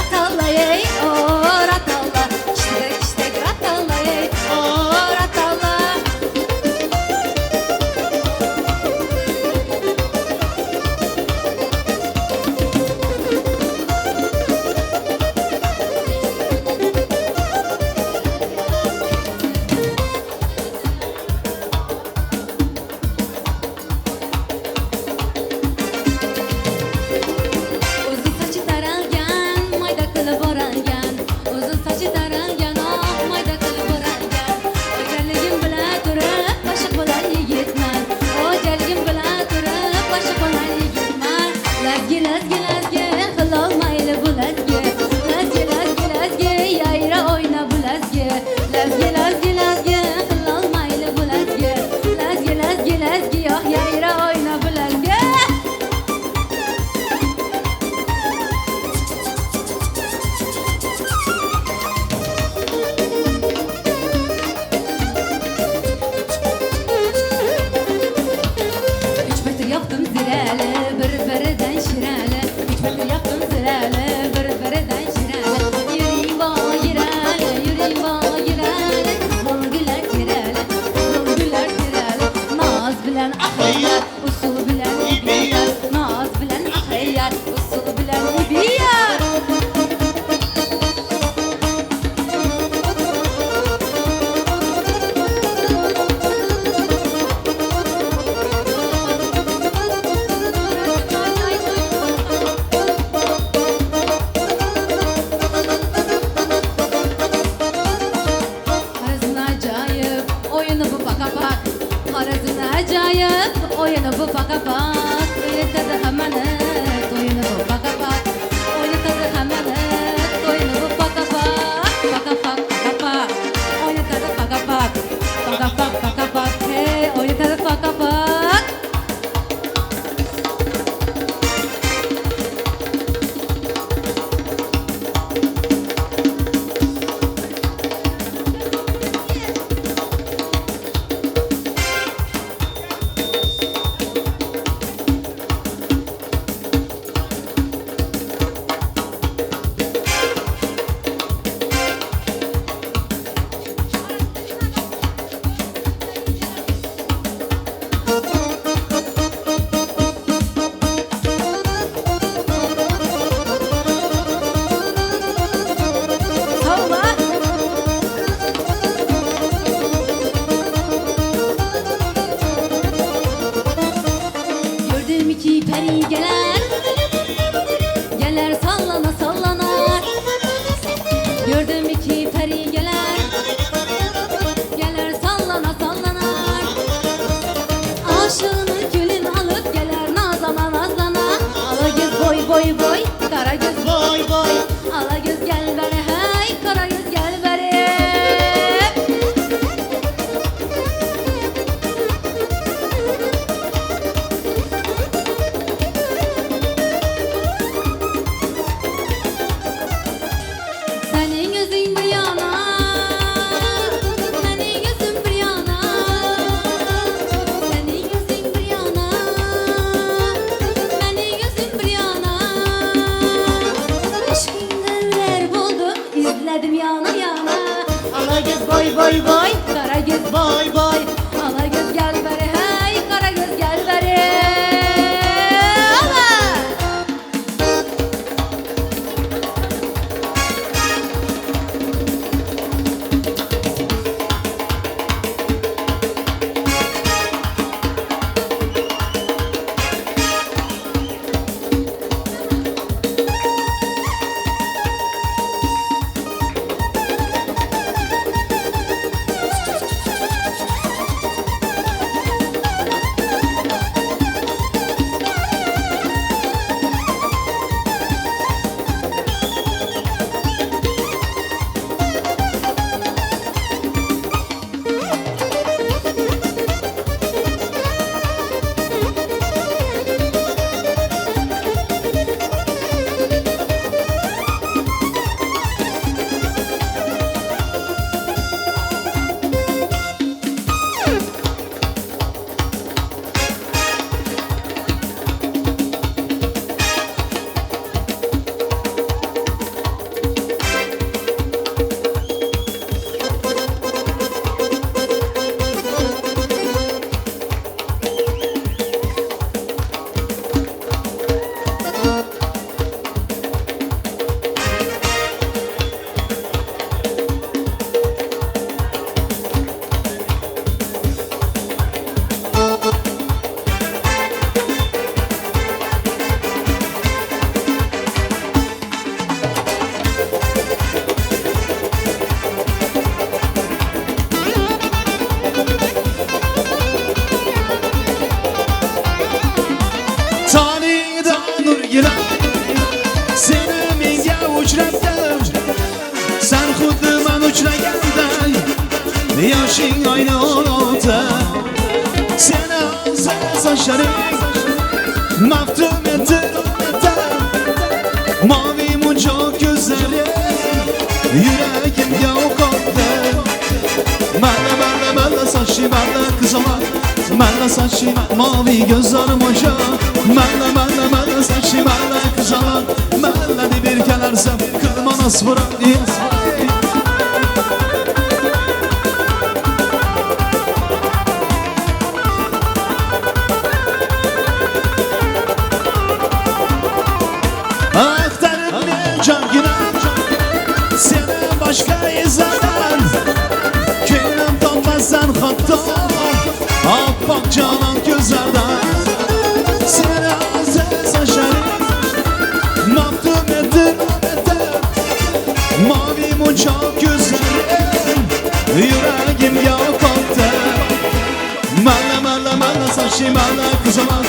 Sevgilim Seni menga uchratdim San xuddi man uchraganday Yoshing oyna 16 Seni olsa sochlaring Maftun etdi Mavi munchoq ko'zlaring Yuragimga o'q otdi Malla malla malla sochli malla qizaloq Malla sochli mavi gözlerim hoca Malla malla malla sochli malla qizaloq Malla deb erkalarsam qilma noz firoq Aktarıp men jongina Seni başka izlemem Ko'nglim topmazsan hatto Oppoq jonon ko'zlardan Seni aziz sochlaring Maftun etdi Mavi munchoq ko'zlaring Yuragimga o'q otdi Malla malla malla sochli malla qizaloq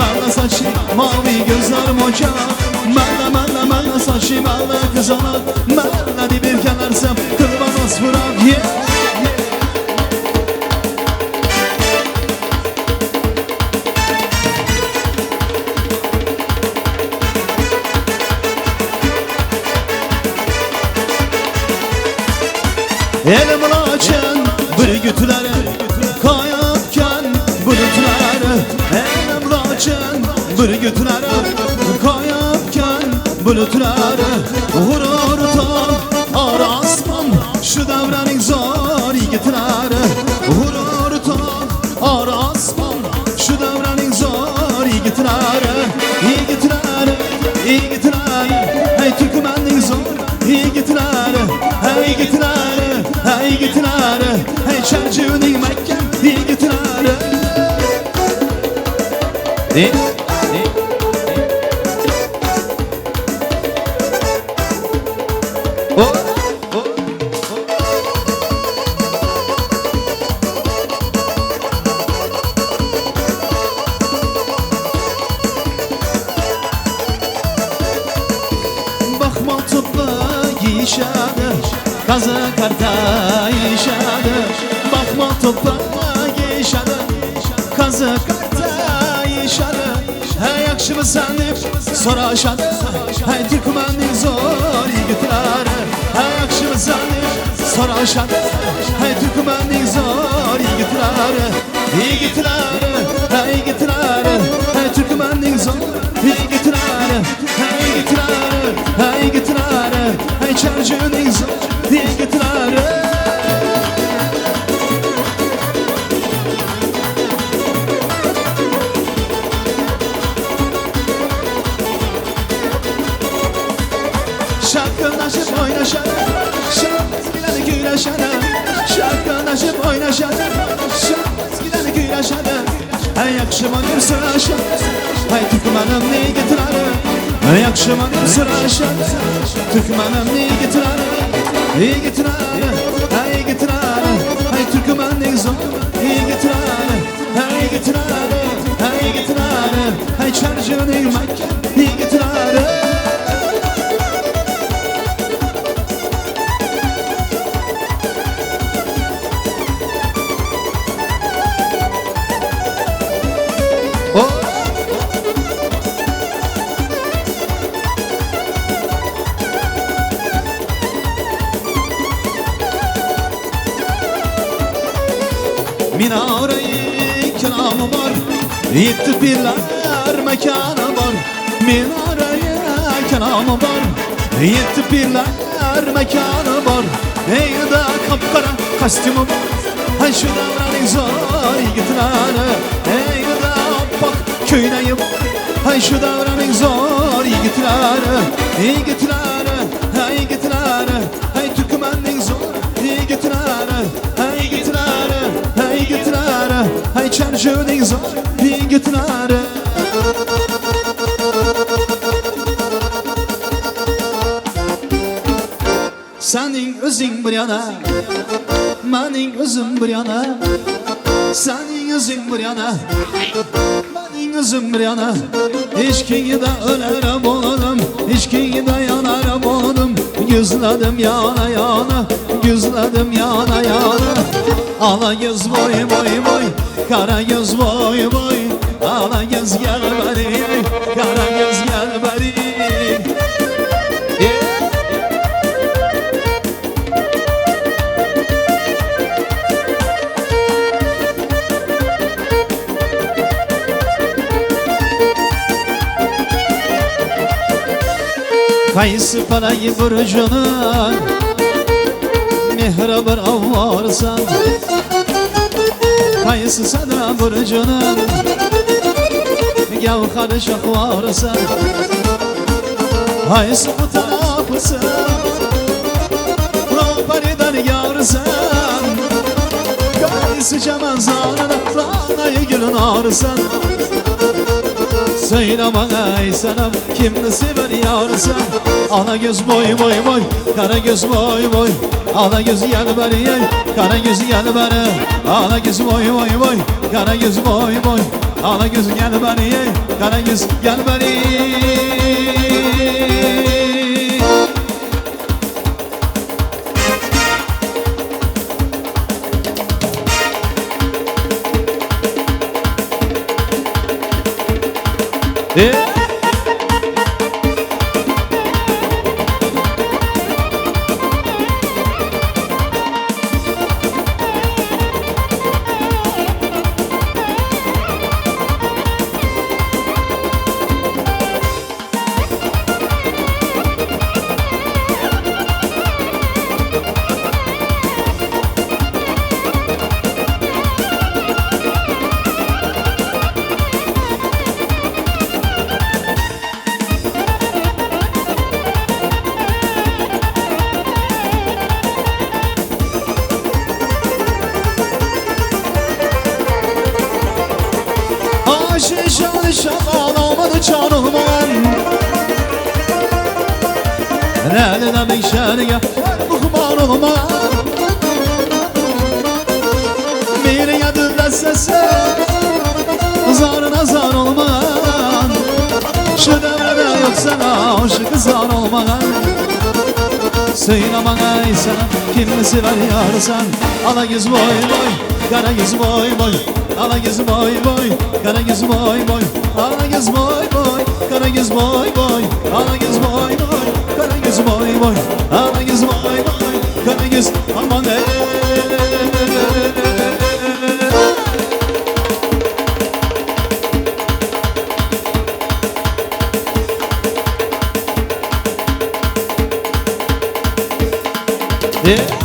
Malla sochli mavi gözlerim hoca Malla malla malla sochli malla qizaloq Malla deb erkalarsam qilma noz firoq yeah. Elim laçın bürgütleri Kayapken bulutları Elim laçın bürgütleri Kayapken bulutları Gurur tam ar asman Şu davraning zor yigitlari Gurur tam ar asman Şu davraning zor yigitlari Yigitlari, yigitlari Hey Türkmenning zor yigitlari Hey yigitlari, hey yigitlari Hey Charjuning mahkam yigitlari E, e. Oh, oh, Baxmal to'ppa giyishadi Qazi qartayishadi Baxmal to'ppa giyishadi Qazi qartayishadi Hey yaxshimisan deb so'rashadi Hey turkmanning zo'r yigitlari Hey yaxshimisan deb so'rashadi Hey turkmanning zo'r yigitlari Yigitlari, hey yigitlari Hey turkmanning zo'r yigitlari Hey yigitlari, hey yigitlari Hey Charjuning zo'r yigitlari Şarkılaşıp oynaşalım Şarkı güleşelim Şarkılaşıp oynaşalım Şarkı güleşelim Hey yakşıma bir sıraşalım Hey Türkmenim yigitlari Hey yakşıma bir sıraşalım Türkmenim yigitlari Yigitlari Hey yigitlari Hey Türkmenin zor yigitlari Hey yigitlari Hey yigitlari Hey Charjuning mahkam yigitlari Oh! Minare-i kiramı var Yetti pirler mekanı var Minare-i kelamı var Yetti pirler mekanı var Eyda kapkara kostümü var Hay şu davranın zor yigitlari Eyda oppoq ko'ylagi bor Hay shu davraning zo'r yigitlari Yigitlari, hay yigitlari Hay turkmanning zo'r yigitlari Hay yigitlari, hay yigitlari Hay Charjuning zo'r yigitlari Sening o'zing bir yana Mening o'zim bir yana Sening o'zing bir yana Mening. Özüm bir yana Eşkingde öler boldum Eşkingde yanar boldum Gözledim yana yana Gözledim yana yana. Ala göz boy boy boy Kara göz boy boy. Ala göz gel beri Kara göz gel beri Qaysi parayı burcunun Mehri bir avvarsan Qaysi sada burcunun Gavhar şahvarsan Qaysi bu tarafısın Ropariden yarsan Qaysi çamanzarına Ranayı gülün arsan Söyle bana ey sanam kimni sever yarsan Ala göz boy boy boy Kara göz boy boy. Ala göz gel beri Kara göz gel beri Ala göz boy boy boy Kara göz boy boy. Ala göz gel beri Kara göz gel beri Yeah. Lale Muhmar olma. Bir yadında sese Zarına zar olman Şu devrede yoksa aşık zar olman Söyle bana ey sana kimi sever yarsan Ala göz boy boy kara göz boy boy. Ala göz boy boy kara göz boy boy. Ala göz boy boy kara göz boy boy. Ala göz boy boy kara göz boy boy. Ala göz boy boy kara göz aman ey. Yeah.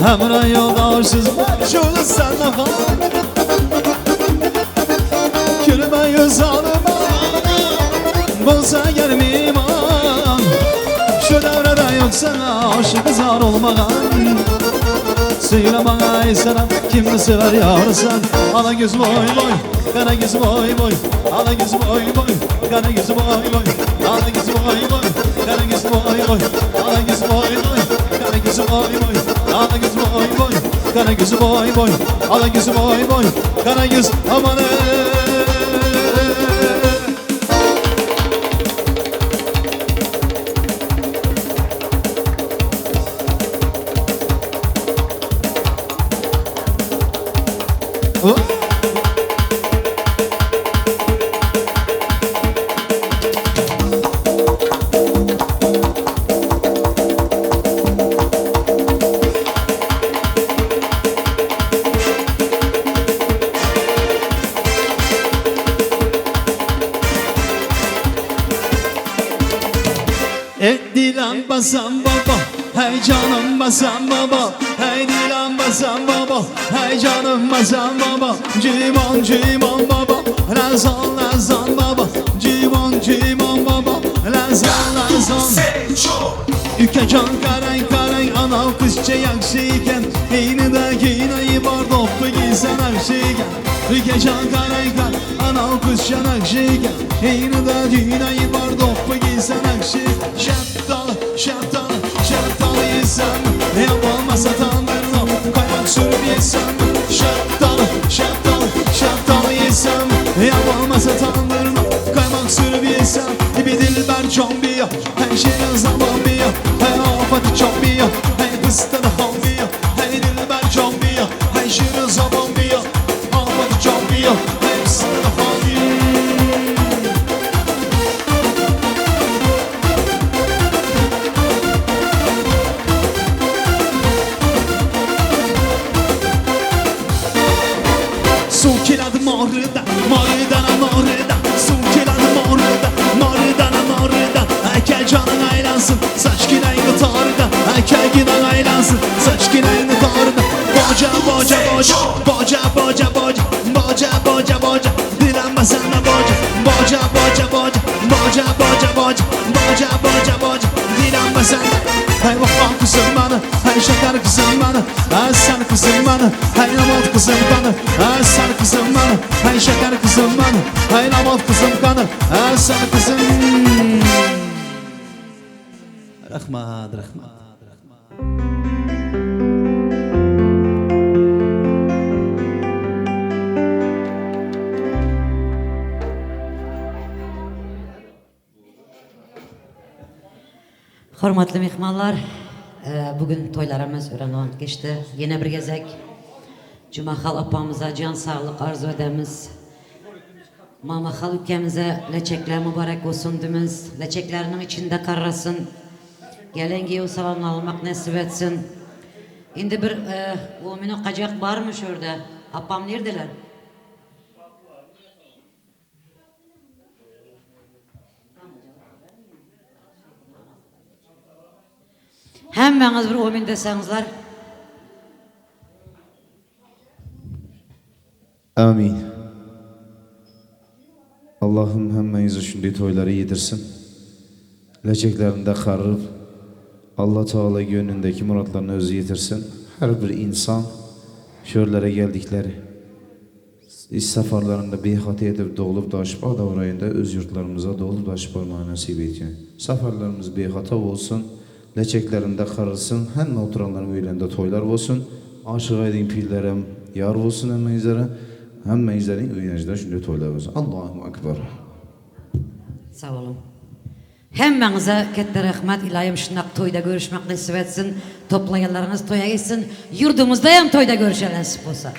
Hemre yoldaşsız Şunu sen han Gülme yüz alıma Bolsa gelmeyim an Şu devrede yoksa aşık zar olmağan Söyle bana ey sana kimni sever yarsan Ala göz boy boy Kara göz boy boy. Ala göz boy boy Kara göz boy boy. Ala göz boy boy Kara göz boy boy. Ala göz boy boy Kara göz boy boy Ala göz boy boy Kara göz boy boy. Ala göz boy boy Kara göz aman ey. Dilan basan baba, hey canım basan baba, hey Dilan basan baba, hey canım basan baba, Civan civan baba, Lazan lazan baba, Civan civan baba, Lazan lazan. Ükecan qarang qarang anav qizcha yaxshi ekan Eynida kiynayi bor do'ppi kiysa naqshi ekan Ükecan qarang qarang anav qizcha naqshi ekan Eynida kiynayi bor do'ppi kiysa naqshi Şəftalı, şəftalı, şəftalı yesəm Ya olmasa tandırda kaymak sürüp yesem Şəftalı, şəftalı, şəftalı yesem Ya olmasa tandırda kaymak sürüp yesem Bir dilber çombiya, hey şirin zaman biya Hey afet çombiya, hey fıstığı hambiya Hey dilber çombiya, hey şirin zaman biya Afet çombiya, hey fıstığı hambiya Suv keladi moridan, moridan moridan Suv keladi moridan, moridan moridan Akajoning aylansin, sochginangni toridan Akaginang aylansin, sochginangni toridan Boja, boja, boja, boja, boja, boja Boja, boja, boja, dilanmasana boja Boja, boja, boja, boja, boja, boja Boja, boja, boja, dilanmasana Hey vafo qizim mani, hey shakar qizim mani Asal qizim mani, hey namot qizim qani Asal qizim mani, hey shakar qizim mani Hey namot qizim qani, asal qizim Rahmat, rahmat. Hormatly myhmanlar, bu gün toýlarymyz örän oňat geçdi. Ýene bir gezek Jumahal apamyza jan saglyk arzuw edemiz. Mamahal ükemize leçekler mübarek bolsun dimiz. Leçekleriniň içinde karrasyn. Gelen giýew salamyny almak nesip etsin. Indi bir omyn okajak barmy şu ýerde? Apam nirdeler? Hemmäňiz bir omyn deseňizler. Amin. Allahım hemmäňize şunday toýlary ýetirsin. Leçeklerinde garyp, Allah Teala gönlündeki muratlaryny özi ýetirsin. Her bir insan şörlere geldikleri iş safarlarynda bihata edip dolup daşyp adabraýynda öz ýurtlarymyza dolup daşyp barmagy nesip etsin. Safarlarymyz bihata bolsun, leçeklerinde garylsyn, hemme oturanlaryň öýlerinde toýlar bolsun. Aşyk Aýdyň pirlerem ýar bolsun hemmäňizlere. Hemmäňizleriň öýlerinizde şunday toýlar bolsun. Allahu Akbar. Sag boluň. Hemmäňize ketde rahmet Ylaýym şundak toýda görüşmek nesip etsin. Toplaýanlaryňyz toýa gitsin. Ýurdumyzdaýam toýda görüşeli nesip bolsa.